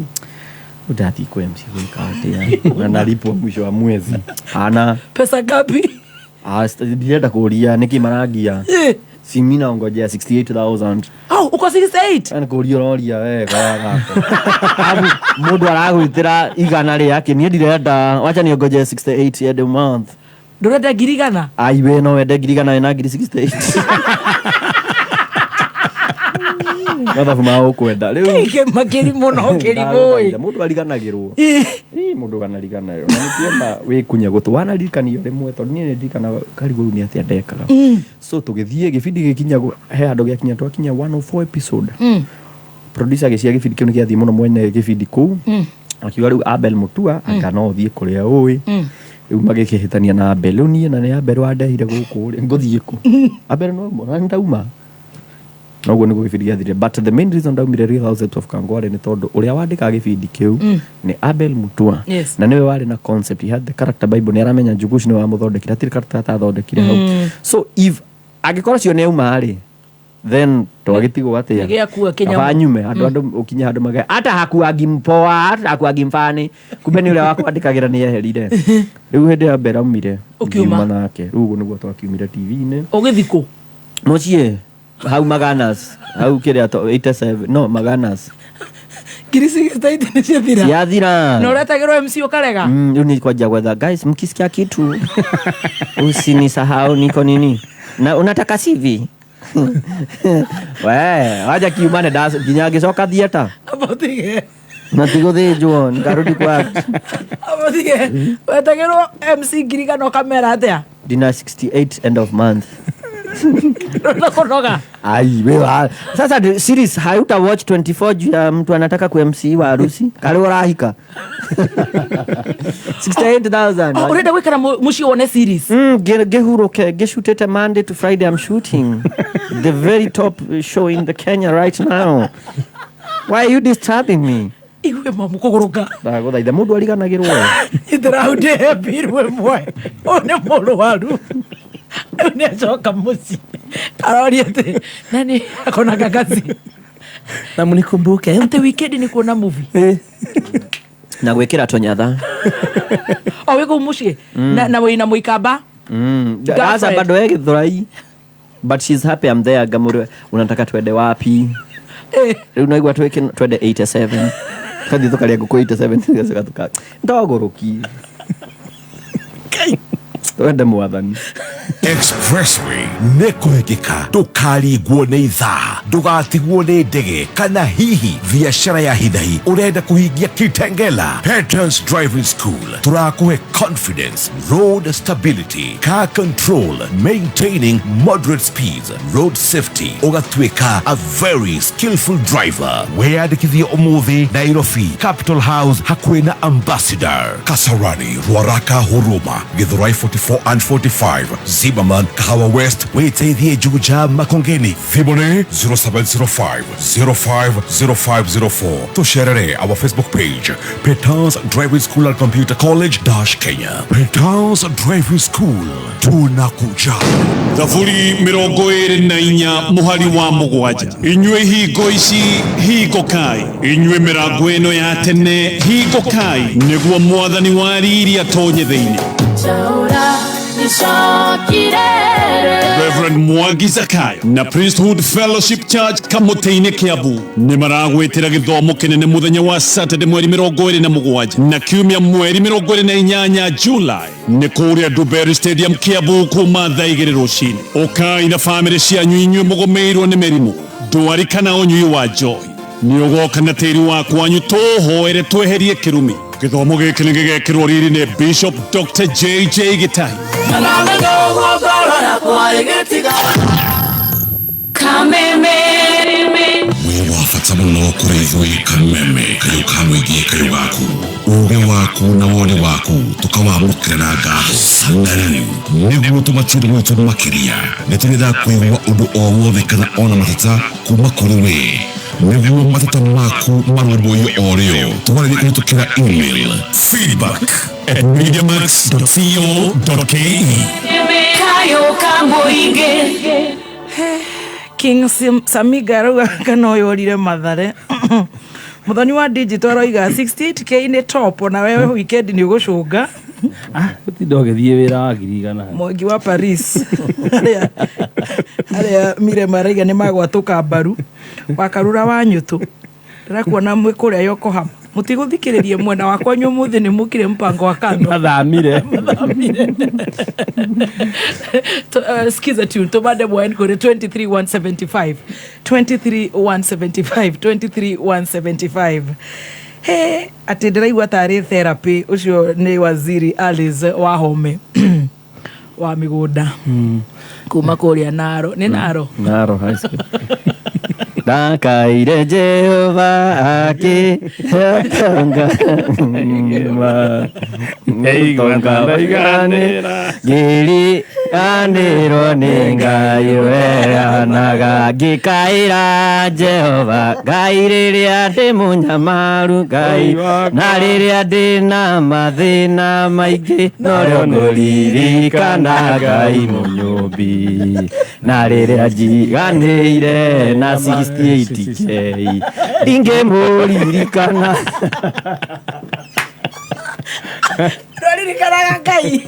Ndathiĩ ku MC gwĩka atĩa na nalipwo mwisho wa mwezi ana Pesa ngapi? Ah, ndirenda kũria nĩkĩ marangia. Si mimi naongojea 68,000. Oh, uko 68? Nĩ kũria ũroria we gako. Abu mũndũ aragwĩtĩra igana rĩake, niĩ ndirenda, wacha niongoje 68 end of month. Ndũrenda 100,000? Ai, we no wende 100,000 wĩna 68,000. Mathabu ma ũkwenda rĩu. Kĩ makĩri mũno kĩrimũ ĩ. Mũndũ ariganagĩrwo. Ĩ, mũndũ anariganagĩrwo na nĩkĩona wĩkunya gũtũ wanarikanio rĩmwe, tondũ niĩ nĩndirikanaga karigũ rĩu nĩ atĩa ndekaga. So tũgĩthiĩ gĩbindi gĩkinya he handũ gĩakinya, twakinya 104 episode. Producer agĩcia gĩbindi kĩu nĩ gĩathiĩ mũno, mwene gĩbindi kũu akiuga rĩu Abel Mutua anga no ũthiĩ kũrĩa ũĩ. Rĩu magĩkĩhĩtania na Abel. Rĩu niĩ na nĩ Abel wandehire gũkũ rĩ, ngũthiĩ kũ? Abel no na ndauma noguo nĩguo gĩbindi gĩathirire. But the main reason ndaumire Real Housewives of Kangware nĩ tondũ ũrĩa wandĩkaga gĩbindi kĩu nĩ Abel Mutua. Na nĩwe warĩ na concept. He had the character bible, nĩ aramenya Njugush nĩwe wamũthondekire, hatirĩ character atathondekire hau. So if angĩkorwo cio nĩ auma rĩ, then twagĩtigwo atĩa? Nĩgĩakua kĩnyamũ. Kaba nyume andũ andũ ũkinye handũ magae hata hakuangi mpoa, hata hakuangi mfani, kumbe nĩ ũrĩa wakwandĩkagĩra nĩ eherire. Rĩu hĩndĩ ya mbere aumire, Ũkiuma. ngiuma nake. Rĩu ũguo nĩguo twakiumire TV-inĩ. Ũgĩthiĩ kũ? Mũciĩ hau Maganas, hau kĩrĩa 87, no Maganas. 68,000 nĩ ciathira. Ciathira. Na ũretagĩrwo MC ũkarega? Rĩu nĩ kwanjia gwetha, guys, mkisikia kitu usinisahau, niko nini na unataka CV we waja kiumane nginya ngĩcoka theatre. Abotige. Na tigũthĩnjwo nikarudi kwa Abotige. Wetagĩrwo MC 100,000 ũkamera atĩa? Ndina 68 end of month. Ndũrenda kũnoga. Ai, we sasa series hauta watch 24 juu ya mtu anataka ku MC wa harusi kari urahika 68,000. Oh, ũrenda gwĩkara mũciĩ wone series? Ngĩhurũke ngĩshutĩte Monday to Friday. I'm shooting the very top show in the Kenya right now. Why are you disturbing me? Igue mamu kũgũrũka. Ndagũthaitha, mũndũ ariganagĩrwo. Ndĩraundĩhe mbiru ĩmwe. Ũyũ nĩ mũrwaru. Rĩu nĩ acoka mũciĩ aroria atĩ nani akona kakazi na mnikumbuke atĩ weekend nĩ kuona movie. Na gwĩkĩra tũnyatha. O wĩ kũu mũciĩ na wĩna mũikamba. Sasa Girlfriend. bado yeye githurai, but she's happy I'm there. Ngamũrĩwe unataka twende wapi? Rĩu naigua twĩke twende 87, tũgathiĩ tũkarĩa ngũkũ 87, tũgacoka tuka ndogũrũki twende mwathani. Expressway nĩ kũhĩkĩka, ndũkarigwo nĩ ithaa, ndũgatigwo nĩ ndege kana hihi biacara ya hinahi ũrenda kũhingia Kitengela. Peters Driving School tũrakũhe confidence, road stability, car control, maintaining moderate speeds, road safety, ũgatuĩka a very skillful driver. Wĩyandĩkithie ũmũthĩ Nairobi Capital House hakuhĩ na Ambassador, Kasarani, Ruaraka, Huruma, Githurai 44 and 45, Zimmerman, Kahawa West, wĩteithie Juja, Makongeni. Thimũ nĩ 0705 050504. Tũcerere our Facebook page, Peters Driving School and Computer College dash Kenya. Peters Driving School, tunakuja. Thaburi 24 mũhari wa 7. Inyuĩ hingo ici hingũkai, inyuĩ mĩrango ĩno ya tene hingũkai, nĩguo mwathani wa riri atonye thĩinĩ. Reverend Mwangi Zakayo na Priesthood Fellowship Church Kamũtĩ-inĩ Kiambu nĩ maragwĩtĩra gĩthomo kĩnene mũthenya wa Saturday mweri 27 na kiumia mweri 28 July nĩ kũrĩa Dubery Stadium Kiambu kuma thaa 2 rũcinĩ. Ũkai na bamĩrĩ cianyu inyuĩ mũgũmĩirwo nĩ mĩrimũ, ndwari kana ũnyui wa njohi. Nĩ ũgoka na tĩri wa kwanyu tũhoere tweherie kĩrumi. Gĩthomo gĩkĩ nĩ gĩgekĩrwo riri nĩ Bishop Dr. JJ Gĩtahi. Kameme. Wĩ wa bata mũno kũrĩ ithuĩ Kameme, kayũ ka mũingĩ, kayũ gaku, ũgĩ waku na woni waku tũkawamũkĩra na ngatho. Na rĩu nĩguo tũmatuĩre gwitũ makĩria, nĩ tũrĩendaga kũigua ũndũ o wothe kana ona mateta kuma kũrĩ we. Nĩguo mateta maku marũmbũiyo o rĩo, twarĩrie kũhĩtũkĩra email feedback at mediamax.co.ke. King Samiga arauga kana ũyũ orire Mathare. Mũthoni wa digital aroiga 68K nĩ top, ona wewe weekend nĩ ũgũcũnga. Ũtinda ũgĩthiĩ wĩra wa 100,000. Mwangi wa Paris arĩa Mirema araiga nĩ magwatũka mbaru. Wakarura wa nyũtũ, ndĩrakuona mwĩ kũrĩa Yokohama, mũtigũthikĩrĩria mwena wakwa inyuĩ ũmũthĩ nĩ mũkire mpango wa kando. Mathamire. Skiza tune tumande mwaen kuri 23175 23175 23175. He atĩ ndĩraigua tarĩ therapy. Ũcio nĩ waziri Alice Wahome wa mĩgũnda kuma kũrĩa Naro, nĩ Naro. Naro High School. Ndakaire Jehova akĩtonga ngiriganĩrwo nĩ Ngai ũheanaga, ngĩkaĩra Jehova Ngai rĩrĩa ndĩ mũnyamaru, Ngai na rĩrĩa ndĩ na mathĩna maingĩ, norĩo ngũririkana Ngai mũnyũmbi, na rĩrĩa njiganĩire na 68K ndingĩmũririkana. Ndwaririkanaga Ngai?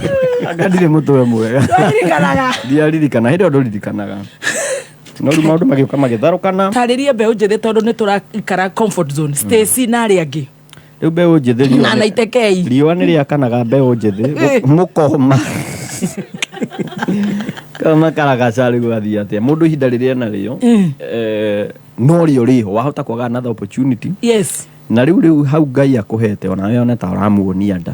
Anga ndirĩ mũtwe mwega. Ndwaririkanaga? Ndiaririkana hĩndĩ ĩyo, ndũririkanaga, no rĩu maũndũ magĩũka magĩtharũkana. Tarĩria mbeũ njĩthĩ, tondũ nĩ tũraikara comfort zone, Stacy na arĩa angĩ. Rĩu mbeũ njĩthĩ, riũa na Naitekei. Riũa nĩ rĩakanaga mbeũ njĩthĩ mũkoma kama karagaca. Rĩu athiĩ atĩa mũndũ ihinda rĩrĩa narĩo no rĩo rĩho wahota kwaga another opportunity. Na rĩu hau Ngai akũhete, onawe one ta ũramuonia nda.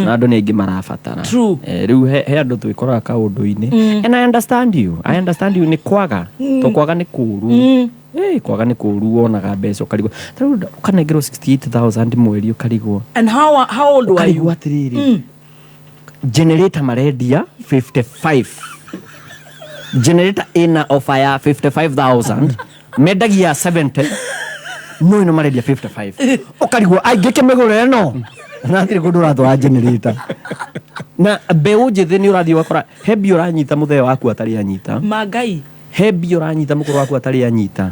Na andũ nĩ aingĩ marabatara. Rĩu he andũ twĩkoraga kaũndũ-inĩ. And I understand you, I understand you. Nĩ kwaga to kwaga nĩ kũũru. Kwaga nĩ kũũru, wonaga mbeca ũkarigwo, ta rĩu ũkanengerwo 68,000 mweri, ũkarigwo. And how old were you? Ũkarigwo atĩrĩrĩ, generator marendia 55, generator ĩna offer ya 55,000, mendagia 70, no ĩno marendia 55, ũkarigwo aingĩ mĩgũre ĩno na hatirĩ kũndũ ũratwara generator. Na mbeũ njĩthĩ nĩ ũrathiĩ ũgakora he mbia ũranyita mũthee waku atarĩ anyita. Mangai. He mbia ũranyita mũkũrũ waku atarĩ anyita,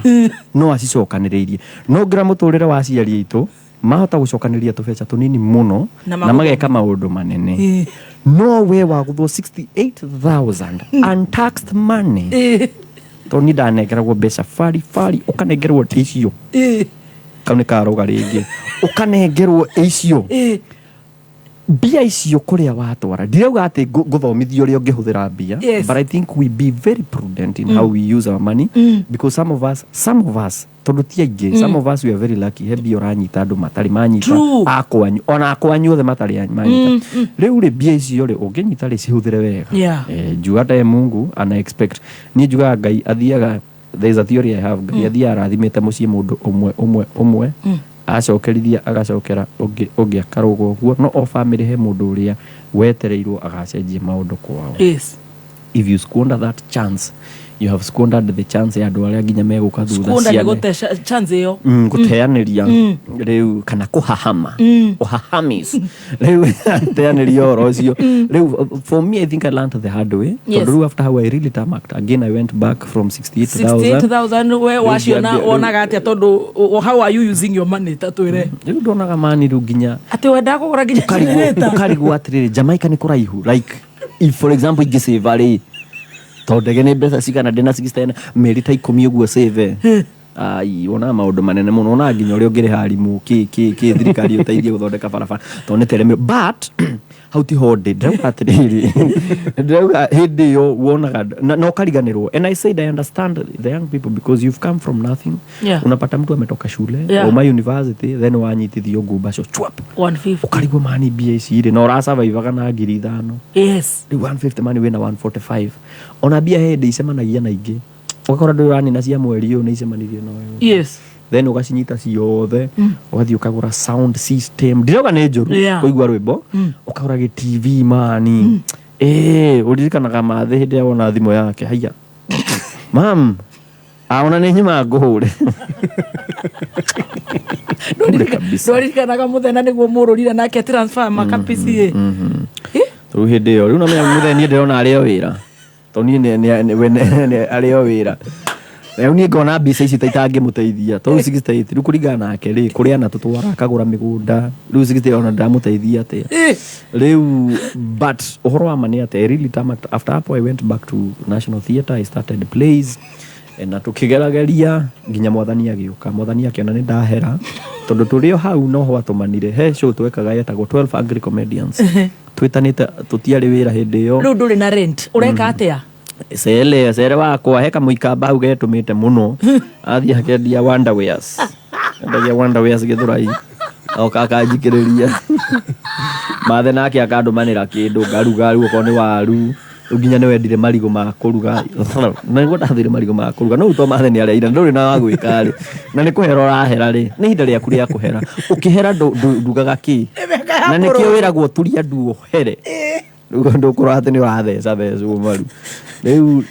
no acicokanĩrĩirie, no ngĩra mũtũrĩre wa aciari aitũ mahota gũcokanĩrĩria tũbeca tũnini mũno na na mageka maũndũ manene, no we wagũthwo 68,000 untaxed money, tondũ niĩ ndanengeragwo mbeca bari bari, ũkanengerwo icio, kau nĩ karũga rĩngĩ, ũkanengerwo icio mbia icio kũrĩa watwara. Ndirauga atĩ ngũthomithia ũrĩa ũngĩhũthĩra mbia, but I think we be very prudent in how we use our money, because some of us, tondũ ti aingĩ, some of us we are very lucky. He mbia ũranyita andũ matarĩ manyita. Akwanyu, ona akwanyu othe matarĩ manyita. Rĩu rĩ, mbia icio rĩ, ũngĩnyita rĩ, cihũthĩre wega. Juu hata ye Mungu ana expect, niĩ njugaga Ngai athiaga, there is a theory I have, Ngai athiaga arathimĩte mũciĩ mũndũ ũmwe ũmwe ũmwe, acokerithia agacokera ũngĩ ũngĩ, akarũga ũguo, no o family he mũndũ ũrĩa wetereirwo agacenjia maũndũ kwao. If you squander that chance, you have squandered the chance ya andũ arĩa nginya megũka thutha. Squander nĩ ciana gũte chance ĩyo. Gũteanĩria rĩu kana kũhahama, ũhahamis rĩu, teanĩria ũhoro ũcio rĩu. For me, I think I learned the hard way, tondũ rĩu after how I really tarmacked again, I went back from 68,000. 68,000 we Rĩu waciona wonaga atĩa, tondũ how are you using your money, ta twĩre? Rĩu ndonaga mani rĩu nginya atĩ wendaga kũgũra nginya generator. Ũkarigwo atĩrĩrĩ, Jamaica nĩ kũraihu, like if for example ingĩsave rĩ, tondũ ndege nĩ mbeca cigana, ndĩna 60 mĩeri ta 10 ũguo save, ai, wonaga maũndũ manene mũno, wonaga nginya ũrĩa ũngĩrĩha arimũ kĩ kĩ kĩ, thirikari ũteithie gũthondeka barabara tondũ nĩ teremĩrwo, but hau tiho ndĩ. Ndĩrauga atĩrĩrĩ, ndĩrauga hĩndĩ ĩyo wonaga na ũkariganĩrwo. And I said I understand the young people because you've come from nothing. Unapata mtu ametoka shule, uma university, then wanyitithio ngumbaco chwap. 150. Ũkarigwo mani mbia ici rĩ, na ũrasurvivaga na 5,000. Rĩu 150 mani wĩna 145, ona mbia he hĩndĩ icemanagia na ingĩ, ũgakora ndũrĩ ũranina cia mweri ũyũ, nĩ icemanirie na ũyũ. Then ũgacinyita ciothe, ũgathiĩ ũkagũra sound system, ndirauga nĩ njũru, kũigua rwĩmbo, ũkagũra gĩ TV mani. Ũririkanaga mathĩ hĩndĩ ĩrĩa wona thimũ yake, haiya mam. Ah, ona nĩ nyuma ngũhũre. Bure kabisa. Ndwaririkanaga mũthenya nĩguo mũrũrire nake transfer makapca. Rĩu hĩndĩ ĩyo rĩu namenya mũthenya niĩ ndĩrona arĩ o wĩra tondũ niĩ we arĩ o wĩra. Rĩu niĩ ngona mbica ici ta itangĩmũteithia tondũ 68 rĩu kũringana nake rĩ kũrĩ anatũtwara akagũra mĩgũnda rĩu 68 ona ndamũteithia atĩa rĩu. But ũhoro wa ma nĩ atĩ I really tarmacked. After hapo I went back to National Theatre, I started plays na tũkĩgerageria nginya mwathani agĩũka, mwathani akĩona nĩ ndahera tondũ tũrĩ o hau noho atũmanire he show twekaga yetagwo 12 Angry Comedians twĩtanĩte tũtiarĩ wĩra hĩndĩ ĩyo. Rĩu ndũrĩ na rent, ũreka atĩa? Cele cere wakwa he kamũikamba hau getũmĩte mũno athiĩ akendia wonderwares, endagia wonderwares Gĩthũrai, oka akanjikĩrĩria mathe nake akandũmanĩra kĩndũ ngaruga. Rĩu okorwo nĩ waru, rĩu nginya nĩ wendire marigũ ma kũruga na nĩguo ndathire marigũ ma kũruga no rĩu to mathe nĩ arĩa ira ndũrĩ na wa gwĩka rĩ na nĩ kũhera ũrahera rĩ nĩ ihinda rĩaku rĩa kũhera ũkĩhera ndugaga kĩ na nĩkĩo wĩragwo turia ndu ũhere rĩu ndũkũrora atĩ nĩ ũratheca thecwo maru rĩu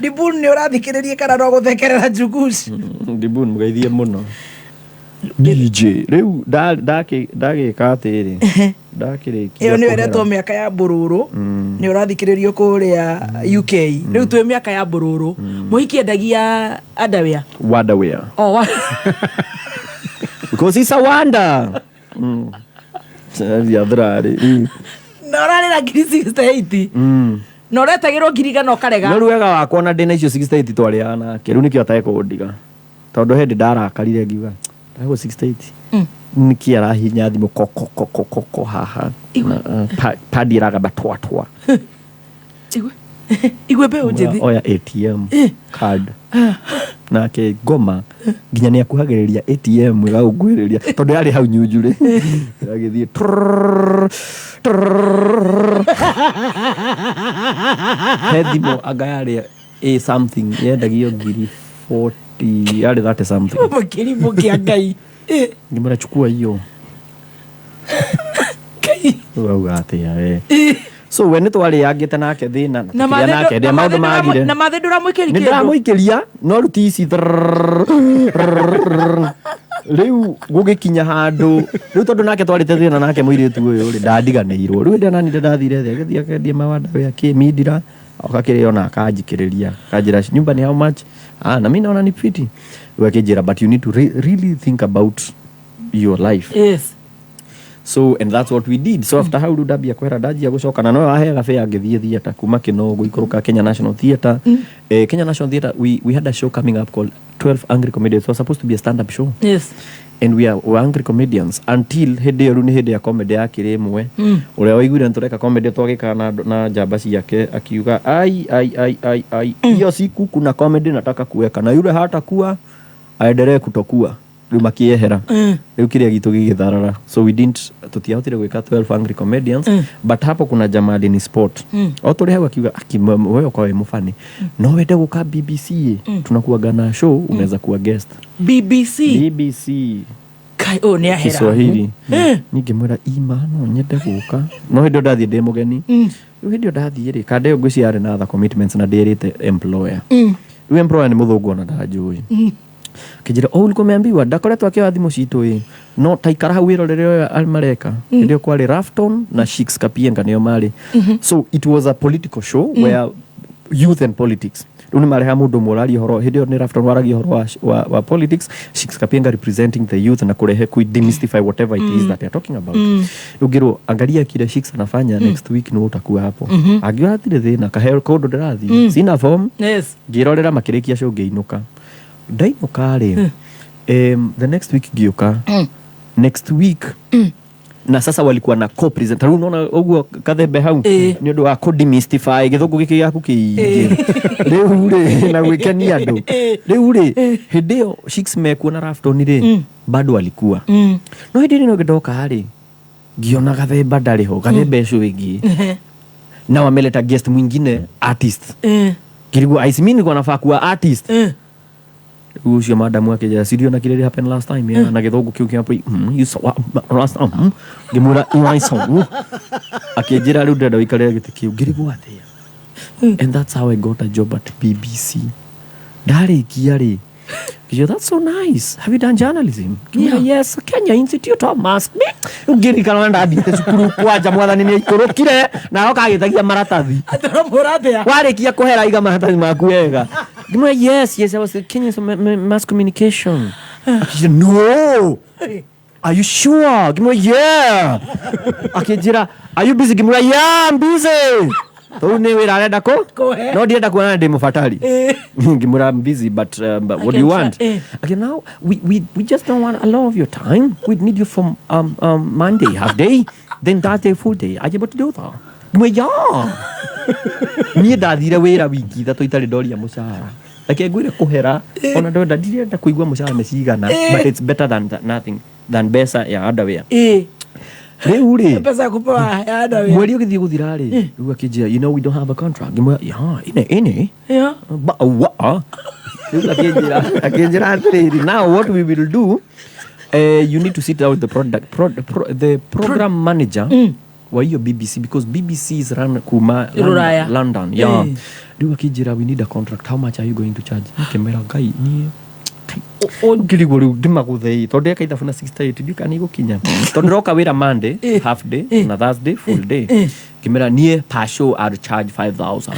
Dibun nĩ ũrathikĩrĩria kana no gũthekerera Njugush? Dibun mũgeithie mũno DJ rĩu ndagĩka atĩrĩ ndakĩrĩkia Ĩyo nĩyo kũhera. ĩretwo mĩaka ya mbũrũrũ. Nĩ ũrathikĩrĩrio kũrĩa UK. Rĩu twĩ mĩaka ya mbũrũrũ, mũhiki endagia underwear. Wonderwear. Oh, wa. Because it's a wonder. Biathara-rĩ. Na ũrarĩra 68,000 na ũretagĩrwo 100,000 ũkarega. No rĩu wega wakwa ona ndĩna icio 68 twarĩaga nake rĩu nĩkĩo atekũndiga tondũ hĩndĩ ndarakarire ngiuga ndagwo 68 nĩkĩ arahinya thimũ kokokokokoko haha Na, padi ĩragamba twa twa. Igwe mbeũ njĩthĩ. Oya ATM card nake ngoma nginya nĩ akuhagĩrĩria ATM ĩgagũkuhĩrĩria tondũ yarĩ hau nyunjurĩ ĩgagĩthiĩ trrrr, trrrr. He thimũ anga yarĩ a something yendagio ngiri 40 yarĩ 30 something. Kĩrimũ kĩa Ngai. Ngĩmwĩra chukua hiyo. Rĩu auga atĩa we so we nĩ twarĩangĩte nake thĩna na Na tũkĩrĩa mathe nake ndĩa maũndũ magire na mathe ndũramwĩkĩri nĩ kĩndũ. ndĩramũikĩria no rĩu ti ici rĩu gũgĩkinya handũ rĩu tondũ nake twarĩte thĩna nake mũirĩtu ũyũ rĩ ndandiganĩirwo rĩu hĩndĩ nani ndathire thĩ agĩthiĩ akendia mawanda we akĩmindira oka kĩrĩa ona akanjikĩrĩria akanjĩra nyumba ni how much? Ah, na mimi naona ni fiti. Rĩu akĩnjĩra but you need to really think about your life. So and that's what we did. So after hau rĩu ndambia kwĩra ndanjia gũcoka na no waheaga fare ngĩthiĩ theatre kuma Kĩnogo ikũrũka Kenya National Theatre. Kenya National Theatre we had a show coming up called 12 Angry Comedians. It was supposed to be a stand up show. And we were angry comedians until hĩndĩ ĩyo rĩu nĩ hĩndĩ ya comedy yakĩrĩ ĩmwe ũrĩa waiguire nĩ tũreka comedy twagĩka na njamba ciake akiuga ai ai ai ai ai hiyo siku kuna comedy nataka kuweka na yule hatakuwa aendelee kutokuwa. Rĩu makĩehera rĩu kĩrĩa gitũ gĩgĩtharara so we didn't tũtiahotire gwĩka 12 Angry Comedians. But hapo kuna jamaa alini spot o tũrĩ hau akiuga aki wewe ukawa wĩ mũbani no wende gũka BBC tunakuaga na show unaweza kuwa guest. BBC? BBC. Kai ũyũ nĩ ahera. Kiswahili. Ningĩmwĩra ima no nyende gũka no hĩndĩ ĩyo ndathiĩ ndĩ mũgeni rĩu hĩndĩ ĩyo ndathiĩ rĩ kanda ĩyo ngwĩciria yarĩ na other commitments na ndĩrĩte employer rĩu employer nĩ mũthũngũ ona ndanjũĩ akĩnjĩra oh ulikuwa umeambiwa ndakoretwo akĩoya thimũ citũ ĩ no taikara hau wĩrorere ũyũ mareka hĩndĩ ĩyo kwarĩ Rafton na Shix Kapienga nĩo marĩ so it was a political show where youth and politics rĩu nĩ mareha mũndũ ũmwe ũraria ũhoro hĩndĩ ĩyo nĩ Rafton waragia ũhoro wa politics, Shix Kapienga representing the youth na kũrehe ku demystify whatever it is that they are talking about. Rĩu ngĩrwo angalia kile Shix anafanya next week nĩ utakuwa hapo. Angiuga hatirĩ thĩna kaheo kũndũ ndĩrathiĩ sina form ngĩrorera makĩrĩkia show ngĩinũka ndainũka rĩ the next week ngĩũka next week na sasa walikuwa na co-presenter rĩu unaona ũguo kathembe hau nĩ ũndũ wa kũ demystify gĩthũngũ gĩkĩ gĩaku kĩingĩ rĩu rĩ na gwĩkenia andũ rĩu rĩ hĩndĩ ĩyo Shix mekuo na Rafton rĩ bado walikuwa no hĩndĩ ĩno ndoka rĩ ngiona Gathemba ndarĩ ho Gathemba ũcio ĩngĩ na wameleta guest mwingine artist ngirigwo aici mimi nilikuwa nafaa kuwa artist. Rĩu ũcio madamu akĩnjĩra sirio na kĩrĩa happened last time yeah, na gĩthũngũ kĩu kĩa you saw what last time ngĩmwĩra I saw akĩnjĩra rĩu ndĩrenda ũikarĩre gĩtĩ kĩu ngĩrigwo atĩa. And that's how I got a job at BBC. Ndarĩkia rĩ, Akĩnjĩra, that's so nice. Have you done journalism? Yeah. Yes, Kenya Institute of Mass. Rĩu ngĩririkana ũrĩa ndathiĩte cukuru kwanja mwathani nĩ aikũrũkire na agoka agĩtagia maratathi. Warĩkia kũhera iga maratathi maku wega. Ngĩmwĩra, yes, yes, I was at Kenya Institute of Mass Communication. Akĩnjĩra, no. Are you sure? Ngĩmwĩra, yeah. Akĩnjĩra, are you busy? Ngĩmwĩra, yeah, I'm busy. Tondũ nĩ wĩra arenda kũ? Kũhe. No ndirenda kuona ndĩ mũbatari. Ngĩmwĩra, I'm busy, but what do you want? Okay, now we just don't want a lot of your time. We need you from Monday half day, then Thursday full day. Are you able to do that? Ngĩmwĩra, yeah. Niĩ ndathire wĩra wiki ithatũ itarĩ ndoria mũcara. Reke ngwĩre kũhera ona ndwenda ndirenda kũigua mũcara nĩ cigana, but it's better than nothing than mbeca ya underwear. Rĩu rĩ, Pesa ya kupewa ya underwear. Mweri ũgĩthiĩ gũthira rĩ, rĩu akĩnjĩra, you know we don't have a contract. Ngĩmwĩra, yeah, ine ine. Ba wa. Rĩu akĩnjĩra atĩrĩrĩ, now what we will do, you need to sit down with the product, pro, pro, the program manager wa hiyo BBC, because BBC is run kuma Rũraya. London, yeah. Rĩu akĩnjĩra, we need a contract, how much are you going to charge? Ngĩmwĩra, Ngai niĩ ngirigwo rĩu ndĩmagũthei tondũ ndeka ithabu na 68 ndiũ kana igũkinya tondũ ndĩroka wĩra Monday half day na Thursday full day. Ngĩmwĩra niĩ per show I'd charge 5000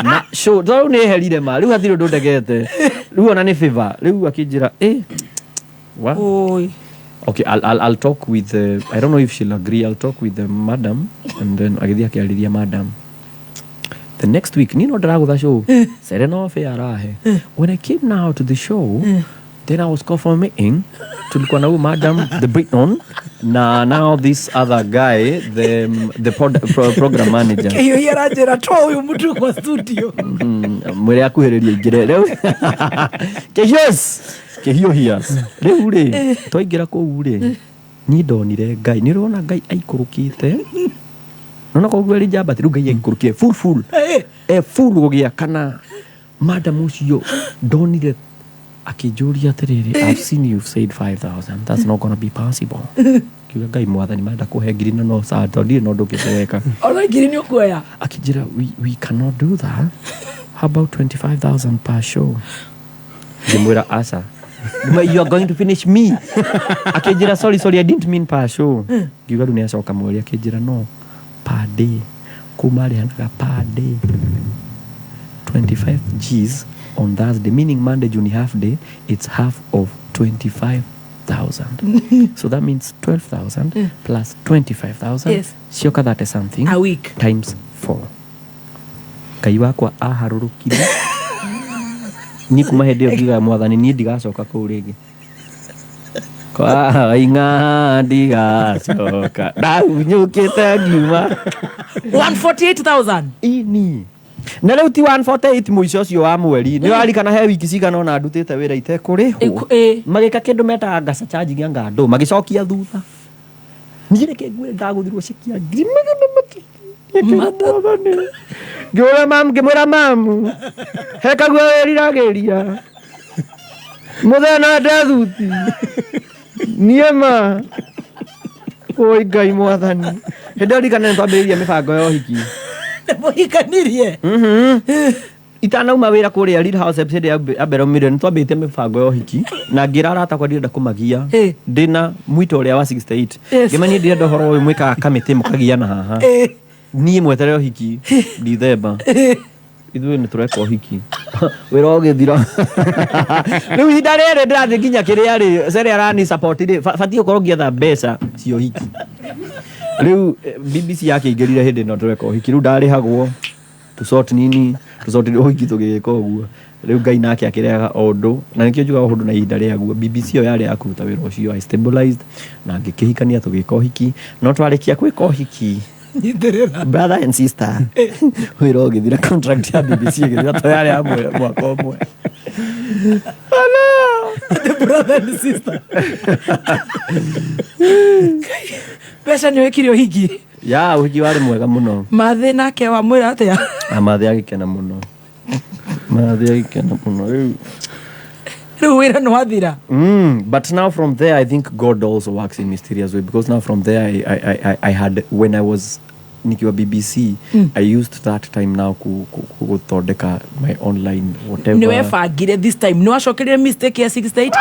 na show tondũ rĩu nĩ herire ma rĩu hatirĩ ũndũ ndegete rĩu ona nĩ favor. Rĩu akĩnjĩra, what? Oi. Okay, I'll talk with the, I don't know if she'll agree. I'll talk with the madam and then agĩthiĩ akĩarĩria madam. The next week, niĩ no ndĩragũtha show. Serena ofe arahe. When I came now to the show, then I was called for a meeting. Tulikuwa na huyu madam, the Briton, na now this other guy, the program manager. Hiyo hiyo aranjĩra toa huyu mtu kwa studio. Mwĩre akuhĩrĩrie ingĩre rĩu. Kĩhios! Kĩhio hias. Rĩu rĩ, twaingĩra kũu rĩ, niĩ ndonire Ngai. Nĩ ũrona Ngai aikũrũkĩte. Nona koguo ĩrĩ njamba rĩu Ngai aikũrũkire full full. Full gũgĩakana. Madam ũcio ndonire akĩnjũria atĩrĩrĩ, I've seen you've said 5000. That's not gonna be possible. Kiuga Ngai mwathani marenda kũhe ngiri na no saa tondũ ndirĩ na ũndũ ũngĩ ndĩreka. Ona ngiri nĩ ũkuoya. Akĩnjĩra, we cannot do that. How about 25,000 per show? Ngĩmwĩra aca. Ngĩmwĩra, you are going to finish me. Akĩnjĩra, sorry, sorry, I didn't mean per show. Ngiuga rĩu nĩacoka mweri. Akĩnjĩra no per day. Kũu marĩhanaga per day 25 Gs on Thursday, meaning Monday June half day, it's half of 25,000. So that means 12,000 plus 25,000. Cioka 30 something. A week. Times 4. Ngai wakwa aharũrũkire. Niĩ kuma hĩndĩ ĩyo ngiuga mwathani niĩ ndigacoka kũu rĩngĩ. Kwa inga ndigacoka. Ndahunyũkĩte ngiuma. 148,000. Ini. Na rĩu ti 148 mũico ũcio wa mweri. Nĩ warikana he wiki cigana ũna ndutĩte wĩra itekũrĩhwo. Magĩka kĩndũ metaga ngasa charging anga andũ magĩcokia thutha. Niĩ reke ngwĩre ndagũthirwo cikia ngiri magana matatũ. Ngĩũra mamu, ngĩmwĩra mamu, he kaguo wĩriragĩria. Mũthenya no ndathuti. Niĩ ma. Oi Ngai mwathani. Hĩndĩ ĩyo ndirikana nĩtwambĩrĩirie mĩbango ya ũhiki. Mũhikanirie. Itanauma wĩra kũrĩa Real House episode ya Mbero Million nĩtwambĩtie mĩbango ya ũhiki na ngĩra arata akwa ndirenda kũmagia ndĩna mwito ũrĩa wa 68. Ngĩmenya niĩ ndirenda ũhoro ũyũ mwĩkaga kamĩtĩ mũkagiana haha. Niĩ mweterere ũhiki Dithemba. Ithuĩ nĩ tũreka ũhiki. Wĩra ũgĩthira. Rĩu ihinda rĩrĩ ndĩrathiĩ nginya kĩrĩa rĩ, Sere arani support rĩ, batiĩ gũkorwo ngĩetha mbeca cia ũhiki. Rĩu BBC yakĩingĩrire hĩndĩ ĩno tũreka ũhiki. Rĩu ndarĩhagwo tũcoti nini, tũcoti ũhiki tũgĩgĩka ũguo. Rĩu Ngai nake akĩrehaga o ũndũ, na nĩkĩo njugaga ũndũ na ihinda rĩaguo. BBC ĩyo yarĩ ya kũruta wĩra ũcio, I stabilized na ngĩkĩhikania tũgĩka ũhiki. No twarĩkia gwĩka ũhiki, Nyitĩrĩra. brother and sister, wĩra ũgĩthira, contract ya BBC ĩgĩthira to yarĩ ya mwaka ũmwe. The brother and sister. Mbeca nĩ wĩkire ũhiki. Ya, ũhiki warĩ mwega mũno. Mathĩ nake wamwĩra atĩa? Mathĩ agĩkena mũno. Mathĩ agĩkena mũno. Rĩu Rĩu wĩra nĩ wathira. But now from there, I think God also works in mysterious way, because now from there, I had, when I was Nikiwa BBC, I used that time now kuthondeka my online whatever. Nĩ webangire this time, nĩ wacokerire mistake ya 68K?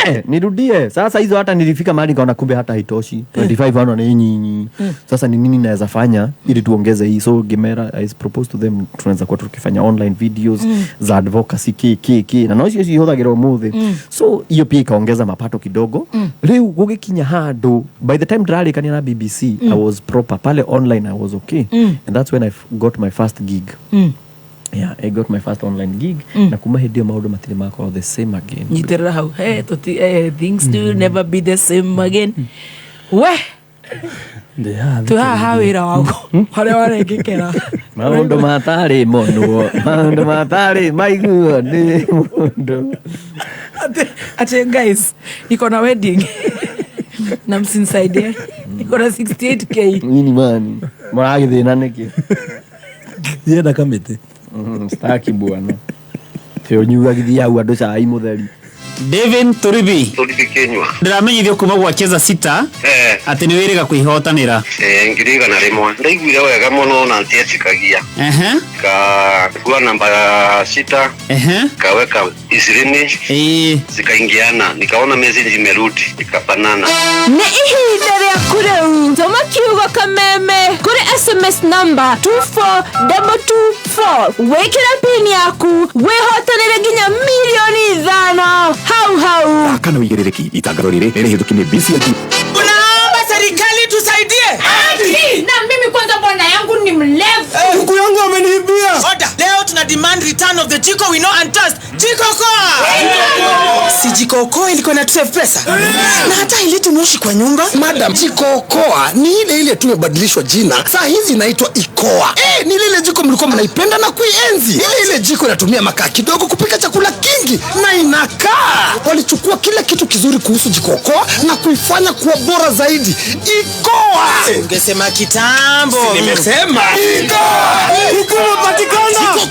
Eh, nirudie sasa hizo. Hata nilifika mahali nikaona kumbe hata haitoshi, 25 ano ni nyinyi. Sasa ni nini naweza fanya ili tuongeze hii? So Gimera, I proposed to them tunaweza kuwa tukifanya online videos za advocacy, k k k na no cio cihũthagĩrwo ũmũthĩ. So hiyo pia ikaongeza mapato kidogo. Rĩu gũgĩkinya handũ, by the time ndĩrarĩkania na BBC, I was proper pale online, I was okay. And that's when I got my first gig. Yeah, I got my first online gig. Na kuma hĩndĩ ĩyo maũndũ matirĩ makorwo the same again. Nyitĩrĩra hau. Hey, tuti, things do never be the same again. We twĩ haha wĩra waku harĩa warengekera. Maũndũ matarĩ monwo, maũndũ matarĩ maiguo nĩ mũndũ. Ati guys, niko na wedding na msinisaidie, niko na 68K. Nini mani mũragĩthĩna nĩkĩ? Yenda kamĩtĩ. Staki bwana, ũnyuagithia hau andũ cai mũtheri. David Turibi. Turibi Kenywa. Ndĩramenyithio kuma gwa Cheza Sita atĩ nĩ wĩrĩga kwĩhotanĩra. Eh, 100,000. Ndaiguire wega mũno na ndietĩkagia. Kagua namba 6. Kaweka 20. Zikaingiana, nikaona message imerudi, ikafanana. Nĩ ihinda rĩaku rĩu, tũma kiugo kameme kũrĩ SMS namba 24224, wĩkĩre pin yaku wĩhotanĩre nginya 5 mirioni hau hau. Kana wĩigĩrĩrĩki itangatho rĩrĩ nĩ rĩhĩtũki nĩ BCLG. Unaomba serikali tusaidie. Haki! Na mimi kwanza bwana yangu ni mlevu. Kuku yangu ameniibia. Order. Leo tuna demand return of the jiko we know and trust. Jiko Koa. Si Jiko Koa ilikuwa na save pesa? Na hata haileti moshi kwa nyumba. Madam, Jiko Okoa ni ile ile tumebadilishwa jina. Saa hizi inaitwa Ikoa. Eh, ni lile jiko mlikuwa mnaipenda na kuienzi. Ile ile jiko inatumia makaa kidogo kupika chakula kingi na inakaa. Walichukua kila kitu kizuri kuhusu Jiko Okoa na kuifanya kuwa bora zaidi. Ikoa. Ungesema kitambo. Nimesema. Ikoa. Ikoa. Jiko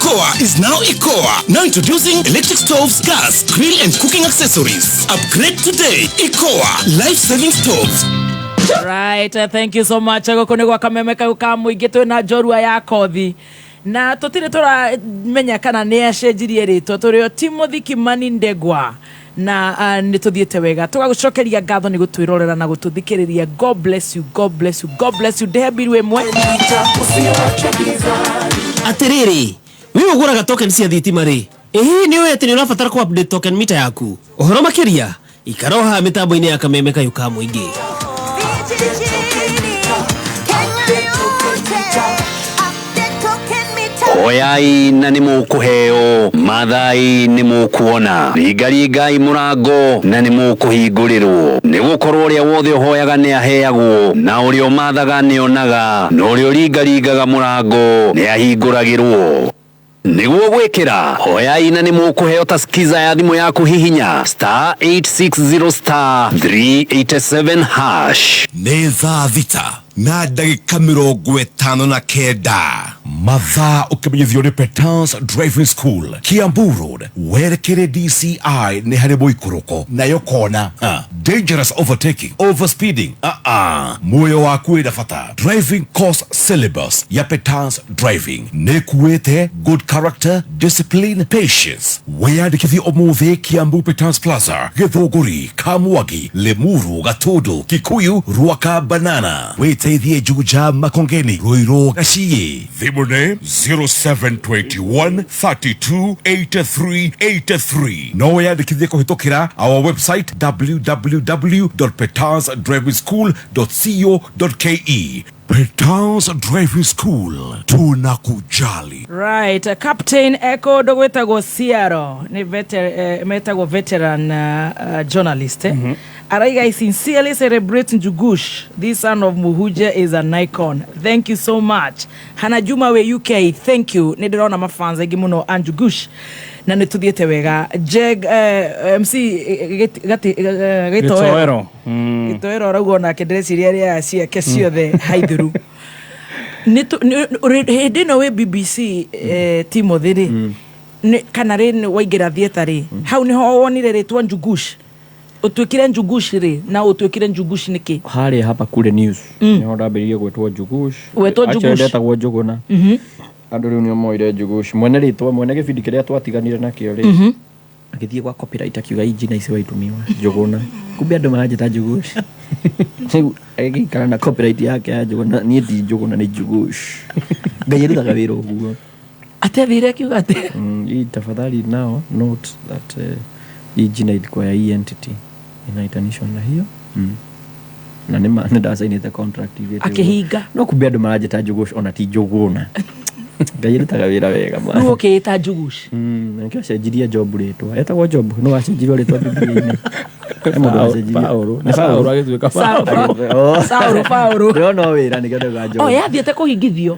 Koa is now Ikoa. Now introducing electric stoves, gas, grill and cooking accessories. Upgrade today. Ikoa. Life-saving stoves. Right, thank you so much. Gũkũ nĩ gwa kameme kau ka mũingĩ, twĩna njorua ya kothi na tũtirĩ tũramenya kana nĩ acenjirie rĩtwa. Tũrĩ o Timothy Kimani Ndegwa na nĩ tũthiĩte wega, tũgagũcokeria ngatho nĩ gũtwĩrorera na gũtũthikĩrĩria. God bless you, God bless you, God bless you. Ndĩhe mbiru ĩmwe. Atĩrĩrĩ, wĩ ũgũraga token cia thitima rĩ, ĩ hihi nĩ ũĩ atĩ nĩ ũrabatara kũ update token meter yaku? Ũhoro makĩria ikara o haha mĩtambo-inĩ ya kameme kayũ ka mũingĩ. Oyai na nĩ mũkũheo, mathai nĩ mũkuona, ringaringai mũrango na nĩ mũkũhingũrĩrwo, nĩ gũkorwo ũrĩa wothe ũhoyaga nĩ aheagwo, na ũrĩa ũmathaga nĩ onaga, na ũrĩa ũringaringaga mũrango nĩ ahingũragĩrwo. Nĩguo gwĩkĩra hoyai na nĩ mũkũheo ta skiza ya thimũ yaku, hihinya *860 *387 hash. Nĩ thaa 6:59. Mathaa ũkĩmenyithio nĩ Petans Driving School, Kiambu Road, werekere DCI nĩ harĩ mũikũrũko nayo kona. Ha. Dangerous overtaking, overspeeding, muoyo waku wĩna bata. Driving course syllabus ya Petans Driving nĩ kuĩte good character, discipline, patience. Wĩyandĩkithie ũmũthĩ Kiambu Petans Plaza, Gĩthũngũri, Kamwagi, Limuru, Gatundu, Kikuyu, Ruaka, Banana. Wĩteithie Juja, Makongeni, Ruiru, Gachie. Thimũ nĩ 0721 32 83 83. No wĩyandĩkithie kũhĩtũkĩra our website www.petansdrivingschool.co.ke. Petans Driving School, tunakujali. Right, Captain Echo ndũgwĩtagwo Ciaro nĩ metagwo veteran journalist, eh? Araiga, "I sincerely celebrate Njugush. This son of Muhuje is an icon." Thank you so much. Hana Juma we UK, thank you. Nĩ ndĩrona mafans aingĩ mũno a Njugush na nĩ tũthiĩte wega. Jeg MC Gĩtoero. Gĩtoero. Gĩtoero arauga onake ndĩreciria arĩa ciake ciothe haithuru. Hĩndĩ ĩno wĩ BBC, Timothy rĩ, kana rĩ waingĩra theatre rĩ, hau nĩho wonire rĩtwa Njugush? Ũtuĩkire Njugush rĩ, na ũtuĩkire Njugush nĩkĩ? Harĩa hapa kule news nĩho ndambĩrĩirie gwĩtwo Njugush. Gwĩtwo Actually, Njugush. ndetagwo Njũgũna. Andũ rĩu nĩo moire Njugush, mwene rĩtwa, mwene gĩbindi kĩrĩa twatiganire nakĩo rĩ, agĩthiĩ gwa copyright akiuga hii jina isiwahi tumiwa, Njũgũna. Kumbe andũ maranjĩta Njugush. Rĩu agĩikara na copyright yake ya Njũgũna. Niĩ ti Njũgũna, nĩ Njugush. Ngai arutaga wĩra ũguo. Atĩ athire akiuga atĩ Hii tafadhali now note that hii jina ilikuwa ya hii entity inaitanishwa na hiyo na nĩ nĩ ndacainĩte contract igĩte ũguo. Akĩhinga. No kumbe andũ maranjĩta Njugush ona ti Njũgũna. Ngai arutaga wĩra wega ma. Rĩu ũkĩĩta Njugush? Nĩkĩo acenjirie Job rĩtwa. Etagwo Job, no acenjirio rĩtwa Bibilia-inĩ. He mũndũ wacenjirie. Paũlũ. Nĩ Paũlũ. Saũlũ agĩtuĩka Paũlũ. Oh. Saũlũ, Paũlũ. Ndĩrona o wĩra nĩkĩo ndauga Job. O yathiĩte kũhingithio,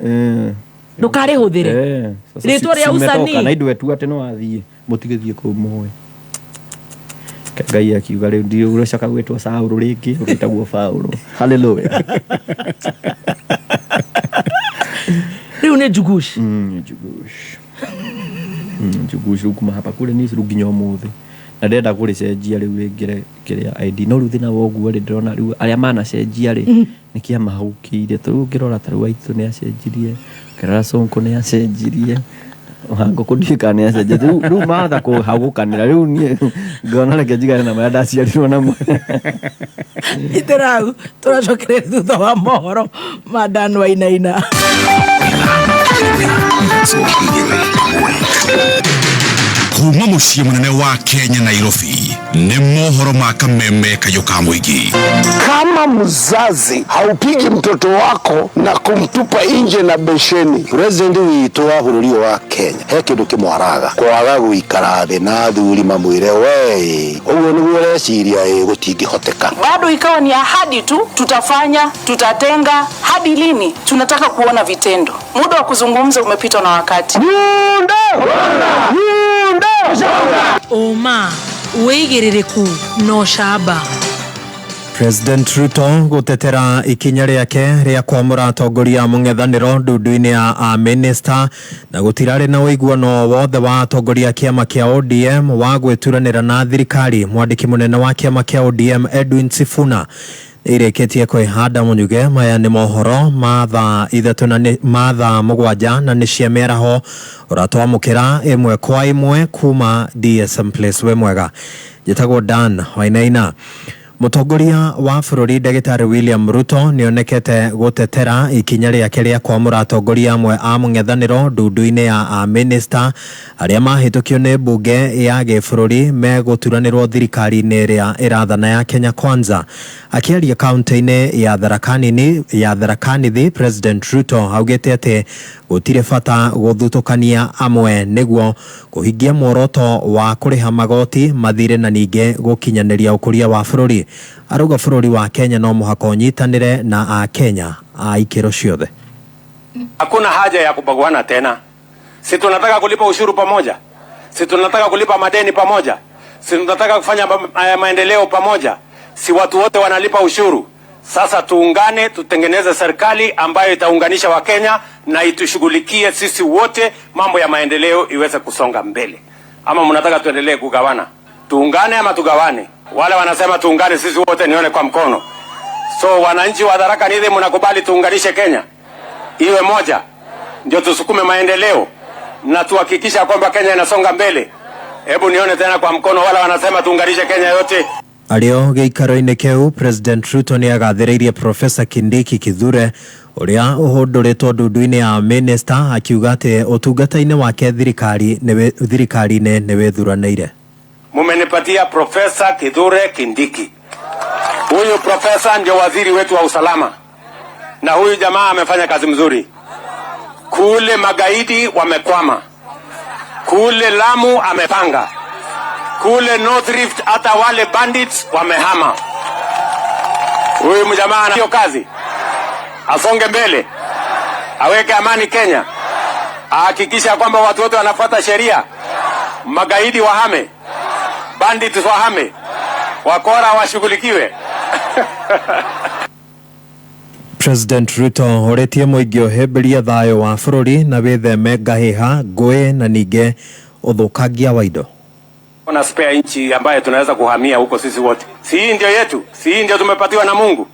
ndũkarĩhũthĩre. Eh, sasa Rĩtwa rĩa si umetoka, usanii. na indwe tu atĩ no wathiĩ mũtigĩthiĩ kũu mũĩ. Ngai akiuga rĩu ndiũgũcoka gwĩtwo Saũlũ rĩngĩ, ũgĩtagwo Paũlũ. Hallelujah. Rĩu nĩ Njugush? Njugush. Njugush rĩu kuma hapa kule news rĩu nginya ũmũthĩ. Na ndĩrenda kũrĩcenjia rĩu rĩngĩre kĩrĩa ID. No rĩu thĩna wa ũguo rĩ, ndĩrona rĩu arĩa manacenjia rĩ, nĩ kĩamahũkĩire. Ta rĩu ũngĩrora ta rĩu Waitũ nĩ acenjirie, ũkĩrora Sonko nĩ acenjirie, Wangũkũ ndiũĩ kana nĩ acenjetie. Rĩu matha kũhagũkanĩra. Rĩu niĩ ngona reke njigane na marĩa ndaciarirwo namo. Itherau tũracokereria thutha wa mohoro ma Dan Wainaina. Kuma mũciĩ mũnene wa Kenya Nairobi, nĩ mohoro ma kameme kayũ ka mũingĩ. Kama mzazi haupigi mtoto wako na kumtupa nje na besheni. President witũ wa bũrũri ũyũ wa Kenya he kĩndũ kĩmwaraga kwaga gũikara thĩ na athuri mamwĩre we ũguo nĩguo ũreciria ĩ gũtingĩhoteka. Bado ikawa ni ahadi tu, tutafanya, tutatenga. Hadi lini? Tunataka kuona vitendo. Muda wa kuzungumza umepitwa na wakati. Ũma, wĩigĩrĩrĩku na ũcamba. President Ruto gũtetera ikinya rĩake rĩa kwamũra atongoria a mũng'ethanĩro ndundu-inĩ ya amĩnĩsta, na gũtirarĩ na ũiguano wothe wa atongoria a kĩama kĩa ODM wa gwĩturanĩra na thirikari. Mwandĩki mũnene wa kĩama kĩa ODM Edwin Sifuna nĩirĩkĩtie kwĩhanda mũnyuge. Maya nĩ mohoro ma thaa ithatũ na nĩ ma thaa mũgwanja na nĩ cia mĩaraho, ũratwamũkĩra ĩmwe kwa ĩmwe kuma DSM Place. Wĩ mwega, njĩtagwo Dan Wainaina. Mũtongoria wa bũrũri Ndagĩtarĩ William Ruto nĩonekete gũtetera ikinya rĩake rĩa kwamũra atongoria amwe a mũng'ethanĩro ndundu-inĩ ya amĩnĩsta arĩa mahĩtũkio nĩ mbunge ya gĩbũrũri megũturanĩrwo thirikari-inĩ ĩrĩa ĩrathana ya Kenya Kwanza. Akĩaria kaunti-inĩ ya Tharaka Nini, ya Tharaka Nithi, President Ruto augĩte atĩ gũtirĩ bata gũthutũkania amwe nĩguo kũhingia muoroto wa kũrĩha magoti mathirĩ na ningĩ gũkinyanĩria ũkũria wa bũrũri. Arauga bũrũri wa Kenya no mũhaka ũnyitanĩre na Akenya a ikĩro ciothe. Hakuna haja ya kubaguana tena. Si tunataka kulipa ushuru pamoja? Si tunataka kulipa madeni pamoja? Si tunataka kufanya maendeleo pamoja? Si watu wote wanalipa ushuru? Sasa tuungane, tutengeneze serikali ambayo itaunganisha Wakenya na itushughulikie sisi wote, mambo ya maendeleo iweze kusonga mbele. Ama mnataka tuendelee kugawana? Tuungane ama tugawane? Wale wanasema tuungane sisi wote, nione kwa mkono. So wananchi wa Tharaka Nithi, mnakubali tuunganishe Kenya iwe moja, ndio tusukume maendeleo na tuhakikisha kwamba Kenya inasonga mbele? Hebu nione tena kwa mkono wale wanasema tuunganishe Kenya yote. Arĩo gĩikaro-inĩ kĩu, President Ruto nĩ agathĩrĩirie Professor Kindiki Kithure ũrĩa ũhũndũrĩtwo ndundu-inĩ ya minista, akiuga atĩ ũtungata-inĩ wake thirikari-inĩ nĩ wĩthuranĩire. Mumenipatia Professor Kithure Kindiki. Huyu profesa ndio waziri wetu wa usalama, na huyu jamaa amefanya kazi mzuri. Kule magaidi wamekwama, kule Lamu amepanga, kule North Rift hata wale bandits wamehama. Huyu mjamaa ana hiyo kazi, asonge mbele, aweke amani Kenya, ahakikisha kwamba watu wote wanafuata sheria, magaidi wahame, bandits wahame, wakora washughulikiwe. President Ruto orĩtie mũingĩ ũhĩmbĩrie thayũ wa bũrũri na wĩtheme ngahĩha, ngũĩ na ningĩ ũthũkangia wa indo. Kuna spare nchi ambayo tunaweza kuhamia huko sisi wote. Si hii ndio yetu? Si hii ndio tumepatiwa na Mungu?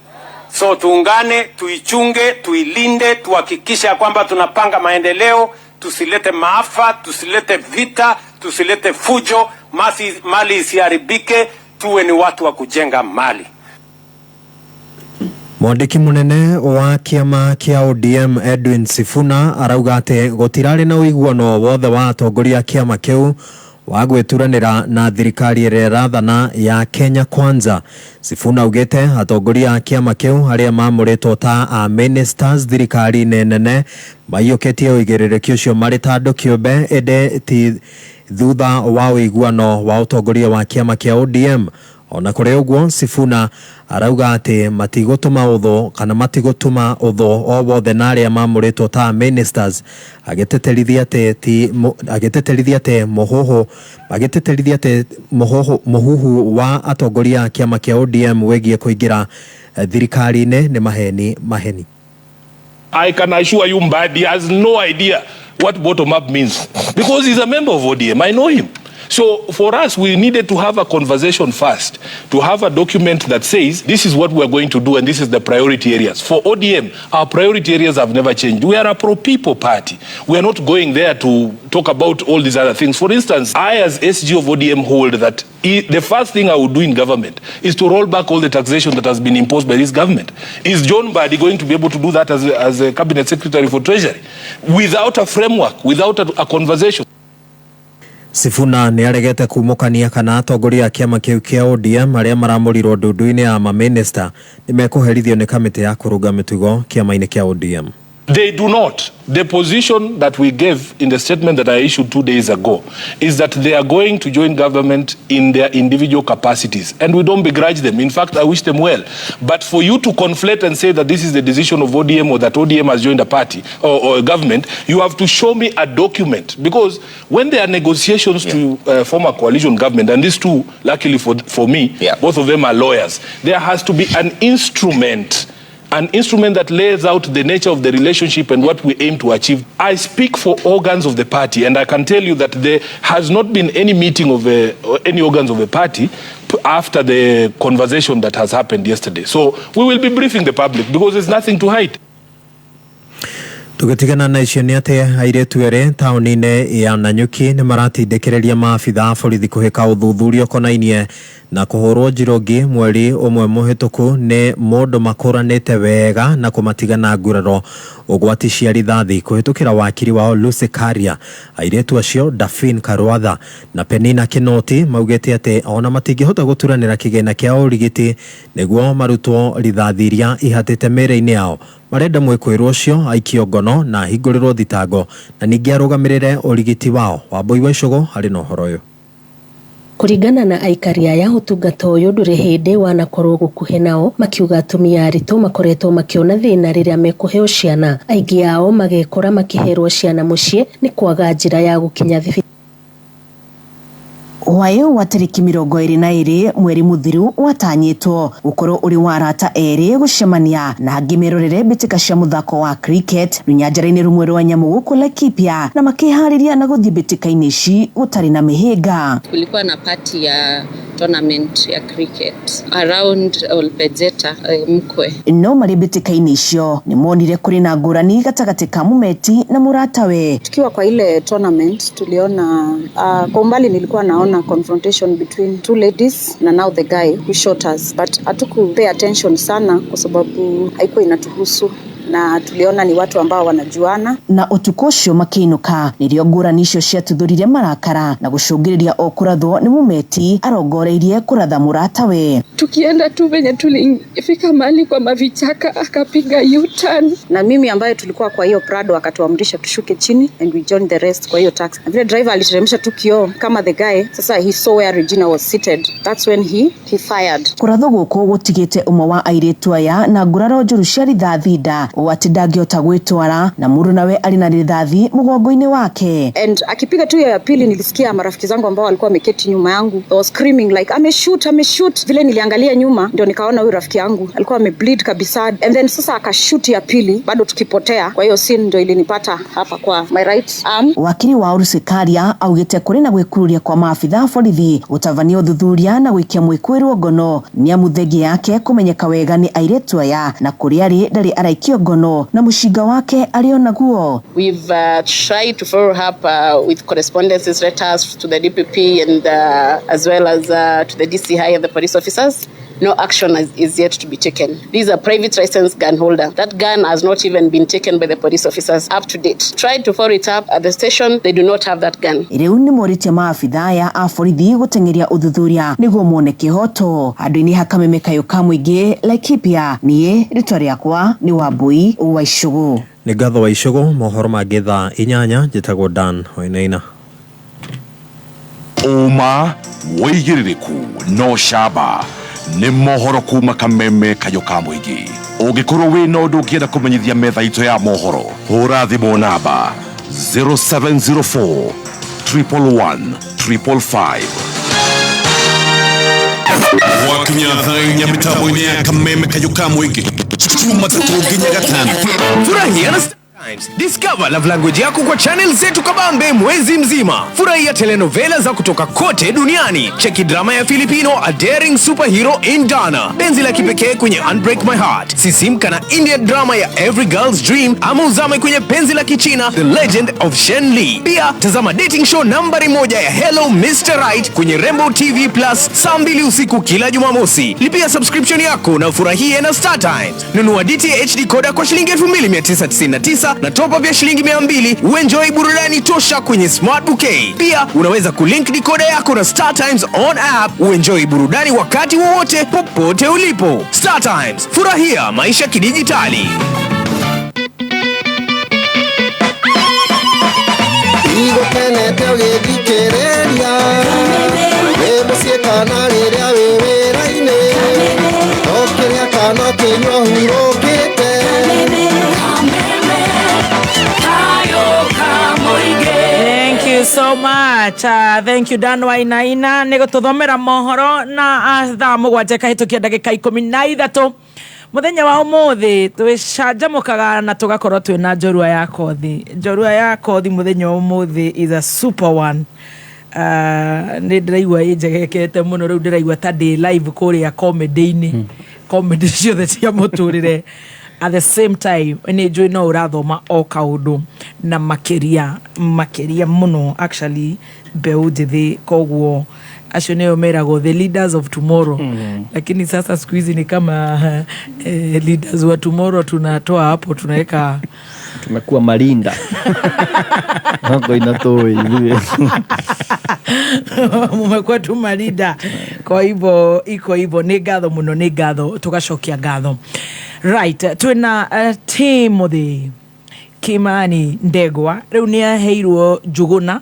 So tuungane, tuichunge, tuilinde, tuhakikishe ya kwamba tunapanga maendeleo, tusilete maafa, tusilete vita, tusilete fujo, mali isiharibike, tuwe ni watu wa kujenga mali. Mwandĩki mũnene wa kĩama kĩa ODM Edwin Sifuna arauga atĩ gũtirarĩ na ũiguano wothe wa atongoria a kĩama kĩu wa gwĩturanĩra na thirikari ĩrĩa ĩrathana ya Kenya Kwanza. Sifuna augĩte atongoria a kĩama kĩu arĩa mamũrĩtwo ta a ministers thirikari-inĩ nene maiyũkĩtie ũigĩrĩrĩki ũcio marĩ ta andũ kĩũmbe, ĩndĩ ti thutha wa ũiguano wa ũtongoria wa kĩama kĩa ODM. Ona kũrĩ ũguo, Sifuna arauga atĩ matigũtũma ũthũ kana matigũtũma ũthũ o wothe na arĩa mamũrĩtwo ta ministers, agĩtĩtĩrithia atĩ ti agĩtĩtĩrithia atĩ mũhũhũ agĩtĩtĩrithia atĩ mũhũhũ mũhuhu wa atongoria a kĩama kĩa ODM wĩgiĩ kũingĩra thirikari-inĩ nĩ maheni maheni. I can assure you Mbadi has no idea what bottom up means because he's a member of ODM. I know him. So for us, we needed to have a conversation first, to have a document that says this is what we're going to do and this is the priority areas. For ODM, our priority areas have never changed. We are a pro-people party. We are not going there to talk about all these other things. For instance, I as SG of ODM hold that the first thing I would do in government is to roll back all the taxation that has been imposed by this government. Is John Mbadi going to be able to do that as a cabinet secretary for Treasury? Without a framework, without a conversation. Sifuna nĩ aregete kumũkania kana atongoria a kĩama kĩu kĩa ODM arĩa maramũrirwo ndundu-inĩ ya mamĩnĩsta nĩ mekũherithio nĩ kamĩtĩ ya kũrũnga mĩtugo kĩama-inĩ kĩa ODM. They do not. The position that we gave in the statement that I issued 2 days ago is that they are going to join government in their individual capacities. And we don't begrudge them. In fact, I wish them well. But for you to conflate and say that this is the decision of ODM or that ODM has joined a party or a government, you have to show me a document. Because when there are negotiations to form a coalition government, and these two, luckily for me, both of them are lawyers, there has to be an instrument. An instrument that lays out the nature of the relationship and what we aim to achieve. I speak for organs of the party, and I can tell you that there has not been any meeting of any organs of a party after the conversation that has happened yesterday. So we will be briefing the public because there's nothing to hide. Tũgĩtigana na icio nĩ atĩ airĩtu erĩ taũni-inĩ ya Nanyuki nĩ maratindĩkĩrĩria maabitha a borithi kũhĩka ũthuthuria ũkonainie na kũhũrwo njirũngi mweri ũmwe mũhĩtũku nĩ mũndũ makũranĩte wega na kũmatiga na nguraro ũgwati cia rithathi kũhĩtũkĩra wakiri wao Lucy Karia. Airĩtu acio Dafin Karwatha na Penina Kinoti maugĩte atĩ ona matingĩhota gũturanĩra kĩgĩna kĩa ũrigiti nĩguo marutwo rithathi iria ihatĩte mĩĩrĩ-inĩ yao. Marenda mwĩkũĩrwo ũcio aikio ngono na ahingũrĩrwo thitango na ningĩ arũgamĩrĩre ũrigiti wao. Wambui wa Icũgũ arĩ na ũhoro ũyũ. Kũringana na aikari aya, ũtungata ũyũ ndũrĩ hĩndĩ wanakorwo gũkuhĩ nao, makiuga atumia aritũ makoretwo makĩona thĩna rĩrĩa mekũheo ciana. Aingĩ ao magekora makĩherwo ciana mũciĩ nĩ kwaga njĩra ya gũkinya thibitarĩ. Hwaĩ wa tarĩki 22 mweri mũthiru watanyĩtwo gũkorwo ũrĩ wa arata erĩ gũcemania na angĩ merorere mbĩtĩka cia mũthako wa cricket rũnyanjara-inĩ rũmwe rwa nyamũ gũkũ Laikipia, na makĩharĩria na gũthiĩ mbĩtĩka-inĩ ici gũtarĩ na mĩhĩnga. Kulikuwa na party ya tournament ya cricket around Olpejeta, Mkwe. No marĩ mbĩtĩka-inĩ icio nĩ monire kũrĩ na ngũrani gatagatĩ ka Mumeti na mũratawe. Tukiwa kwa ile tournament tuliona, kwa umbali nilikuwa naona confrontation between two ladies na now the guy who shot us, but hatuku pay attention sana kwa sababu haikuwa inatuhusu na tuliona ni watu ambao wanajuana. Na ũtukũ ũcio makĩinũka nĩrĩo ngũrani icio ciatuthũrire marakara na gũcũngĩrĩria o kũrathwo nĩ Mumeti arongoreirie kũratha mũratawe. Tukienda tu venye tulifika mahali kwa mavichaka akapiga U-turn. Na mimi ambaye tulikuwa kwa hiyo Prado akatuamrisha tushuke chini and we joined the rest kwa hiyo taxi. Na vile driver aliteremsha tu kioo kama the guy, sasa he saw where Regina was seated. That's when he fired. Kũrathwo gũkũ gũtigĩte ũmwe wa airĩtu aya na nguraro njũru cia rithathi nda Ũũ atĩ ndangĩhota gwĩtwara na mũndũ nawe arĩ na rithathi mũgongo-inĩ wake. And akipiga tu hiyo ya pili, nilisikia marafiki zangu ambao walikuwa wameketi nyuma yangu, they was screaming like, ameshoot, ameshoot. Vile niliangalia nyuma ndio nikaona huyu rafiki yangu alikuwa amebleed kabisa, and then sasa akashoot ya pili, bado tukipotea. Kwa hiyo scene ndio ilinipata hapa kwa my right arm. Wakiri wa Olusikaria augĩte kũrĩ na gwĩkururia kwa maabitha a borithi gũtabania ũthuthuria na gũikia mwĩkũĩrwo ngono nĩ amu thengia yake kũmenyeka wega nĩ airĩtu aya na kũrĩa arĩ ndarĩ araikio ngono na mũcinga wake arĩ o naguo. We've tried to follow up with correspondences, letters to the DPP and as well as to the DCI and the police officers. No action is yet to be taken. This is a private licensed gun holder. That gun has not even been taken by the police officers up to date. Tried to follow it up at the station, they do not have that gun. Rĩu nĩ morĩtie maabitha aya a borithi gũteng'eria ũthuthuria nĩguo mone kĩhoto. Handũ-inĩ ha Kameme kayũ ka mũingĩ Laikipia, niĩ rĩtwa rĩakwa nĩ Wambui wa Icũgũ. Nĩ ngatho wa Icũgũ. Mohoro mangĩ thaa 8. Njĩtagwo Dan Wainaina. Ũma wĩigĩrĩrĩku no camba nĩ mohoro kuma Kameme kayũ ka mũingĩ. Ũngĩkorwo wĩna ũndũ ũngĩenda kũmenyithia metha itũ ya mohoro, hũra thimũ namba 0704 111 555. Gwakinya thaa 4 mĩtambo-inĩ ya Kameme kayũ ka mũingĩ, Jumatatũ nginya Gatano. Furahia na Times. Discover love language yako kwa channel zetu kabambe mwezi mzima. Furahia telenovela za kutoka kote duniani. Cheki drama ya Filipino A Daring Superhero in Dana, penzi la kipekee kwenye Unbreak My Heart, sisimka na Indian drama ya Every Girl's Dream, ama uzame kwenye penzi la Kichina The Legend of Shen Li. Pia tazama dating show nambari 1 ya Hello Mr. Right kwenye Rainbow TV Plus saa 2 usiku kila Jumamosi. Lipia subscription yako na ufurahie na Star Times. Nunua DTH decoder kwa shilingi 2999 na top up ya shilingi 200 uenjoy burudani tosha kwenye Smart Bouquet. Pia unaweza kulink decoder yako na Star Times on app uenjoy burudani wakati wowote popote ulipo. Star Times, furahia maisha kidijitali. Igũkenete ũgĩthikĩrĩria wĩ mũciĩ kana rĩrĩa wĩ wĩra-inĩ, ũkĩrĩa kana ũkĩnyua hurũkĩte. Thank you so much. Thank you Dan Wainaina nĩ gũtũthomera mohoro na thaa 7 kahĩtũkia ndagĩka 13. Mũthenya wa ũmũthĩ twĩcanjamũkaga na tũgakorwo twĩna njorua ya kothi. Njorua ya kothi mũthenya wa ũmũthĩ is a super one. Nĩ ndĩraigua ĩnjegekete mũno rĩu, ndĩraigua ta ndĩ live kũrĩa comedy-inĩ. Comedy ciothe cia mũtũrĩre. At the same time nĩ njũĩ no ũrathoma o kaũndũ na makĩria makĩria mũno actually mbeũ njĩthĩ, koguo acio nĩo meragwo the leaders of tomorrow. Lakini sasa siku hizi ni kama leaders wa tomorrow tunatoa hapo tunaweka tumekuwa malinda nako inatoi ithuĩ. Mumekuwa tu malinda. Kwa hivyo iko hivyo, nĩ ngatho mũno, nĩ ngatho, tũgacokia ngatho. Right, twina Timothy Kimani Ndegwa rĩu nĩ aheirwo Njuguna.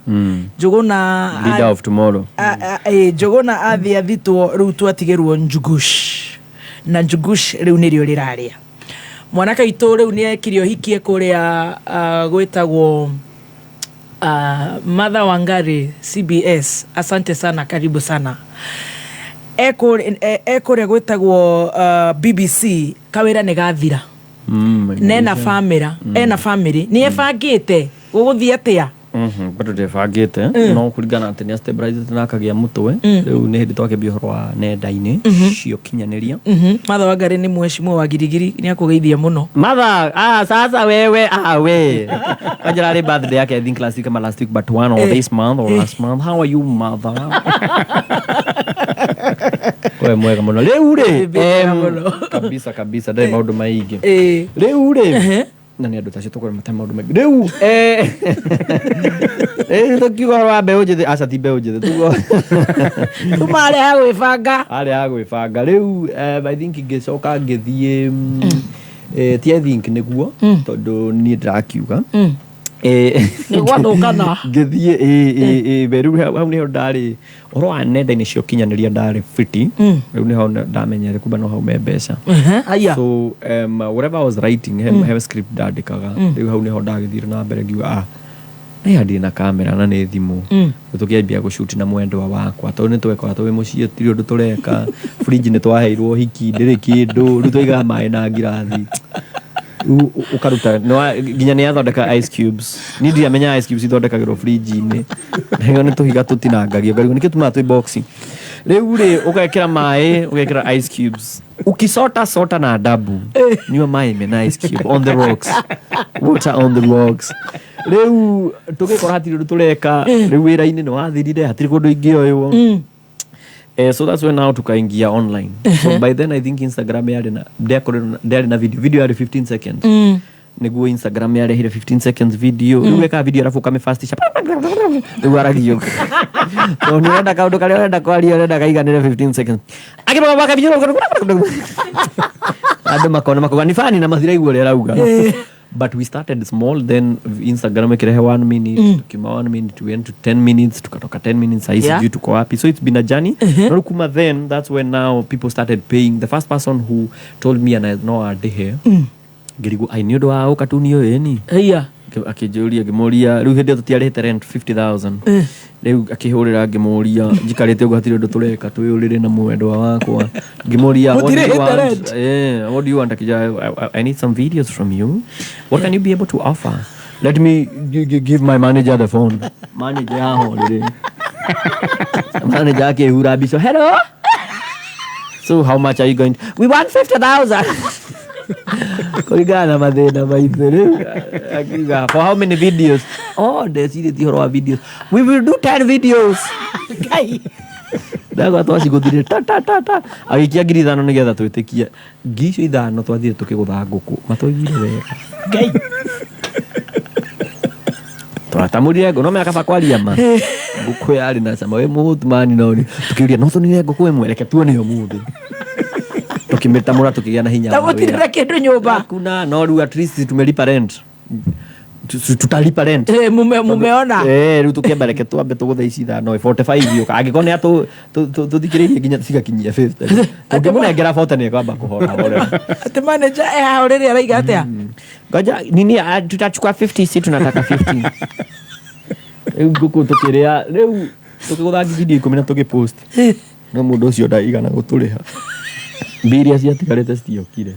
Njuguna leader of tomorrow. Njuguna athiĩ athitwo rĩu twatigĩrwo Njugush, na Njugush rĩu nĩrĩo rĩrarĩa mwanake witũ. Rĩu nĩ ekire ũhikie kũrĩa gwĩtagwo Mother Wangari CBS. Asante sana, karibu sana. Ekũrĩa gwĩtagwo BBC, kawĩra nĩ gathira. Nena famĩra ena famĩlĩ nĩ ebangĩte gũgũthiĩ atĩa? Bado ndebangĩte, no kũringana atĩ nĩ stabilized na akagĩa mũtwe, rĩu nĩ hĩndĩ twakĩambia ũhoro wa nenda-inĩ cia ũkinyanĩria. Martha Wangari nĩ mheshimiwa wa Girigiri, nĩ akũgeithia mũno. Mother, sasa wewe, we. Kwanza rarĩ birthday yake, I think last week ama last week but one or this month or last month. How are you, mother? We mwega mũno. Rĩu rĩ, kabisa kabisa ndarĩ maũndũ maingĩ. Rĩu rĩ, na nĩ andũ tacio tũkorwo matarĩ maũndũ maingĩ. Rĩu tũkiuga ũhoro wa mbeũ njĩthĩ, aca ti mbeũ njĩthĩ, tugo tumarĩ a gwĩbanga. Arĩ a gwĩbanga. Rĩu I think ngĩcoka ngĩthiĩ, ti I think nĩguo, tondũ niĩ ndĩrakiuga. Nĩ gwathũkana. Ngĩthiĩ ĩ ĩ rĩu hau nĩho ndarĩ ũhoro wa nenda-inĩ cia ũkinyanĩria, ndarĩ fiti. Rĩu nĩho ndamenyere kumba no hau me mbeca. Aya. So whatever I was writing, he script ndandĩkaga. Rĩu hau nĩho ndagĩthire na mbere, ngiuga, ah, nĩ ndirĩ na kamera na nĩ thimũ. Rĩu tũkĩambia gũshoot na mwendwa wakwa, tondũ nĩ twekora twĩ mũciĩ, tirĩ ũndũ tũreka. Fridge nĩ twaheirwo hiki, ndĩrĩ kĩndũ. Rĩu twaigaga maĩ na ngirathi. Rĩu ũkaruta nginya nĩ yathondeka ice cubes. Niĩ ndiramenya ice cubes ithondekagĩrwo fridge-inĩ. Nayo nĩ tũhiga tũtinangagio, ngarigwo nĩkĩo tumaga twĩ box. Rĩu rĩ, ũgekĩra maĩ, ũgekĩra ice cubes, ukisota sota na adabu, nyua maĩ mena ice cube on the rocks, water on the rocks. Rĩu tũgĩkora hatirĩ ũndũ tũreka. Rĩu wĩra-inĩ nĩ wathirire, hatirĩ kũndũ ingĩoywo. So that's when now tukaingia online. So by then I think Instagram yarĩ na ndĩarĩ na video yarĩ 15 seconds. Nĩguo Instagram yarehire 15 seconds video. Rĩu wekaga video arabu ũkamĩfastisha, rĩu aragio tondũ nĩ ũrenda kaũndũ karĩa ũrenda kwaria, ũrenda kaiganĩre 15 seconds. Andũ makona makauga ni fani na matiraigua ũrĩa arauga. But we started small. Then Instagram ikirehe 1 minute. Tukiuma 1 minute, we went to 10 minutes, tukatoka 10 minutes, sahii sijui tuko wapi. So it's been a journey. No, kuma then, that's when now people started paying. The first person who told me and I no andĩhe, ngĩrigwo ai nĩ ũndũ wa ũkatuni ũyũ ĩni. Aya. Akĩnjũria, ngĩmũria, rĩu hĩndĩ ĩyo tũtiarĩhĩte rent 50,000. Rĩu akĩhũrĩra, ngĩmũria, njikarĩte ũguo hatirĩ ũndũ tũreka, twĩ ũrĩrĩ na mwendwa wakwa, ngĩmũria, "What do you Mũtirĩhĩte want?" rent? Yeah, "What do you want?" Akija, I need some videos from you. What can you be able to offer?" Let me give my manager the phone. Manager ahorire, manager akĩhura mbica, "Hello, so how much are you going to?" "We want 50,000." Kũringana na mathĩna maitũ rĩu, akiuga, "For how many videos?" "Oh, ndecirĩtie ũhoro wa videos. We will do 10 videos." Ngai. Ndagwa twacigũthire ta ta ta ta, agĩikia 5,000 nĩgetha twĩtĩkie. 5,000 twathire tũkĩgũtha ngũkũ, matwaiguire wega. Ngai. Twatamũrire ngũ no menya kaba kwaria ma ngũkũ yarĩ na cama wĩ mũhũtu mani, no tũkĩũria no tũnine ngũkũ ĩmwe, reke tuone ũmũthĩ. Tũkĩmĩtamũra, tũkĩgĩa na hinya Ta wa gũtirĩ wĩra. na kĩndũ nyũmba. Hakuna. No rĩu at least tumelipa rent. Tutalipa rent. Mumeona. Rĩu tũkĩamba, reke twambe tũgũthe ici ithano, 45 yũka, angĩkorwo nĩ atũ tũthikĩrĩirie nginya cigakinyia 50, ũngĩmũnengera 40 nĩ ekwamba kũhora horera. Atĩ manager e haha ũrĩrĩ araiga atĩa? Ngoja nini, ah, tutachukua 50, si tunataka 50. Rĩu ngũkũ tũkĩrĩa, rĩu tũkĩgũtha video 10 na tũgĩpost, no mũndũ ũcio ndaigana gũtũrĩha. Mbia iria ciatigarĩte citiokire,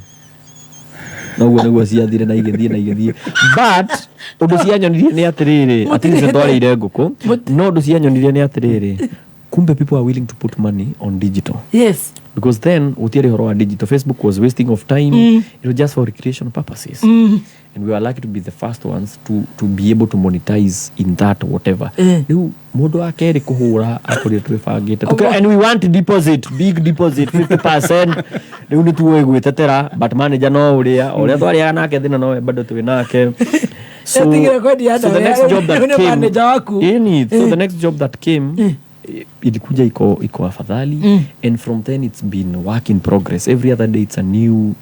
noguo nĩguo ciathire na igĩthiĩ na igĩthiĩ. But ũndũ cianyonirie nĩ atĩrĩrĩ, at least nĩtwarĩire ngũkũ, no ũndũ cianyonirie nĩ atĩrĩrĩ, kumbe people are willing to put money on digital. Because then gũtiarĩ ũhoro wa digital. Facebook was wasting of time. It was just for recreation purposes. And we were lucky to be the first ones to be able to monetize in that whatever. Rĩu mũndũ wa kerĩ kũhũra akorire twĩbangĩte. And we want deposit, big deposit, 50%. Rĩu nĩ tuoĩ gwĩtetera, but manager no ũrĩa o ũrĩa twarĩaga nake thĩna nowe bado twĩ nake. So, Etigire kwendia so the ndawa, next job that rĩu nĩ came, manager waku. Ĩni, so the next job that came, ilikuja iko afadhali. And from then it's been work in progress. Every other day it's a new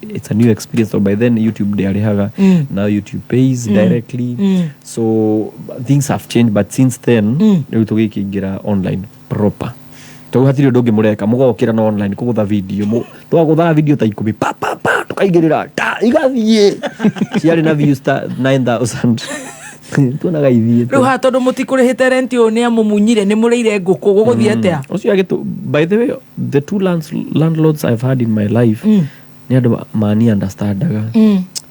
experience. So by then YouTube ndĩarĩhaga. Now YouTube pays directly. So things have changed, but since then rĩu tũgĩkĩingĩra online proper, tondũ hatirĩ ũndũ ũngĩ mũreka, mũgokĩra na online kũgũtha video. Twagũthaga video ta 10, pa pa pa, tũkaigĩrĩra ta igathiĩ, ciarĩ na views ta 9000, tuonaga ithiĩte. Rĩu haha tondũ mũtikũrĩhĩte rent, ũyũ nĩ amũmunyire, nĩ mũrĩire ngũkũ, gũgũthiĩ atĩa? Ũcio agĩtũ, by the way, the two landlords I've had in my life nĩ andũ mani understandaga.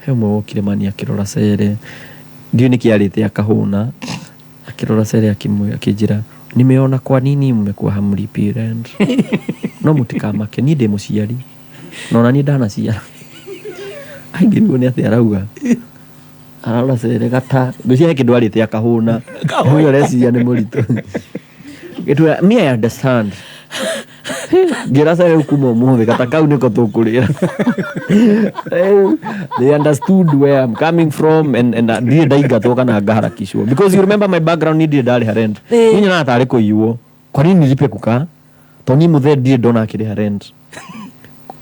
He ũmwe wokire mani akĩrora cere, ndiũĩ nĩkĩ arĩte akahũna, akĩrora cere akĩnjĩra, "Nimeona kwa nini mmekuwa hamlipi rent, no mũtikamake, niĩ ndĩ mũciari na ona niĩ ndanaciara." Aingĩrwo nĩ atĩ arauga ararora cere gata, ngwĩciria he kĩndũ arĩte akahũna, ũyũ areciria nĩ mũritũ. Gĩtwĩra, "Me, I understand." Ngĩra cere, "Rĩu kuma ũmũthĩ gata kau nĩko tũkũrĩra." Rĩu they understood where I'm coming from and ndirĩ ndaingatwo kana ngaharakishwo, because you remember my background, niĩ ndirĩ ndarĩha rent. Niĩ nyonaga tarĩ kũiywo. Kwa nini nilipe kukaa? Tondũ niĩ mũthee ndirĩ ndona akĩrĩha rent.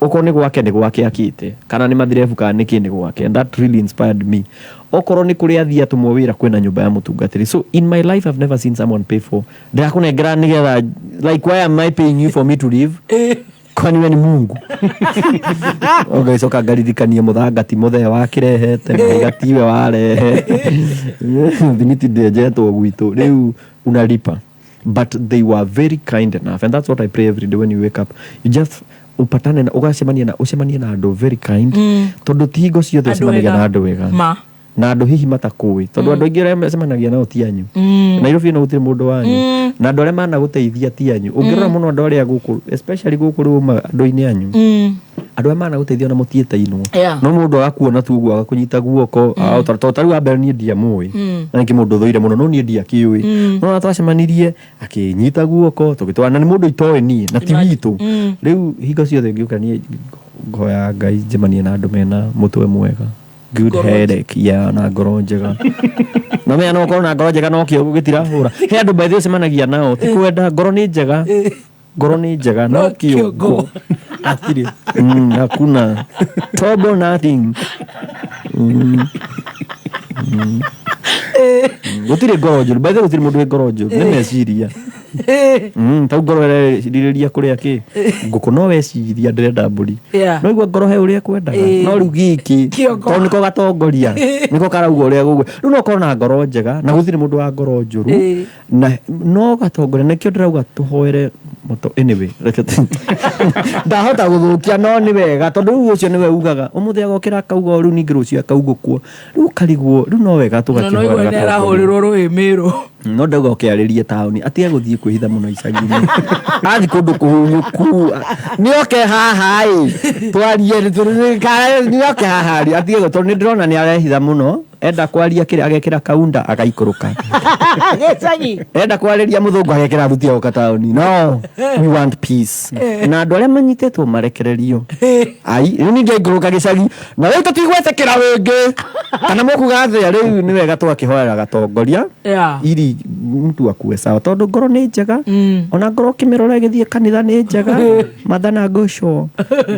Okorwo nĩ gwake, nĩ gwake akĩte, kana nĩ mathirebu, kana nĩ kĩ, nĩ gwake. And that really inspired me. Okorwo nĩ kũrĩa athiĩ atũmwo wĩra, kwĩna nyũmba ya mũtungatĩri. So in my life I've never seen someone pay for, ndĩrakũnengera nĩgetha, like, why am I paying you for me to live? Kwani we ni Mungu? Ũgagĩcoka ngaririkania mũthanga ti mũthee wakĩrehete, mahiga tiwe warehe, thimiti ndĩenjetwo gwitũ, rĩu unalipa. But they were very kind enough, and that's what I pray every day. When you wake up, you just upatane na ũgacemania na ũcemanie na andũ very kind, tondũ ti hingo ciothe Andũ ũcemanagia ega. Na andũ wega Ma. Na andũ hihi matakũĩ, tondũ andũ aingĩ arĩa macemanagia nao ti anyu. Nairobi ĩno gũtirĩ mũndũ wanyu, na andũ arĩa managũteithia ti anyu. Ũngĩrora mũno andũ arĩa gũkũ, especially gũkũ rĩu uma andũ-inĩ anyu, andũ arĩa managũteithia ona mũtiĩtainwo, no mũndũ agakuona tu ũguo agakũnyita guoko. To tarĩu wa mbere niĩ ndiamũĩ, na nĩkĩ mũndũ ũthũire mũno, no niĩ ndiakĩũĩ, no ona twacemanirie akĩnyita guoko tũgĩtwarana, na nĩ mũndũ itoĩ niĩ na ti witũ. Rĩu hingo ciothe ngĩũka niĩ ngoya Ngai njemanie na andũ mena mũtwe mwega, good Ngoro headache, yeah, na ngoro njega. Na menya no ũkorwo na ngoro njega no kĩongo gĩtirahũra. He andũ by the way ũcemanagia nao ti kwenda, ngoro nĩ njega, ngoro nĩ njega, no kĩongo Hatirĩ. Hakuna tobo, nothing. Gũtirĩ ngoro njũru, by the way, gũtirĩ mũndũ wĩ ngoro njũru, nĩ meciria. Tau ngoro ĩrerirĩria kũrĩa kĩ ngũkũ, no weciria ndĩrenda mbũri. No igua ngoro he ũrĩa ekwendaga, no rĩu gĩkĩ Kĩongo. tondũ nĩko gatongoria, nĩko karauga ũrĩa gũgũ. Rĩu no ũkorwo na ngoro njega, na gũtirĩ mũndũ wa ngoro njũru, na no gatongoria. Nĩkĩo ndĩrauga tũhoere mũto. Anyway, reke ndahota gũthũkia, no nĩ wega tondũ rĩu ũcio nĩwe ugaga ũmũthĩ agokĩra akauga o rĩu, ningĩ rũciũ akauga ũkuo, rĩu ũkarigwo. Rĩu no wega Na no igua tũgakĩhoera nĩ gatongoria. arahũrĩrwo rũĩ mĩrũ. No ndauga ũkĩarĩrie taũni atige gũthiĩ kwĩhitha mũno icagi-inĩ, athiĩ kũndũ kũhunyũku. Nĩoke haha ĩ twarie, nĩoke haha rĩ atige tondũ nĩ ndĩrona nĩ arehitha mũno. Enda kwaria kĩrĩa agekĩra kaunda agaikũrũka. Gĩcagi. Enda kwarĩria mũthũngũ agekĩra thuti agoka taũni. No we want peace, na andũ arĩa manyitĩtwo marekererio. Ai, rĩu ningĩ aikũrũka gĩcagi na rĩu tũtigwĩtĩkĩra rĩngĩ, kana mũkuga atĩa? Rĩu nĩ wega tũgakĩhoera gatongoria ili mtu akue sawa, tondũ ngoro nĩ njega. Ona ngoro ũkĩmĩrora ĩgĩthiĩ kanitha nĩ njega, mathana ngũco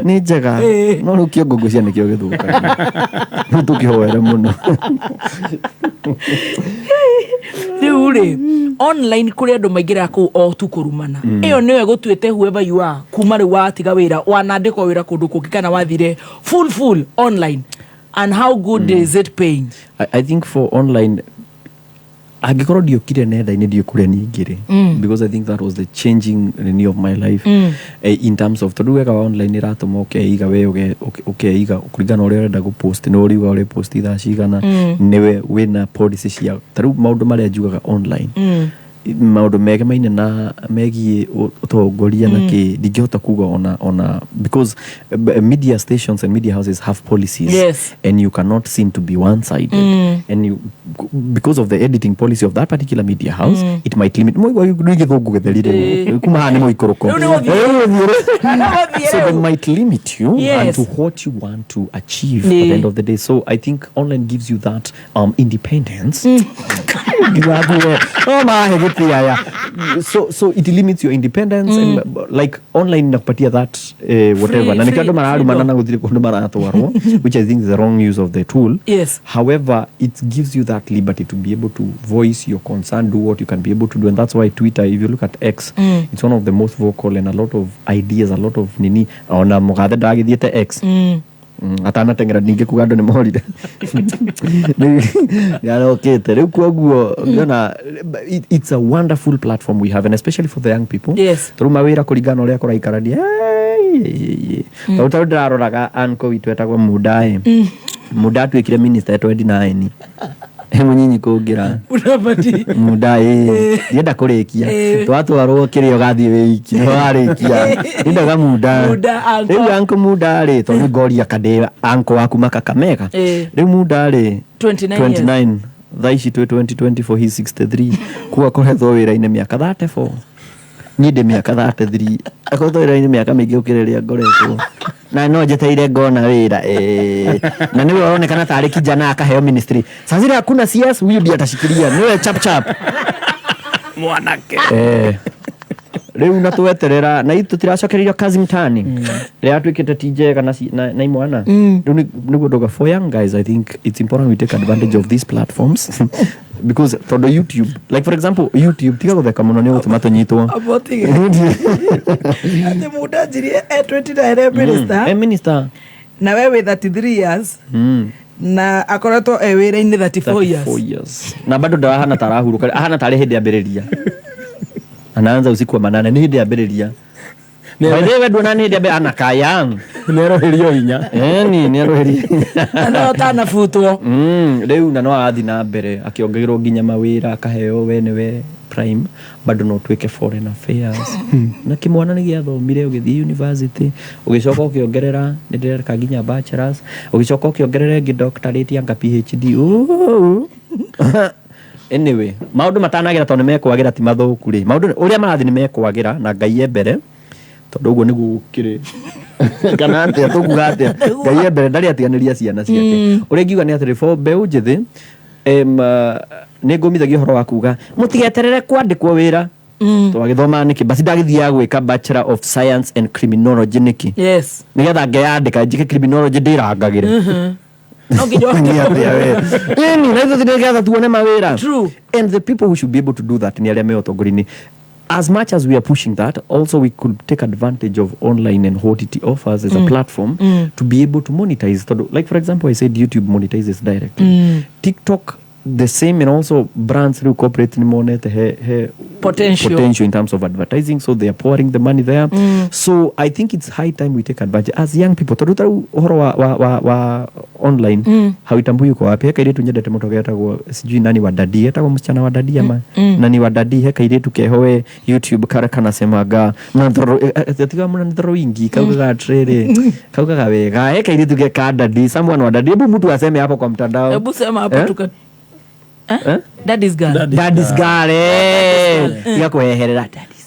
nĩ njega, no rĩu kĩongo ngũcia nĩkĩo gĩthũkagia. Rĩu tũkĩhoere mũno. Rĩu rĩ, online kũrĩ andũ maingĩraga kũu o tu kũrumana. Ĩyo nĩyo ĩgũtuĩte whoever you are kuma rĩu watiga wĩra, wanandĩkwo wĩra kũndũ kũngĩ, kana wathire full full online, and how good is it paying? I think for online, angĩkorwo ndiokire nenda-inĩ ndiũ kũrĩa ningĩrĩ, because I think that was the changing nini of my life, in terms of, tondũ wega wa online ĩratũma ũkeiga we ũkeiga kũringana na ũrĩa ũrenda gũpost, nĩ ũriuga ũrĩ post thaa cigana, nĩwe wĩna policy cia ta rĩu maũndũ marĩa njugaga online, maũndũ megemaine na megiĩ ũtongoria na kĩ, ndingĩhota kuga ona because media stations and media houses have policies, and you cannot seem to be one sided, and you, because of the editing policy of that particular media house, it might limit. Nĩ gĩthũngũ gĩtherire kuma haha nĩ mũikũrũko. Rĩu nĩ gũthiĩ. Rĩu nĩ gũthiĩ. Nĩ So they rĩu. might limit you and to what you want to achieve at the end of the day. So I think online gives you that independence. Nginya no mahe gĩtiaya. So it limits your independence, and like online inakupatia that whatever, na nĩkĩo andũ mararumana freedom. Na gũtirĩ kũndũ maratwarwo, which I think is the wrong use of the tool. However, it gives you that liberty to be able to voice your concern, do what you can be able to do. And that's why Twitter, if you look at X, it's one of the most vocal and a lot of ideas, a lot of nini. Ona mũgathe ndagĩthiĩte X. Atanateng'era ningĩ kuga andũ nĩ morire, nĩ arokĩte rĩu. Koguo ngĩona it's a wonderful platform we have, and especially for the young people, tondũ mawĩra kũringana na ũrĩa kũraikarania, tondũ tarĩu ndĩraroraga uncle witũ etagwo Mundaĩ. Munda atuĩkire minister 29, mũnyinyi kũngĩra Mudavadi. Munda ĩ ndienda kũrĩkia, twatwarwo kĩrĩa ũgathiĩ wĩiki no warĩkia ndindaga Munda. Munda, uncle. Rĩu uncle Munda rĩ, tondũ ngoria kandĩ uncle waku Makakamega. Rĩu Munda rĩ, 29 years. 29 thaa ici twĩ 2024, he 63, kuga akoretwo wĩra-inĩ mĩaka 34, niĩ ndĩ mĩaka 33, akoretwo wĩra-inĩ mĩaka mĩingĩ gũkĩra ĩrĩa ngoretwo, na no njetereire ngona wĩra. Na nĩwe ũronekana tarĩ kijana akaheo ministry. Saa zile hakuna CS, huyu ndiye atashikilia, niwe chap chap. Mwanake. Rĩu na tweterera na ithu tũtiracokererio kazi mtaani rĩrĩa twĩkĩte ti njega na na imwana. Rĩu nĩguo ndauga, for young guys, I think it's important we take advantage of these platforms because tondũ YouTube, like for example YouTube, tiga gũtheka mũno, nĩ ũgũtũma tũnyitwo. Abotige atĩ mũndũ anjirie e 29 minister. E minister. Na we wĩ 33 years na akoretwo e wĩra-inĩ 34 years. 34 years na bado ndarahana ta arahurũka, ahana tarĩ hĩndĩ ambĩrĩria, anaanza usiku wa manane, nĩ hĩndĩ ambĩrĩria. By the way, nduona nĩ hĩndĩ ambĩrĩria anakaa young. Nĩeroherio hinya. Ĩni nĩeroherio. Na no ũtanabutwo. Rĩu na no arathiĩ na mbere akĩongererwo nginya mawĩra, akaheo we nĩwe prime, bado no ũtuĩke foreign affairs na kĩmwana nĩ gĩathomire, ũgĩthiĩ university, ũgĩcoka ũkĩongerera, nĩ ndĩreka nginya bachelors, ũgĩcoka ũkĩongerera ĩngĩ doctorate anga PhD. Ooh. Anyway, maũndũ matanagĩra tondũ nĩ mekwagĩra, ti mathũku rĩ, maũndũ ũrĩa marathiĩ nĩ mekwagĩra na Ngai e mbere, tondũ ũguo nĩguo gũkĩrĩ, kana atĩa tũkuga atĩa? Ngai e mbere, ndarĩ atiganĩria ciana ciake. Ũrĩa ingiuga nĩ atĩrĩ, for mbeũ njĩthĩ, nĩ ngũmithagia ũhoro wa kuga mũtigeterere kwandĩkwo wĩra. Twagĩthomaga nĩkĩ? Basi ndagĩthiaga gwĩka Bachelor of Science and Criminology nĩkĩ? Nĩgetha ngeyandĩka njĩke criminology, ndĩrangagĩre. No nginya. Nĩ atĩa we? Ĩni na ithuĩ nĩgetha tuone mawĩra. True. And the people who should be able to do that nĩ arĩa me ũtongoria-inĩ. As much as we are pushing that, also we could take advantage of online and what it offers as a platform to be able to monetize. Tondũ, like for example, I said YouTube monetizes directly, TikTok the same, and also brands through corporate nĩ monete he Potential. Potential in terms of advertising, so they are pouring the money there. So I think it's high time we take advantage as young people, tondũ tarĩu ũhoro wa online hauitambui uko wapi. He kairĩtu nyendete mũno getagwo sijui nani wa dadi, getagwo msichana wa dadi ama nani wa dadi. He kairĩtu keho we YouTube kara kanasemaga tiga mnanithoro ingi, kaugaga atirĩrĩ, kaugaga wega. He kairĩtu ke ka dadi, someone wa dadi, hebu mtu aseme hapo kwa mtandao. Hebu sema hapo. Eh? Tuka Eh? Daddy's girl. Daddy's girl, eh. Tiga kweherera daddy's.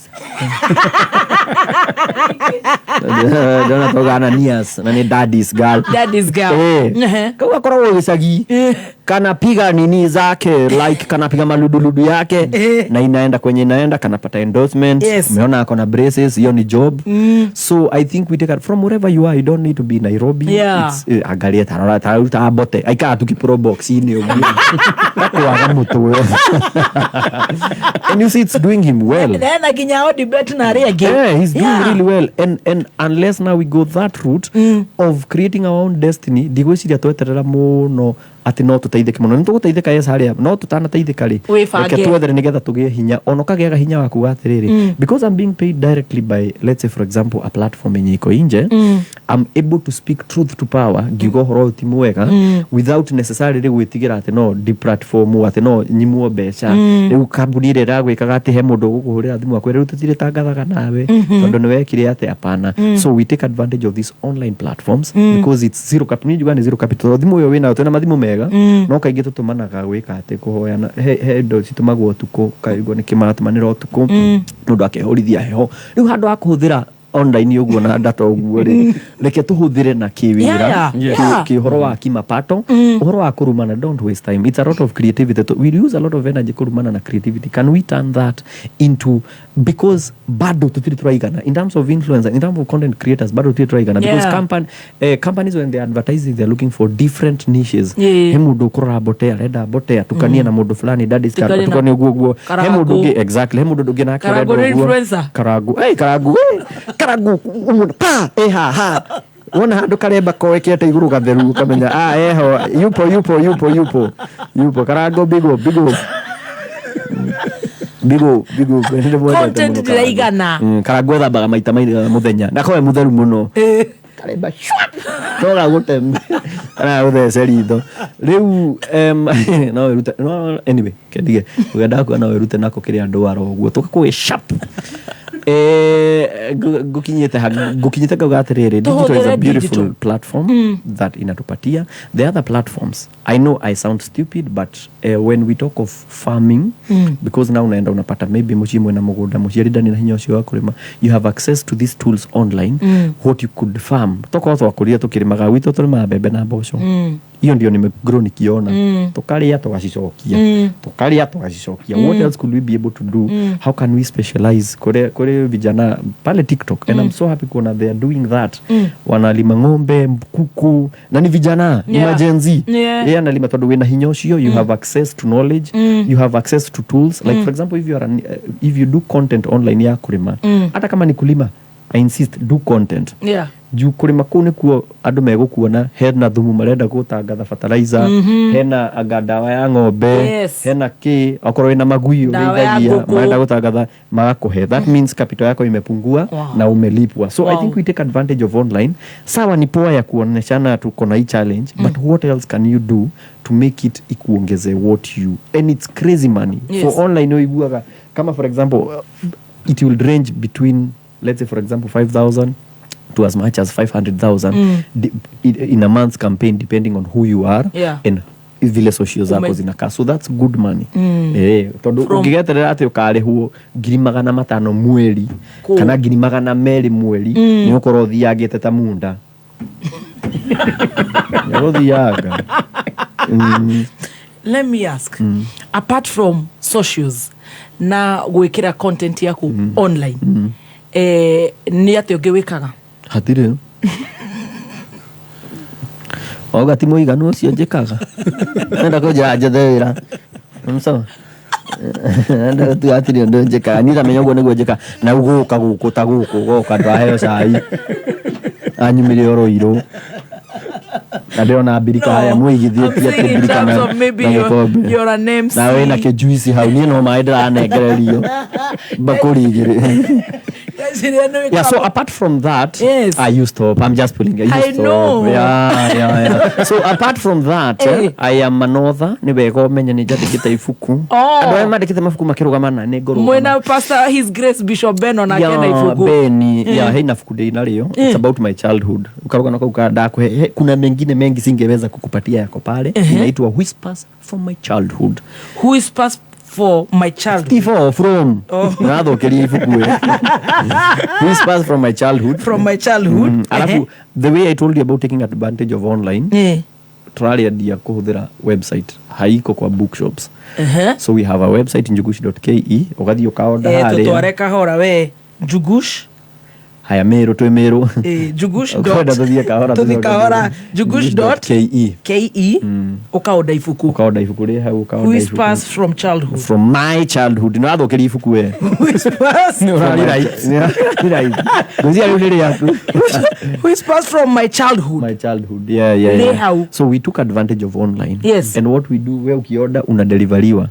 Ndona toga Ananias na ni daddy's girl. Daddy's girl. Eh. Ehe. Kau akoragwo gĩcagi, kanapiga nini zake, like kanapiga maluduludu yake na inaenda kwenye inaenda, kanapata endorsement. Umeona ako na braces, hiyo ni job. So I think we take it from wherever you are. You don't need to be Nairobi. It's, angalia tarora taruta bote aikara tu kipro box-inĩ ũguo takwaga mũtwe, and you see it's doing him well. Na nginya Odibet na arĩa angĩ. Yeah, he's doing really well. And unless now we go that route of creating our own destiny, ndigwĩciria tweterera mũno atĩ no tũteithĩke mũno. Nĩ tũgũteithĩka, yes, harĩa no tũtanateithĩka rĩ, Wĩbange. Reke twethere nĩgetha tũgĩe hinya, ona ũkagĩaga hinya wa kuga atĩrĩrĩ, because I'm being paid directly by, let's say for example, a platform yenye iko nje, I'm able to speak truth to power, ngiuga ũhoro ũyũ ti mwega, without necessarily gwĩtigĩra atĩ no deplatform, atĩ no nyimwo mbeca. Rĩu kambuni ĩrĩa ĩragwĩkaga atĩ he mũndũ ũgũkũhũrĩra thimũ akwĩre rĩu tũtirĩ tangathaga nawe tondũ nĩ wekire atĩ hapana. So we take advantage of these online platforms because it's zero capital. Niĩ njugaga nĩ zero capital, tondũ thimũ ĩyo wĩnayo, twĩna mathimũ mega, no kaingĩ tũtũmanaga gwĩka atĩ kũhoyana. He indo citũmagwo ũtukũ, ũkaigua nĩkĩ maratũmanĩra ũtukũ, mũndũ akehũrithia heho. Rĩu handũ ha kũhũthĩra online ũguo na data ũguo rĩ, reke tũhũthĩre na kĩwĩra, kĩũhoro wa kimapato. Ũhoro wa kũrumana, don't waste time. It's a lot of creativity. We use a lot of energy kũrumana na creativity. Can we turn that into, because bado tũtirĩ tũraigana in terms of influencer, in terms of content creators, bado tũtirĩ tũraigana because companies, when they are advertising, they're looking for different niches. He mũndũ ũkũrora mbote, arenda mbote atukanie na mũndũ fulani, daddy's car, Tukanie na atukanie ũguo ũguo. He Karangu. mũndũ ũngĩ, exactly, he mũndũ ũngĩ nake Karangu arenda nĩ ũguo. influencer. Karangu, hey, karangu, hey, karangu ũmwe, pa eh ha ha, wona handũ karemba koekete igũrũ gatheru, ũkamenya ah, eho yupo, yupo, yupo, yupo, yupo Karangu. Bigo bigo bigo bigo. Content ndĩraigana. Karangu ethambaga maita maigana mũthenya na akorwo e mũtheru mũno, karemba shwa no gagũteme kana gũthece ritho rĩu, no wĩrute no, anyway, kendige ũgendaga kuona no wĩrute nako kĩrĩa ndwara ũguo tũgakũĩ sharp. Ngukinyĩte ngukinyĩte ngauga atĩrĩrĩ, digital is a Tũhũthĩre beautiful digital. platform that inatupatia the other platforms. I know I sound stupid, but when we talk of farming, because now unaenda unapata maybe mũciĩ mwena mũgũnda, mũciari ndarĩ na hinya ũcio wa kũrĩma, you have access to these tools online. What you could farm, tokorwo twakũrire tũkĩrĩmaga gwitũ, tũrĩmaga mbembe na mboco. Hiyo ndio nimegrow nikiona. Tukaria tugacicokia. Tukaria tugacicokia. What else could we be able to do? How can we specialize kure kure vijana pale TikTok? And I'm so happy kuona they are doing that. Wanalima ng'ombe, kuku, na ni vijana, ni ma-Gen Z. Yeye analima tondu wina hinya ucio, you have access to knowledge, you have access to tools. Like, for example, if you do content online ya kurima, hata kama ni kulima, I insist, do content juu kurima kuu nikuo andu megukuona hena thumu marenda gutangatha fertilizer, hena anga ndawa ya ng'ombe, hena ki okorwo wina magui Dawa ya ũrĩithagia, ngũkũ. Marenda gutangatha magakuhe. That means capital yako imepungua na umelipwa. So I think we take advantage of online. Sawa, ni poa ya kuoneshana tuko na hii challenge, but what else can you do to make it ikuongeze what you, and it's crazy money for online. Uiguaga kama, for example, it will range between, let's say, for example, 5000 to as much as 500,000 in a month's campaign, depending on who you are and vile social zako zinakaa. So that's good money. Eh, tondu ũngĩgeterera atĩ ũkarĩhwo 500,000 mweri kana 200,000 mweri, nĩ ũkorwo ũthiangĩte ta munda, nĩ ũgũthianga. Let me ask, apart from socials na gwĩkĩra content yaku online, nĩ atĩ ũngĩ wĩkaga? Hatirĩ wauga ti mũiganu ũcio njĩkaga. Enda kũnjĩra njethe wĩra. Sawa, enda gũtua hatirĩ ũndũ njĩkaga. Niĩ ndamenya ũguo nĩguo njĩkaga na gũka gũkũ ta gũkũ goka ndwaheo cai anyumire oro irũ na ndĩrona mbirika haya mũigithĩtie atĩ mbirika na gĩkombe na wĩna kĩjuici hau, niĩ no maĩ ndĩranengererio mbakũri igĩrĩ. Yeah, so apart from that, I used to, I'm just pulling. I used I to. Know. Yeah. So apart from that, I am an author. Nĩ wega ũmenye nĩ njandĩkĩte ibuku. Andũ arĩa mandĩkĩte mabuku makĩrũgama na nĩ ngũrũgama. Mwena Pastor His Grace Bishop Ben onake na ibuku. Beni, yeah, hena ibuku ndĩ narĩo. It's about my childhood. Ukarũgano kau ka ndakũhe. Kuna mengine mengi singeweza kukupatia yako pale. Inaitwa Whispers from My Childhood. Whispers for My Childhood. Ifo from. Oh. Nathũkĩria ibuku ĩ. Whispers from My Childhood. From My Childhood. Alafu the way I told you about taking advantage of online, turarĩendia kũhũthĩra website, haiko kwa bookshops. So we have a website, njugush.ke, ũgathiĩ ũkaonda harĩa. Tũtware kahora we, Njugush. Haya, Meru, twĩ Meru. Njugush. Ũkwenda tũthiĩ kahora? Tũthiĩ kahora. Njugush dot ke. Ke, ũkaonda ibuku. Ũkaonda ibuku rĩ hau, ũkaonda ibuku. Whispers from Childhood. From My Childhood. Nĩ wathũkĩria ibuku we. Whispers. Nĩ ũrarĩ ngwĩciria rĩu nĩ rĩaku. Whispers from My Childhood. My Childhood, yeah. Nĩ hau. So we took advantage of online. And what we do, we ukioda unadeliveriwa.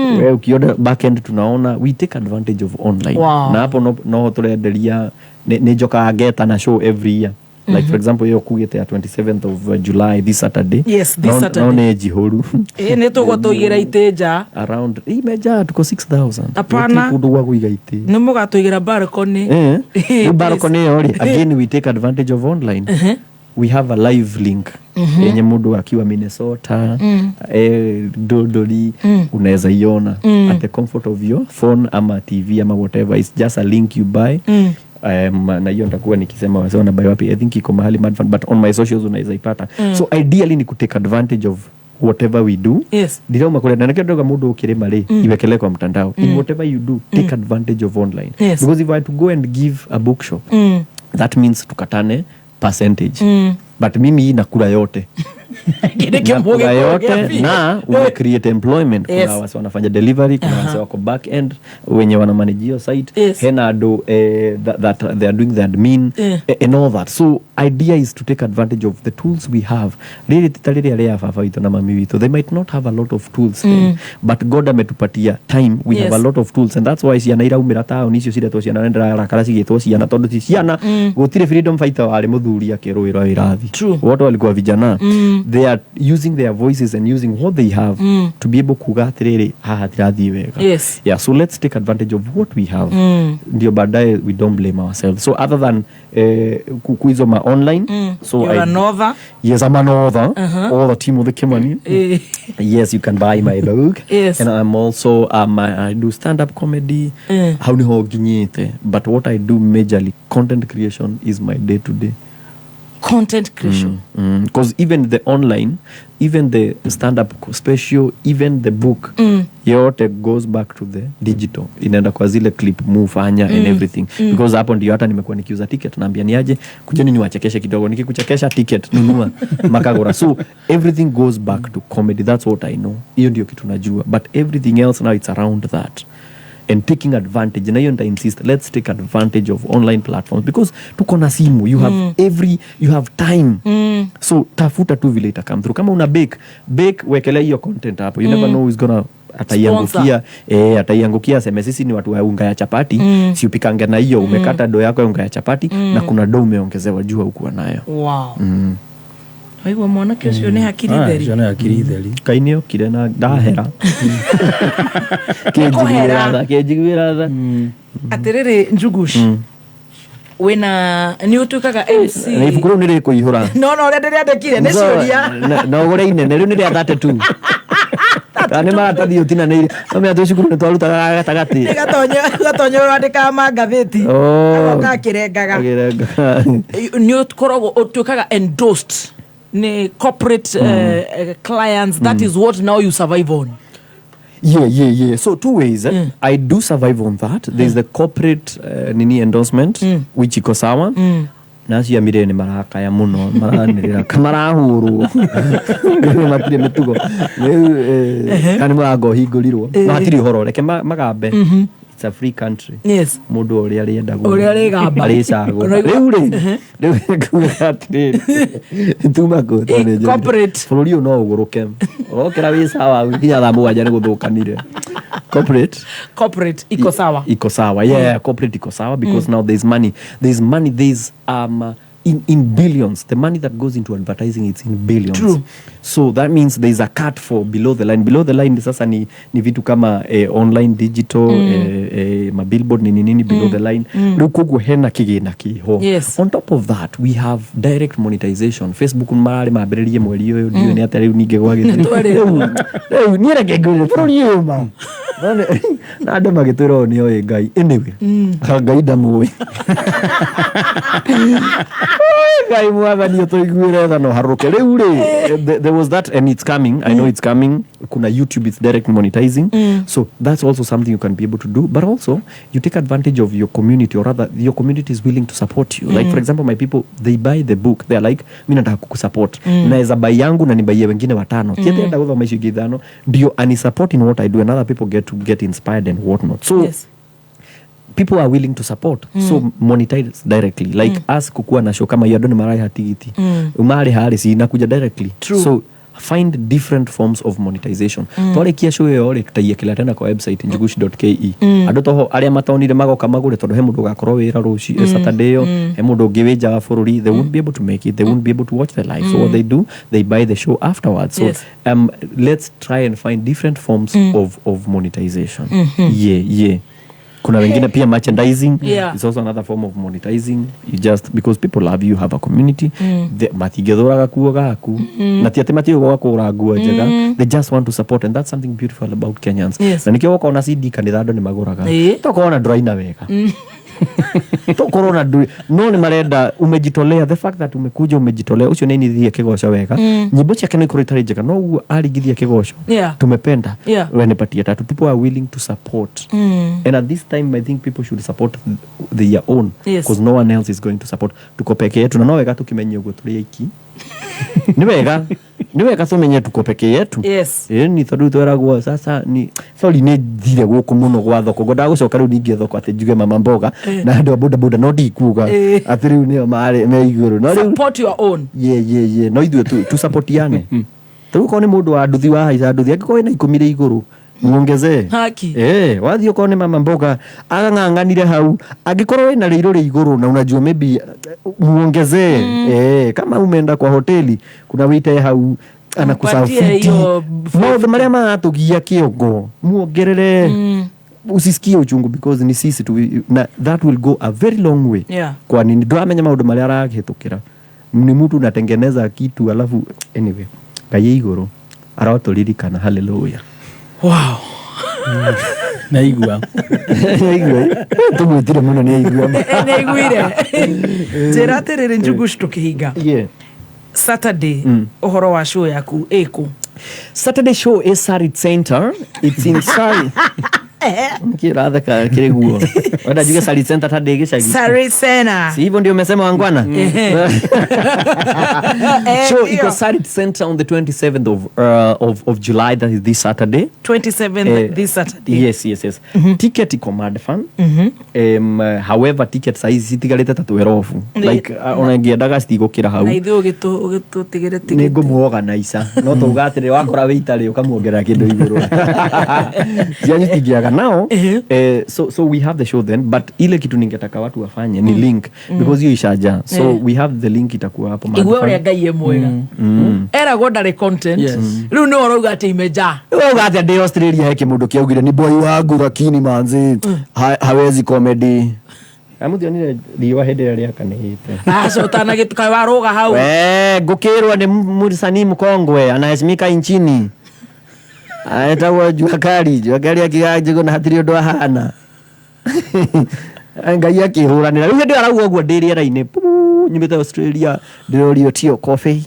We ukioda, backend tunaona. We take advantage of online. Na hapo no turenderia nĩ njokaga ngeta na show every year, like, for example, ĩyo kugĩte ya 27th of July, this Saturday. Yes, this Saturday. No nĩ njihũru. Ĩ nĩ tũgũtũigĩra itĩ nja. Around imeja tuko 6000. Hapana. Gũtirĩ kũndũ gwa kũiga itĩ. Nĩ mũgatũigĩra balcony. Eh, rĩu balcony ĩyo rĩ, again we take advantage of online. We have a live link yenye mundu akiwa Minnesota, Dodori, unaweza iona at the comfort of your phone ama TV ama whatever. It's just a link you buy. Na hiyo nitakuwa nikisema wase wanabuy wapi. I think iko mahali Madfun, but on my socials unaweza ipata. So ideally ni kutake advantage of whatever we do. Ndirauma kũrenda nakĩo ndauga mũndũ ũkĩrĩma rĩ, iwekele kwa mtandao. In whatever you do, take advantage of online. Because if I were to go and give a bookshop, that means tukatane percentage. But mimi hii nakula yote. Kile Nakula yote kĩmũgĩ na una create employment. Kuna wase wanafanya delivery, kuna wase wako back end wenye wana manage hiyo site. Hena andũ that they are doing the admin and all that. So idea is to take advantage of the tools we have. Rĩrĩ ti ta rĩrĩa rĩa baba witũ na mami witũ. They might not have a lot of tools then, but God ametupatia time. We have a lot of tools, and that's why ciana iraumĩra taũni icio ciretwo ciana na ndĩrarakara cigĩtwo ciana tondũ ti ciana. Gũtirĩ freedom fighter warĩ mũthuri akĩrũĩra wĩrathi. Wote walikuwa vijana. They are using their voices and using what they have to be able kuga atĩrĩrĩ, haha tirathiĩ wega. Yeah, so let's take advantage of what we have, ndio baadaye we don't blame ourselves. So other than kuizo ma online, so You're an author. Yes, I'm an author. All the Timothy Kimani. Yes, you can buy my book. And I'm also I do stand up comedy. Hau niho nginyĩte, but what I do majorly, content creation is my day to day. Content creation. Because even the online, even the stand up special, even the book, yote goes back to the digital, inaenda kwa zile clip mufanya and everything, because hapo ndio hata nimekuwa nikiuza ticket. Naambia, "Niaje, kujeni niwachekeshe kidogo. Nikikuchekesha, ticket nunua." Makagora. So everything goes back to comedy. That's what I know. Hiyo ndio kitu najua, but everything else now, it's around that and taking advantage. Na hiyo nita insist, let's take advantage of online platforms, because tuko na simu. You have every you have time. So tafuta tu vile ita come through. Kama una bake, bake, wekelea hiyo content hapo. You never know who's gonna ataiangukia. Ataiangukia aseme, "Sisi ni watu wa unga ya chapati." Si upikange na hiyo? Umekata do yako ya unga ya chapati na kuna do umeongezewa juu hukuwa nayo. Waigua mwanake ũcio nĩ hakiri Ah, theri. ũcio nĩ hakiri theri. Ngai nĩ okire na ndahera. Nĩkũhera. Kĩnjiguĩra tha. Atĩrĩrĩ, Njugush, wĩna nĩ ũtuĩkaga MC. Na ibuku rĩu nĩ rĩkũihũra. No ũrĩa ndĩrĩandĩkire nĩ ciũria. Na ũgũre inene rĩu nĩ rĩa 32, kana nĩ maratathi ũtinanĩire. Nomenya twĩ cukuru nĩ twarutaga gatagatĩ. Gatonyo wandĩkaga mangathĩti. Oh. Agoka akĩrengaga. Akĩrengaga. Nĩ ũkoragwo ũtuĩkaga endorsed nĩ corporate clients. That is what now you survive on. Yeah. So two ways. Eh? I do survive on that. There's the corporate nini endorsement, which iko sawa. Na acio a Mirĩ nĩ marakaya mũno, maranĩrĩra marahũrwo matirĩ mĩtugo rĩu, kana nĩ mũrango ũhingũrirwo no hatirĩ ũhoro. Reke magambe. It's a free country. Mũndũ ũrĩa arĩenda Ũrĩa arĩgamba. arĩcagũra. Ũraigua- Rĩu rĩ, rĩu nguga atĩrĩrĩ, tuma kũ tondũ nĩ njũĩ. Corporate. Bũrũri ũyũ no ũgũrũke ũrokĩra wĩ sawa nginya thaa 7 nĩ gũthũkanire. Corporate. Corporate iko sawa. Iko sawa, yeah. Corporate iko sawa because now there's money, there's money, there's in billions. The money that goes into advertising, it's in billions. True. So that means there's a cut for below the line. Below the line sasa ni vitu kama online, digital, mabillboard, nini nini, below the line. Rĩu koguo hena kĩgĩna kĩho. On top of that, we have direct monetization. Facebook mararĩ mambĩrĩrie mweri ũyũ, ndiũĩ nĩ atĩa rĩu ningĩ gwagĩthiĩ. Nĩtwerĩtwo. Rĩu niĩ reke ngwĩre, bũrũri ũyũ ma na andũ magĩtwĩra ũũ nĩ oĩ Ngai. Anyway, Ngai ndamũĩ. Ngai mwathani ũtũiguĩre tha no harũke. Rĩu rĩ, there was that and it's coming. I know it's coming. Kuna YouTube, it's direct monetizing. So that's also something you can be able to do, but also you take advantage of your community, or rather your community is willing to support you. Like, for example, my people, they buy the book. They're like, "Mi nataka kukusupport. Naweza buy yangu na nibaie wengine watano." Mm. Enda gũthoma icio ingĩ ithano ndio ani support in what I do, and other people get to get inspired and whatnot. So people are willing to support. So monetize directly, like us kukuwa na show kama hiyo, andũ nĩ mararĩha tigiti. Marĩha rĩ, cinakuja directly. True. So find different forms of monetization. Twarĩkia show ĩyo rĩ, tutaiĩkĩra tena kwa website njugush.ke. Andũ toho arĩa matonire magoka magũre, tondũ he mũndũ ũgakorwo wĩra rũci Saturday ĩyo, he mũndũ ũngĩ wĩ nja wa bũrũri. They won't be able to make it, they won't be able to watch the live. So what they do, they buy the show afterwards. So let's try and find different forms of monetization. Yeah, kuna wengine pia merchandising is also another form of monetizing. You just, because people love you, have a community. Matingĩthũraga kuo gaku, na ti atĩ matiũĩ gwakũra nguo njega. They just want to support, and that's something beautiful about Kenyans. Na nĩkĩo woka CD kanitha andũ nĩ magũraga. Tokorwo na ndũraina wega, tokorwo na ndũĩ, no nĩ marenda umejitolea. The fact that umekuja, umejitolea, ũcio nĩ ainithie kĩgoco wega. Nyĩmbo ciake no ikorwo itarĩ njega, no ũguo aringithia kĩgoco, tumependa. We nipatie tatu. People are willing to support. And at this time, I think people should support their own, because no one else is going to support. Tuko peke yetu, na no wega tukimenye ũguo tũrĩ aiki. Nĩ wega, nĩ wega tumenye tuko peke yetu. Ĩ ni tondũ tweragwo sasa ni sorry, nĩ thire gũkũ mũno gwa thoko, ngwendaga gũcoka rĩu ningĩ thoko atĩ njuge mama mboga na andũ a boda boda, no ndikuga atĩ rĩu nĩo marĩ me igũrũ, no rĩu Support your own. Yeah, no ithuĩ tusapotiane. Rĩu okorwo nĩ mũndũ wa nduthi, wahaica nduthi, angĩkorwo wĩna 10 rĩ igũrũ, muongezee. Haki. Eh, wathiĩ okorwo nĩ mama mboga agang'ang'anire hau, angĩkorwo wĩna rĩirũ rĩ igũrũ na unajua maybe muongezee. Eh, kama umeenda kwa hoteli, kuna waiter hau Mpatie anakusafiti hiyo. Maũndũ marĩa maratũgia kĩongo, muongerere. Usisikie uchungu, because ni sisi tu, na that will go a very long way. Kwa nini ndũramenya maũndũ marĩa arahĩtũkĩra? Ni mtu unatengeneza kitu, alafu anyway, Ngai e igũrũ arotũririkana. Haleluya. Wow. Naigua. Naigua. Tũmwĩtire mũno nĩ aigua. Nĩ aiguire. Njĩra atĩrĩrĩ Njugush tũkĩhinga. Yeah. Saturday ũhoro wa show yaku ĩkũ? Saturday show is Sarit Center. It's in Sarit. Nĩkĩ ũratheka kĩrĩ guo? Wenda njuge Sarit Center ta ndĩ gĩcagi. Sarit Center. Si hivyo ndio umesema wangwana? Show ndio. iko Sarit Center on the 27th of July, that is this Saturday. 27th this Saturday. Yes. Ticket iko Madfun. However, ticket saizi citigarĩte ta 12. Like ona ngĩendaga citigũkĩra hau. Na ithuĩ ũgĩtũtigĩre Nĩ tigiti. ngũmuorganica no tauga atĩrĩ wakora wĩitarĩ ũkamuongerera kĩndũ igũrũ cianyu citingĩaga nao. So we have the show then, but ile kitu ningetaka watu wafanye ni link because hiyo ishaja, so we have the link itakuwa hapo Igua Madfun. ũrĩa Ngai e mwega. Eragwo ndarĩ content. Rĩu nĩwe ũrauga atĩ imejaa. Wewe atĩa ndĩ Australia he kĩmũndũ kĩaugire ni boy wangu lakini manzi hawezi comedy. Amuthionire riũa hĩndĩ ĩrĩa rĩakanĩte. Aca ũtanagĩtuka warũga hau. We ngũkĩrwo nĩ msanii mkongwe anaheshimika nchini aetagwo Jua Kali. Jua Kali akiuga Njũgũ na hatirĩ ũndũ ahana. Ngai akĩhũranĩra rĩu hĩndĩ ĩyo arauga ũguo ndĩ rĩera-inĩ puu, nyumĩte Australia ndĩrorio tio coffee.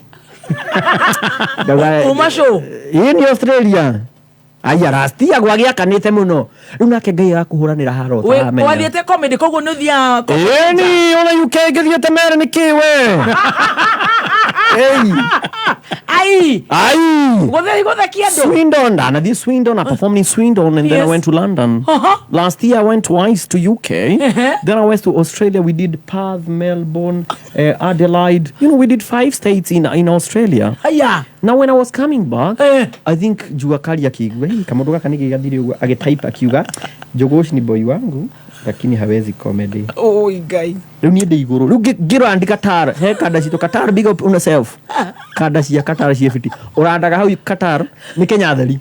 Ndauga, Uma show. Ĩĩ nĩ Australia. Aya rastia gwagĩakanĩte mũno rĩu nake Ngai agakũhũranĩra haro ũtaramenya. Wathiĩte comedy koguo nĩ ũthiaga Ĩni ona UK ngĩthiĩte mere nĩ kĩ we. Ei. Ai. Ai. Gũthiĩ gũthekia andũ. Swindon. Ndanathiĩ Swindon. I performed in Swindon and then I Yes. went to London. Last year I went twice to UK. Then I went to Australia. We did Perth, Melbourne, Adelaide. You know, we did 5 states in Australia. Aya. Now when I was coming back, I think Jua Kali akiigua, "Hey, kamũndũ gaka nĩkĩ gathire ũguo?" Agĩtype akiuga, Njugush ni boy wangu lakini hawezi comedy. Oi Ngai. Rĩu niĩ ndĩ igũrũ rĩu ngĩrandi Qatar he kanda citũ Qatar, big up on yourself, kanda cia Qatar cia fiti ũrandaga hau Qatar nĩ Kenya theri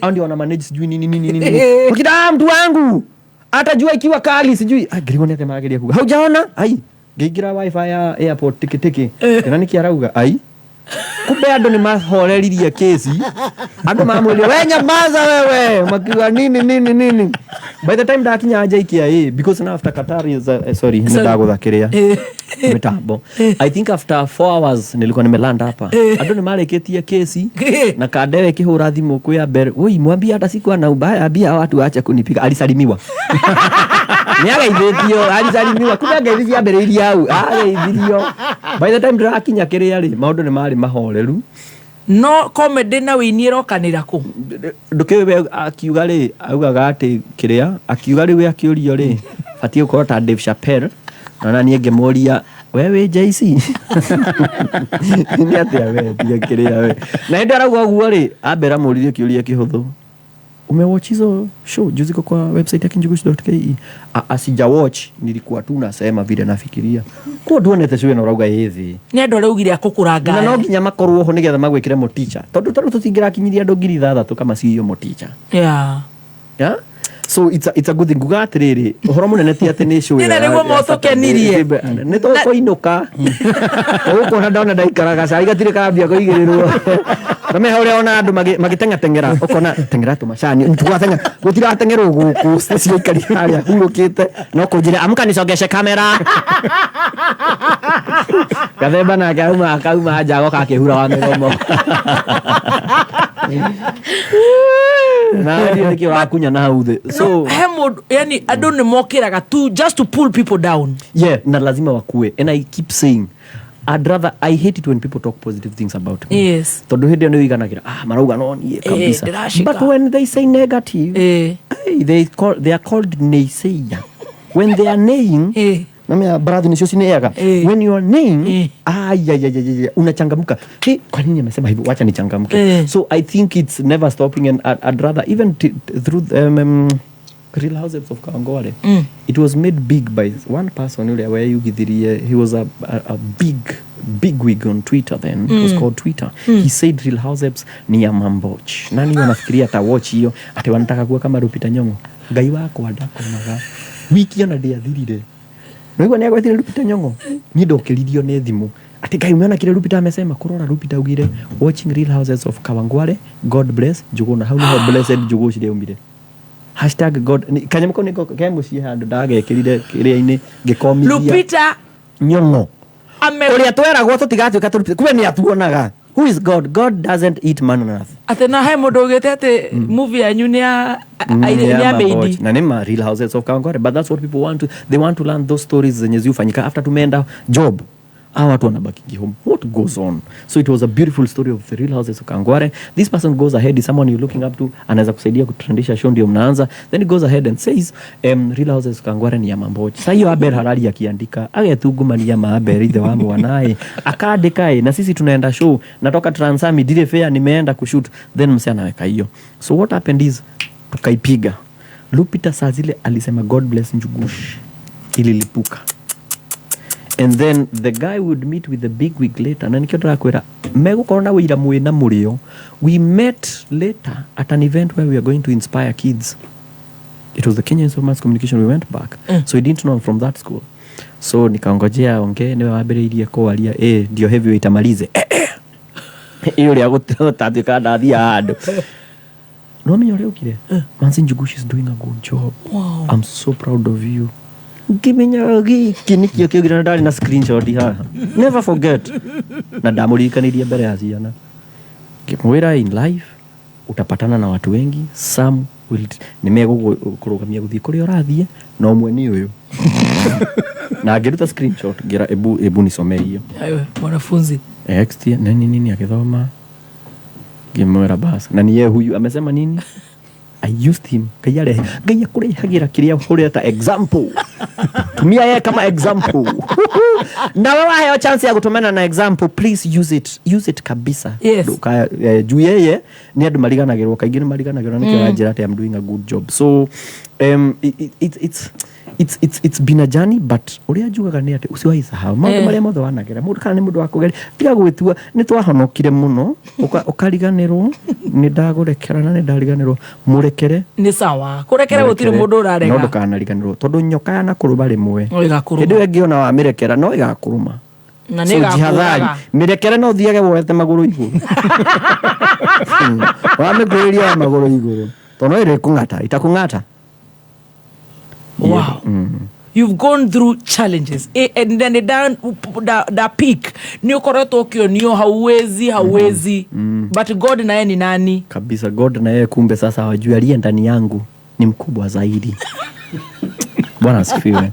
au ndio wana manage sijui nini nini nini ukida mtu wangu atajua ikiwa kali sijui ngirigwo nĩ atĩa marageria kuga haujaona ai ngĩingĩra wifi ya airport tikitiki kana nĩkĩ arauga ai kumbe andũ nĩ mahoreririe kesi andũ mamwĩrire we nyamaza wewe makiuga nini nini nini by the time ndakinya JKIA because now after Qatar is sorry nĩ ndagũtha kĩrĩa mitambo I think after 4 hours nilikuwa nimelanda hapa andũ nĩ marĩkĩtie kesi na kandewe kĩhũra thimũ kwĩ mbere oi mwambie hata sikuwa na ubaya ambia watu waache kunipiga alisalimiwa nĩ ageithĩtio alisalimiwa kumbe ngeithi ciambĩrĩirie hau ageithirio by the time ndĩrakinya kĩrĩa rĩ maũndũ nĩ marĩ mahoreru No comedy na wĩini ĩrokanĩra kũ? Ndũkĩũĩ we akiuga rĩ augaga atĩ kĩrĩa akiuga rĩu we akĩũrio rĩ batiĩ gũkorwo ta Dave Chappelle na na niĩ ngĩmũria we wĩ JC nĩ atĩa we tiga kĩrĩa we na hĩndĩ arauga ũguo rĩ ambera mũririe kĩũria kĩhũthũ umewatch hizo show juzi iko kwa website ya kinjugush.ke asija watch nilikuwa tu nasema vile nafikiria kwa nduonete show ĩno ũrauga ĩ thĩ Nĩ andũ arĩa augire akũkũranga. Na no nginya makorwo ho nĩgetha magwĩkĩre moticha tondũ tũtingĩrakinyiria andũ 6,000 kama ciio moticha. Yeah. Yeah? So it's a good thing nguga atĩrĩrĩ ũhoro mũnene ti atĩ nĩ show Nĩ na nĩguo mũtũkenirie. Nĩ tũkũinũka tũgũkuona ndona ndaikaraga cai gatirĩ karambia kũigĩrĩrwo na meha ũrĩa ona andũ magĩteng'ateng'era ũkona teng'era tũmacani tũgateng'era gũtirateng'erwo gũkũ ũcio aikari harĩa hurũkĩte no kũnjĩra amka nicogeshe kamera gathemba nake auma akauma nja agoka akĩhura wa mĩromo na ndiũ nĩkĩo ũrakunya na hau thĩ so He mũndũ yani andũ nĩ mokĩraga tu just to pull people down. Yeah, na lazima wakue and I keep saying I'd rather I hate it when people talk positive things about me. Yes. Tondu hĩndĩ ĩyo nĩ ũiganagĩra marauga no niĩ kabisa. Ndĩracika. But when they say negative, hey, they are called naysayer. When they are naying, namea baradhi nĩcio cineaga. When you are naying, ay, unachangamka. Hey, kwa nini amesema hivyo? Wacha nichangamke. So I think it's never stopping and I'd rather even through Real Housewives of Kawangware. It was made big by one person ule weyugithirie. He was a big wig on Twitter then. It was called Twitter. He said Real Housewives ni ya mamboch. Nani wanafikiria ata watch hiyo ati wanataka kuwa kama Lupita Nyong'o. Ngai wakwa ndakomaga. Wiki ona ndiathirire. Naigua ni agwetire Lupita Nyong'o. Ni ndokiririo ni thimu. Ati Ngai umeona kile Lupita amesema kurora Lupita ugire watching Real Houses of Kawangware. God bless Njuguna. Hau niho blessed Njugu cireumire. Hashtag God kanyamũ kau nĩko ke mũciĩ handũ ndagekĩrire kĩrĩa-inĩ ngĩkomithia. Lupita Nyong'o. Ame Ũrĩa tweragwo tũtigatuĩka tũrupita kumbe nĩ atuonaga. Who is God? God doesn't eat man on earth. Atĩ na he mũndũ ugĩte atĩ movie yanyu nĩ ya nĩ ya meidi. Na nĩ ma Real Houses of Kawangware, but that's what people want to, they want to learn those stories zenye ziufanyika after tumeenda job. Hawa watu wanabaki home, what goes on? So it was a beautiful story of the Real Houses of Kawangware. This person goes ahead, is someone you're looking up to, anaweza kusaidia kutrendisha show, ndio mnaanza. Then he goes ahead and says Real Houses of Kawangware ni ya Mambochi. Sasa hiyo Abel Harari akiandika agetungumania ma Abel ithe wa mwanae akaandika na sisi tunaenda show, natoka Transami dire fair nimeenda kushoot, then mse anaweka hiyo. So what happened is tukaipiga. Lupita saa zile alisema God bless Njugush, ililipuka. And then the guy would meet with the big wig later, na nikio ndĩrakwĩra megũkorwo na wĩira mwĩna mũrĩo. We met later at an event where we are going to inspire kids. It was the Kenya Institute of Mass Communication. We went back. So he didn't know I'm from that school, so nikaongojea ongee, niwe wambĩrĩirie kwaria, ndio heavyweight amalize ĩyo ũrĩa gũtatuĩka ndathiaga handũ no menya ũrĩa ũkire. Manzi Njugush is doing a good job. Wow. I'm so proud of you. Ngĩmenya gĩkĩ nĩkĩo kĩũgire na ndarĩ na screenshot haha, never forget, na ndamũririkanirie mbere ya ciana ngĩmwĩra in life utapatana na watu wengi, some will nĩmegũkũrũgamia gũthiĩ kũrĩa ũrathiĩ, na ũmwe nĩ ũyũ. Na ngĩruta screenshot ngĩra ebu, ebu nisomee hiyo. Aiwe, mwanafunzi. Ext nini nini akithoma, ngĩmwĩra bas na niye huyu amesema nini. I used him. Ngai arehe, Ngai akũrehagira kĩrĩa ũreta example, tumia yeye kama example. Na wewe waheo chance ya gũtũmana na example, please use it, use it kabisa. Yes. Juu yeye nĩ andũ mariganagĩrwo kaingĩ, nĩ mariganagĩrwo nĩkĩo aranjĩra atĩ I'm doing a good job. So it, it, it's it's it's it's been a journey, but ũrĩa njugaga nĩ atĩ usiwahi sahau maũndũ marĩa mothe wanagera mũndũ kana nĩ mũndũ wa kũgeria, tiga gwĩtua nĩ twahonokire mũno ũkariganĩrwo nĩ ndagũrekera na nĩ ndariganĩrwo, mũrekere. Nĩ sawa kũrekera, gũtirĩ mũndũ no ũrarega. Ndũkanariganĩrwo tondũ nyoka yanakũrũma rĩmwe, No ĩgakũrũma. hĩndĩ ĩyo ĩngĩ ona wamĩrekera no ĩgakũrũma. Na So nĩ jihadhari, ĩgakũraga. mĩrekere no ũthiage woete magũrũ igũrũ, wamĩkũrĩria wa magũrũ igũrũ tondũ no ĩrĩkũng'ata, itakũng'ata. Wow. You've gone through challenges. And then da peak nĩ ũkoretwo ũkĩonio hauwezi, hauwezi, but God naye ni nani? Kabisa, God na yeye kumbe sasa hawajui aliye ndani yangu ni mkubwa zaidi. Bwana asifiwe.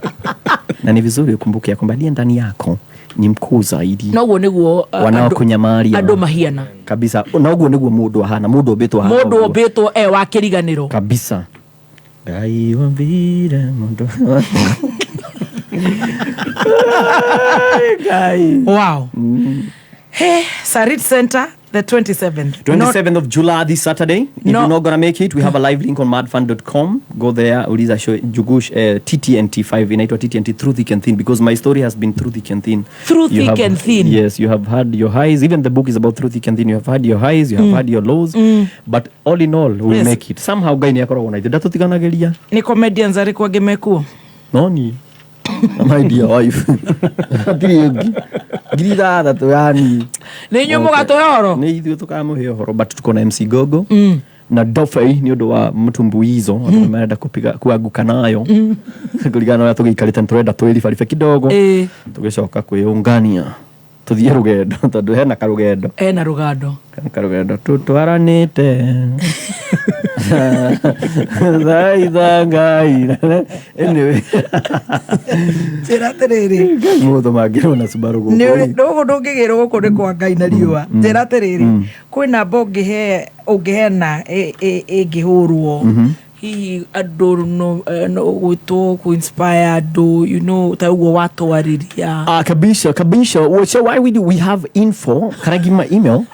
Na ni vizuri ukumbuke ya kwamba aliye ndani yako ni mkuu zaidi. Na ũguo nĩguo Wanaokunyamaria. Andũ mahiana. Kabisa, na ũguo nĩguo mũndũ ahana, mũndũ ũmbĩtwo ahana Mũndũ ũguo. ũmbĩtwo e wa kĩriganĩro. Kabisa, Ngai wambire mũndũ. Ngai. Wow. Hey, Sarit Center, the 27th. 27th of July, this Saturday. If No. you're not gonna make it, we have a live link on madfund.com. Go there, uliza show Njugush TTNT5 inaitwa TTNT, Through Thick and Thin, because my story has been through thick and thin. Through You thick and thin. Yes, you have had your highs. Even the book is about through thick and thin. You have had your highs, you have had your lows. But all in all, we'll make it. Somehow Ngai nĩakoragwo na ithuĩ, ndatũtiganagĩria. Nĩ comedians arĩkũ angĩ mekuo? No niĩ na my dear wife. Hatirĩ ũngĩ. 6,000 yani. Nĩ inyuĩ mũgatũhe ũhoro? Nĩ ithuĩ tũkamũhe ũhoro, but tuko na MC Gogo na Dofei nĩ ũndũ wa mtumbuizo, andũ mm. marenda kupiga kuanguka nayo kũringana na ũrĩa tũgĩikarĩte, nĩ tũrenda twĩribaribe kidogo, tũgĩcoka kwĩyũngania tũthiĩ rũgendo tondũ hena karũgendo. Ena rũgando. Hena karũgendo tũtwaranĩte thaitha Ngai. Anyway, Njĩra atĩrĩrĩ, Ngai mũthũ mangĩrwo na Subaru gũkũ. Nũgũ ndũngĩgĩrwo gũkũ nĩ kwa Ngai na riũa. Njĩra atĩrĩrĩ, kwĩ namba ũngĩhe ũngĩheana ĩngĩhũrwo hihi andũ no gwĩtwo kũ-inspire andũ ta ũguo watwarĩria? Ah, kabisa, kabisa. Well, so why we do we have info? Can I give my email?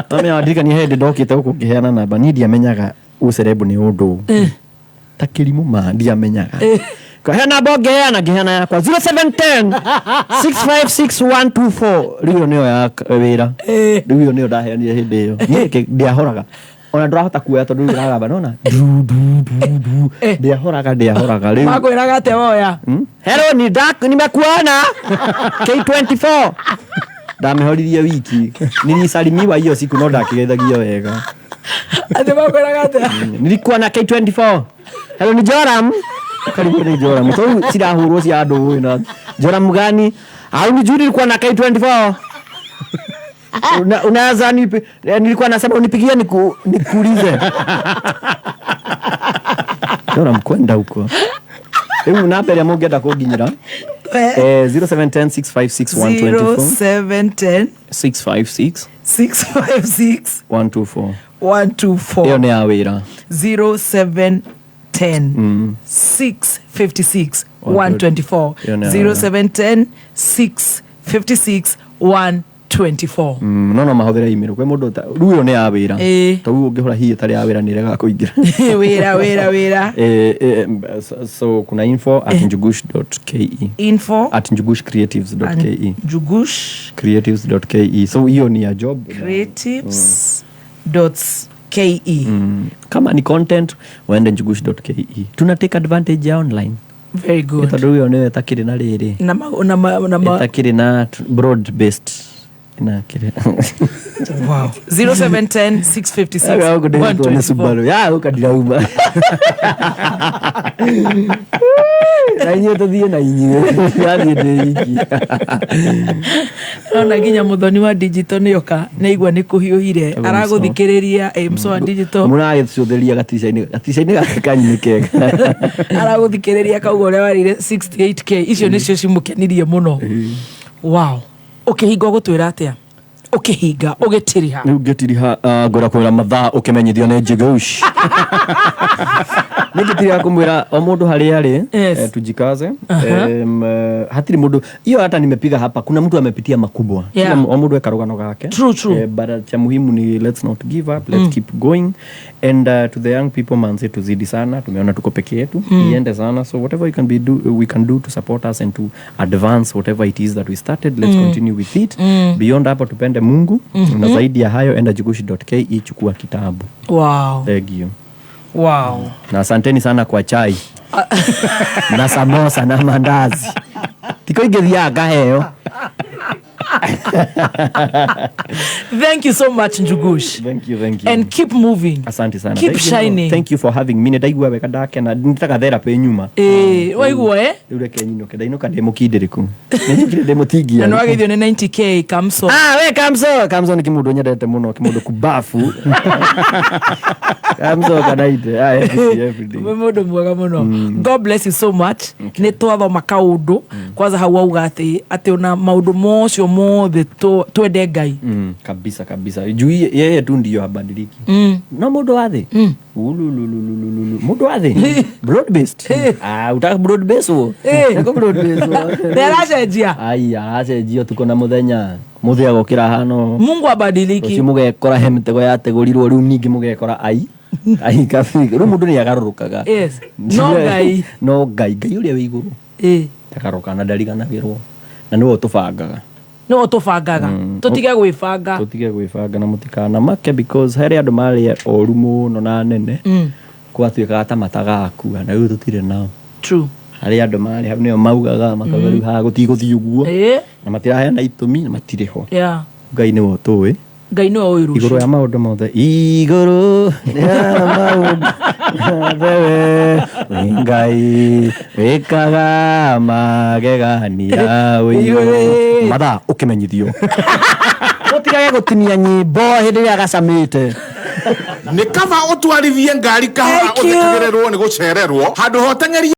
Tame ndirikania hĩndĩ ndokĩte gũkũ ngĩheana namba, niĩ ndiamenyaga ũcerebu nĩ ũndũ ta kĩrimũ ma ndiamenyaga. Kahe namba ũngĩheana, ngĩheana yakwa 0710 656124. Rĩu ĩyo nĩyo ya wĩra, rĩu ĩyo nĩyo ndaheanire hĩndĩ ĩyo. Niĩ ndiahoraga ona ndũrahota kuoya tondũ rĩu ĩragamba nona du du du du, ndiahoraga, ndiahoraga rĩu. Makwĩraga atĩa woya? Hello, ni dark, nimekuona K24. Ndamehoririe wiki. Nilisalimiwa hiyo siku no ndakĩgeithagio wega. Atĩ makwĩraga atĩa? Nilikuwa na K24. Hello, ni Joram. Karibu ni Joram. So cirahũrwo cia andũ ũĩ na Joram gani? Au ni juu nilikuwa na K24. Unaweza nilikuwa nasema unipigie nikuulize. Joram kwenda huko. Rĩu namba ĩrĩa mũngĩenda kũnginyĩra, 0710 656 124. 0710 656 656 124. 124. Ĩyo nĩ ya wĩra. 0710 656 124. Ĩyo nĩ ya wĩra. 0710 656 124. No mahũthĩre email kwĩ mũndũ rĩu ĩyo nĩ ya wĩra. Ĩĩ. Ta rĩu ũngĩhũra hihi ĩtarĩ ya wĩra nĩ ĩregaga kũingĩra. Wĩra, wĩra, wĩra. So kuna info@njugush.ke. Info At njugushcreatives.ke. Njugush creatives.ke. So hiyo ni ya job. creatives dot ke. Kama ni content waende njugush.ke. Tuna take advantage ya online. Very good. Tondũ ĩyo nĩyo ĩtakĩrĩ na rĩrĩ. Na ma Ĩtakĩrĩ na broad based na kĩrĩ. Wow. 0710 656 124. Subaru ya ũka ndirauma na inyuĩ tũthiĩ na inyuĩ yathiĩ ndĩ iki. Ona nginya muthoni wa digital nĩoka nĩaigua nĩ kũhiũhire aragũthikĩrĩria mso wa digital. Mũragĩcũthĩria gaticainĩ gaka kanyu nĩ kega. Aragũthikĩrĩria kauga ũrĩa warĩire 68K icio nĩcio cimũkenirie mũno. Wow, ũkĩhinga ũgũtwĩra atĩa ũkĩhinga ũgĩtiriha? Rĩu ngĩtiriha, ngwĩra kwĩra mathaa ũkĩmenyithio nĩ Njugush. Nĩ ngĩtiriha kũmwĩra o mũndũ harĩa arĩ, tujikaze. Hatirĩ mũndũ hiyo hata nimepiga hapa kuna mtu amepitia makubwa. Kila o mũndũ eka rũgano gake. True, true. But cha muhimu ni let's not give up, let's keep going and to the young people, manze, tuzidi sana. Tumeona tuko peke yetu, iende sana. So whatever you can be do, we can do to support us and to advance whatever it is that we started, let's continue with it. Beyond hapo, tupende Mungu. Na zaidi ya hayo, enda njugush.ke, chukua kitabu. Thank you. Na asanteni sana kwa chai na samosa na mandazi. Tiko ingĩthiaga ngaheo. Thank you so much, Njugush. Thank you, thank you. And keep moving. Asante sana. Keep Thank you. shining. Thank you for having me. Ndaigua wega, ndakena nitaga therapy nyuma. Waigua eh? Rĩu reke nyinũke, ndainũka ndĩ mũkindĩrĩku, nĩnjukire ndĩ mũtingia. Na nĩwageithio nĩ 90K Kamso. Ah, we Kamso, Kamso nĩ kĩmũndũ nyendete mũno, kĩmũndũ kubafu. Kamso kanaite. Ah, every day, every day. Wĩ mũndũ mwega mũno. God bless you so much. Nĩ twathoma kaũndũ kwanza hau wauga atĩ ona maũndũ mocio mothe twende Ngai. Kabisa kabisa. Juu yeye tu ndio habadiliki. No mũndũ wa thĩ. Ulululululu. Mũndũ wa thĩ. Broad based. Ah, utaka broad based wo? Niko broad based wo. Nĩaracenjia. Ai, aracenjia tuko na mũthenya. Mũthĩ agokĩra hano. Mungu abadiliki. Rũciũ mũgekora he mĩtego yategũrirwo rĩu ningĩ mũgekora ai. Ai kabi. Rĩu mũndũ nĩ agarũrũkaga. Yes. No Ngai. No Ngai, Ngai ũrĩa wĩ igũrũ. Ndagarũrũkaga na ndariganagĩrwo. Na nĩwe ũtũbangaga. Nĩwe ũtũbangaga. Tũtige gwĩbanga. Tũtige gwĩbanga na mũtikanamake because harĩ andũ marĩ oru mũno na nene. Gwatuĩkaga ta matagakua na rĩu tũtirĩ nao. True. Harĩ andũ marĩ hau nĩo maugaga makauga rĩu haha gũtigũthiĩ ũguo. Na matiraheana itũmi na matirĩ ho. Ngai nĩwe ũtũĩ. Ngai nĩwe ũĩ rũciũ. Igũrũ ya maũndũ mothe, igũrũ ya maũndũ mothe we wĩ Ngai wĩkaga magegania wĩ igũrũ. Mathaa ũkĩmenyithio. Ũtigage gũtinia nyĩmbo hĩndĩ ĩrĩa gacamĩte. Nĩ kaba ũtwarithie ngari kahora Thank you. ũthekagĩrĩrwo nĩ gũcererwo handũ ha ũteng'erie.